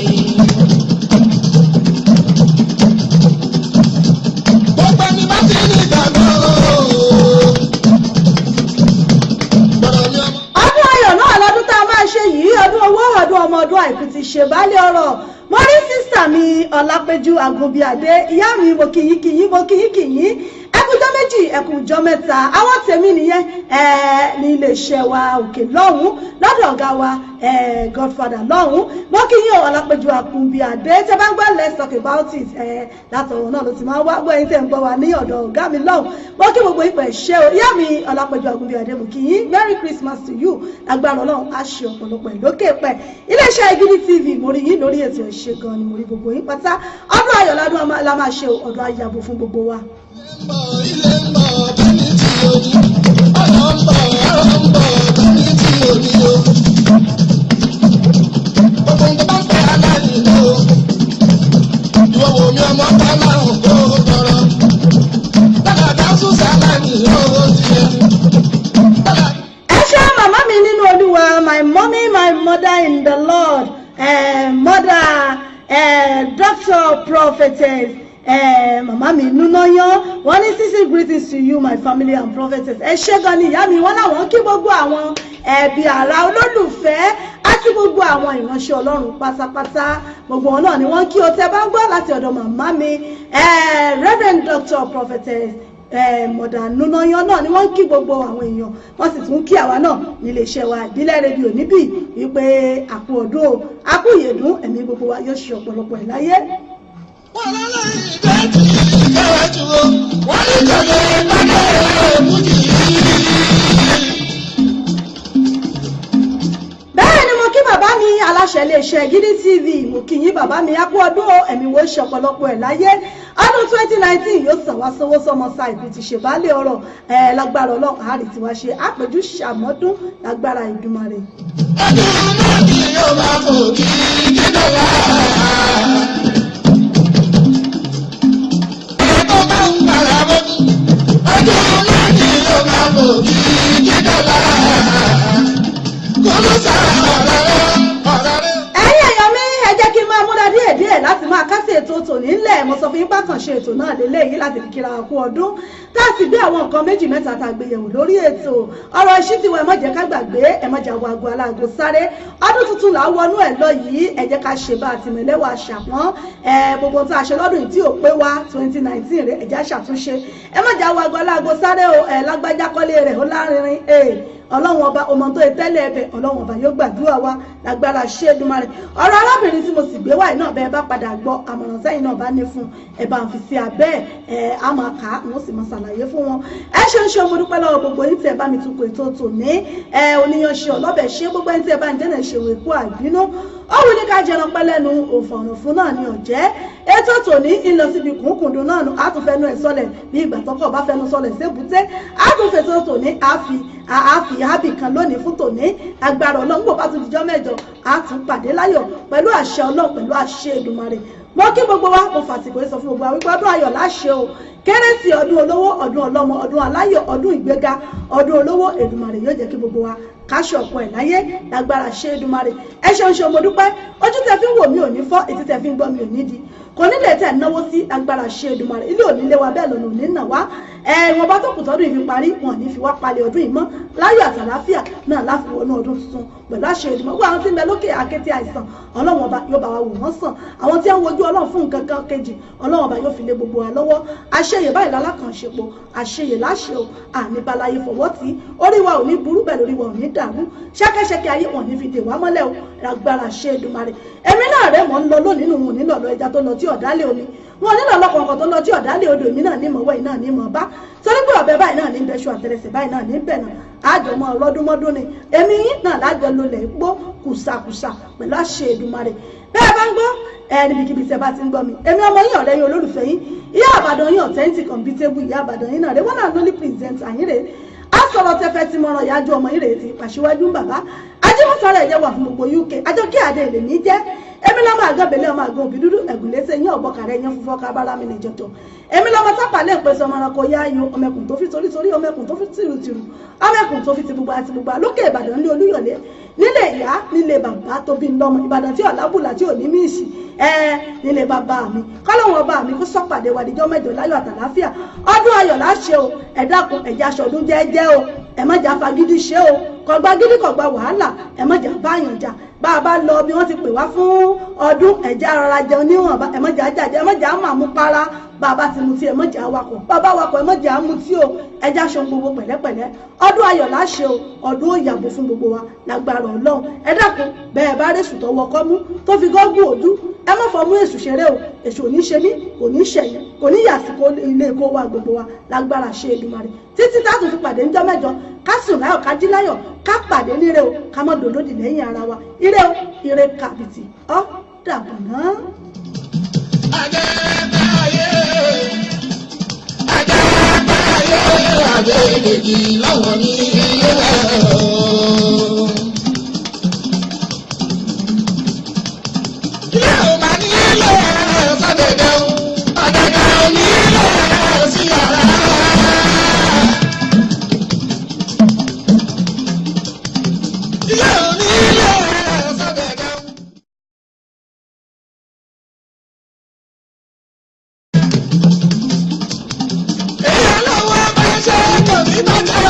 Gbogbo ẹni bá ti ní ìgbàgbọ́. Gbọ́dọ̀ ní ọmọ. Ọdún ayọ̀ náà lọ́dún tá a máa ṣe yìí, ọdún owó, ọdún ọmọ, ọdún àìkú ti ṣe baálé ọ̀rọ̀. Mo rí sister mi Ọlápẹ́jú Àgùnbíàdé, ìyá mi, mo kì yín kì yín, mo kì yín kì yín. Ẹkùnjọ́ 2, ẹkùnjọ́ 3. Àwọn tèmi nìyẹn ní iléeṣẹ́ wa òkè lọ́hùn, lọ́dọ̀ ọ̀gá wa Godfather lọ́hùn. Mo kí yín o, Ọlápẹ́jú Àgùnbíàdé. Tẹ́ bá ń gbọ́ "Let's Talk About It", látọ̀wọ̀ náà ló ti máa ń wá gbọ́. Ẹ̀yin tẹ́ ń gbọ́ wa ní ọ̀dọ̀ ọ̀gá mi lọ́hùn, mo kí gbogbo ìpẹ́ ṣé o. Ìyá mi Ọlápẹ́jú Àgùnbíàdé, mo kí yín. Merry Christmas to you. Lágbára Ọlọ́run, á ṣe ọ̀pọ̀lọpọ̀ ìlókè pẹ̀. Iléeṣẹ́ Igidi TV, mo rí yín lórí ètò, ìṣe gan ni. Mo rí gbogbo yín pátá. Ọdún ayọ̀ ládùn la máa ṣe o, ọdún ayàbò fún gbogbo wa. Ilé ń bọ̀ bẹ́ni tí o ní. Ọ̀nà ń bọ̀, ọ̀rọ̀ ń bọ̀ bẹ́ni tí o ní o. Gbogbo nǹkan bá ń pẹ́ aláìní o. Ìwọ wo mi ọmọ bá máa ń kó tọrọ. Dàgbà dáṣù sáláàmì ó ti yẹ. Dàgbà. Ẹ ṣé, màmá mi nínú Olúwa, my mommy, my mother in the Lord, mother, doctor, prophetess, màmá mi Núnáyán. Wọ́n ní, "Sisi, greetings to you, my family and prophetess." Ẹ ṣé gan ni, ìyá mi. Wọ́n láwọn kí gbogbo àwọn ẹbí, ará, olólùfẹ́ àti gbogbo àwọn ìránṣẹ́ Ọlọ́run pátápátá. Gbogbo wọn náà ni wọ́n kí o. Tẹ́ bá ń gbọ́ láti ọ̀dọ̀ màmá mi, Reverend Doctor Prophetess mother Núnáyán náà ni wọ́n ń kí gbogbo àwọn èèyàn. Wọ́n sì tún kí àwa náà nílé iṣẹ́ wa Ìbílẹ̀ Rédíò níbí wípé àkú ọdún o, àkú ìyèdún, ẹ̀mí gbogbo wa yóò ṣe ọ̀pọ̀lọpọ̀ ẹ̀ láyé. Wọ́n lọ́lọ́ ìgbẹ́ tí ìkẹwàjú o. Wọ́n ní kò lè pàdé òkújì. Bẹ́ẹ̀ ni, mo kí bàbá mi aláṣẹ iléeṣẹ́ Gidi TV. Mo kí yín, bàbá mi. Á kú ọdún o, ẹ̀mí wo ṣe ọ̀pọ̀lọpọ̀ ẹ̀ láyé. Ọdún 2019 yóò sàn wá sówó sọmọ sa ìbí ti ṣe baálé ọ̀rọ̀ ẹ̀. Lágbára Ọlọ́run, àárí tiwa ṣe àpèjú ṣàmọ́dún lágbára Ìdùmarè. Ọdún náà kì yóò máa fò kí dídọ̀lá. Ọ̀rẹ́ tó bá ń para bọ́. Ọdún náà kì yóò máa fò kí dídọ̀lá. Kò ló sára ọ̀rọ̀ rẹ̀ ọ̀rọ̀ rẹ̀. Ẹ̀yin èèyàn mi, ẹ jẹ́ kí n máa múra díẹ̀ díẹ̀ láti máa kásẹ̀ ètò tòní ńlẹ̀. Mo sọ fún yín bákan ṣe ètò náà lélẹ́yìí láti fi kíra kú ọdún, tá a sì gbé àwọn nǹkan méjì mẹ́ta tá a gbé yẹ̀wò lórí ètò ọ̀rọ̀ ìṣítìwọ̀. Ẹ má jẹ́ ká gbàgbé, ẹ má jẹ́ àwọn aago aláago sáré. Ọdún tuntun là á wọnú ẹ̀ lọ yìí. Ẹ jẹ́ ká ṣe bá a ti mẹ̀lẹ́wà ṣàpọ́n ẹ gbogbo tá a ṣe lọ́dún yìí tí ò pé wá 2019 rẹ̀. Ẹ jẹ́ á ṣàtúnṣe. Ẹ má jẹ́ àwọn aago aláago sáré o. Ẹ lágbájá kọ́lé rẹ̀ ó lárinrin ẹ. Ọlọ́run Ọba ọmọ tó yẹ tẹ́lẹ̀ ẹbẹ̀, Ọlọ́run Ọba yóò gbàdúrà wa lágbára ṣé Èdùmàrè. Ọ̀rọ̀ arábìnrin tí mo sì gbé wáyé náà, bẹ́ẹ̀ bá padà gbọ́, àmọ̀ràn sẹ́yìn náà bá ní fún ẹ, bá ń fi sí abẹ́ ẹ, á máa kà á, wọ́n sì máa ṣàlàyé fún wọn. Ẹ ṣe ń ṣe, mo dúpẹ́ lọ́wọ́ gbogbo yín tí ẹ bá mi tukọ̀ ètò tòní. Ẹ oníyanṣe ọlọ́bẹ̀ ṣe, gbogbo ẹni tí ẹ bá ń jẹ́nà ṣèwé kú àìbínú. Ó wù ní ká jẹran pẹ́ lẹ́nu òfòrùn fún náà ní ọ̀jẹ́. Ètò tòní ń lọ síbi kùnkùndùn náà nù, àtúnfẹ́nu ẹ̀ sọlẹ̀ bí ìgbà tọkọ̀ bá fẹnu sọlẹ̀ sébùté. Àtúnfẹ́tò tòní àfi hábì kan lónìí fún tòní. Agbára Ọlọ́run, gbọ́ bá tún dijọ́ 8, á tún pàdé láyọ̀ pẹ̀lú àṣẹ Ọlọ́run, pẹ̀lú àṣẹ Èdùmàrè. Mo kí gbogbo wa, mo fàsìkò yìí sọ fún gbogbo wa wípé ọdún ayọ̀ láṣẹ o. Kérésì, ọdún olówó, ọdún ọlọ́mọ, ọdún aláyọ̀, ọdún ìgbéga, ọdún olówó, Èdùmàrè yóò jẹ́ kí gbogbo wa káṣọ ọ̀pọ̀ ẹ̀ láyé lágbára ṣe Èdùmàrè. Ẹ ṣeun ṣeun, mo dúpẹ́. Ojú tẹ fi ń wò mí ò ní fọ́, etí tẹ fi ń gbọ́ mi ò ní di, kò ní lè tẹ̀ náwó sí agbára ṣe Èdùmàrè. Ilé ò ní lé wa, bẹ́ẹ̀ lọ́nà ò ní nà wá. Ẹ ìwọ̀nba tó kù tọ́dún yìí fi parí, wọn ò ní fi wá palẹ̀ ọdún yìí mọ́. Láyọ̀ àtàláfíà náà láfi wọnú ọdún tuntun pẹ̀lú àṣẹ Èdùmàrè. Gbogbo àwọn tí ń bẹ lókè àkété àìsàn, Ọlọ́run Ọba yóò bá wa wò wọ́n sàn. Àwọn tí ń wojú Ọlọ́run fún nǹkan kan kejì, Ọlọ́run Ọba yóò fi lé gbogbo wa lọ́wọ́. Àṣeyè báyìí lálákànṣepo, àṣeyè láṣẹ o. Àní balaye fọwọ́ tí orí wa ò ní burú, bẹ́ẹ̀ lórí wa ò ní dàrú. Ṣẹ́kẹ́ṣẹkẹ̀ ayé wọn ní fi dè wá mọ́lẹ̀ o, lágbára ṣe Èdùmàrè. Èmi náà rẹ̀ mọ́ ń lọ lónìí nù. Wọn nílò ọ̀dọ̀ ẹja tó lọ tí ọ̀dálẹ̀ omi, wọn nílò ọlọ́kọ̀ọ̀kan tó lọ tí ọ̀dálẹ̀ odò. Èmi náà ní mọ̀wẹ́ iná ní mọ̀ bá torí. Torí pé ọ̀bẹ báyìí náà ní bẹ́ṣu, àtẹrẹsẹ̀ báyìí náà ní bẹ̀ náà, àjọmọ́ ọlọ́dúnmọ́dún ni èmi yín náà lájọ lólẹ̀ gbó kùsàkùsà pẹ̀lú àṣẹ Èdùmàrè. Bẹ́ẹ̀ bá ń gbọ́ ẹ, níbikíbi tí ẹ bá ti ń gbọ́ mi, èmi ọmọ yín, ọ̀rẹ́ yín, olólùfẹ́ yín, ìyá Àbàdàn yín, authentic, unbeatable ìyá Àbàdàn yín náà rẹ, wọ́n náà lólí present àyín rè á sọ̀rọ̀ tẹ́fẹ́ tí mo ràn yájú ọmọ yín rè ti pàṣíwájú ń bàbá ajímọ̀fẹ́rẹ́ ẹ̀yẹ wà fún gbogbo UK. Àjọkí àdé èlé ní jẹ́. Èmi lọ́mọ àgọ́bẹ̀lẹ̀, ọmọ àgọ́ òbí dúdú ẹ̀gúnlẹ́sẹ̀ yín, ọ̀bọ̀kàrẹ̀ yẹn fúnfọ́ kábàrà mi nìjọjọ. Èmi lọ́mọ tápà lè pèsè ọmọ ẹranko yá ayò, ọmọkùn tó fi torítorí, ọmọkùn tó fi tìrùtìrù, ọmọkùn tó fi ti gbogbo àti gbogbo lókè Ìbàdàn ní Olúyọ̀lé, nílé ìyá, nílé bàbá tó bí lọ́mọ, Ìbàdàn tí ọ̀làbùlà tí ò ní míìsì ẹ, nílé bàbá mi. Kọ́lọ́wọ́n ọba mi kó sọ́pàdé wa díjọ́ mẹ́jọ láyọ̀ àtàláfíà. Ọdún ayọ̀ láṣẹ o. Ẹ dákun, ẹ̀jẹ̀ aṣọ ọdún jẹ́jẹ́ o. Ẹ má jà fagídí ṣe o. Kọgbà gidi, kọgbà wàhálà. Ẹ má jà báyàn jà. Bá a bá lọ bí wọ́n ti pè wá fún ọdún, ẹ̀jẹ̀ arọra jẹun níwọ̀nba. Ẹ má jà jàjẹ́, ẹ má jà máa mú para. Bá a bá ti mutí, ẹ má jà wakọ̀. Bá a bá wakọ̀, ẹ má jà mutí o. Ẹjẹ́ aṣọ gbogbo pẹ̀lẹ́pẹ̀lẹ́. Ọdún ayọ̀ láṣẹ o. Ọdún ó yàgò fún gbogbo wa lágbára Ọlọ́run. Ẹ dákun, bẹ́ẹ̀ bá rèṣù tó wọkọ́ mú tó fi gọ́gùn ojú, ẹ má fọmú èṣù ṣeré o. Èṣù ò ní ṣe mí, kò ní ṣẹ̀yìn, kò ní yàsìkò ilé kó wa gbogbo wa lágbára ṣe Èdùmàrè. Títí tá a tún fi pàdé ńjọ́ mẹ́jọ, ká sùn láyọ̀, ká jí láyọ̀, ká pàdé níre o, ká má dòdòdì lẹ́yìn ara wa. Ire o, ire kàbìtì. Ọ́ dàbọ̀ náà. Ajẹ́káyé, Ajẹ́káyé, Adédèjì láwọn ní ilé rẹ̀ o. Ilé ò máa ní ilé ẹ̀ sọ́dẹ̀dẹ̀ o, ọ̀dẹ̀dẹ̀ ò ní ilé ẹ̀ sí yàrá. Ilé ò ní ilé ẹ̀ sọ́dẹ̀dẹ̀ o. Èyí lọ́wọ́ bá ṣe kò ní bàjẹ́.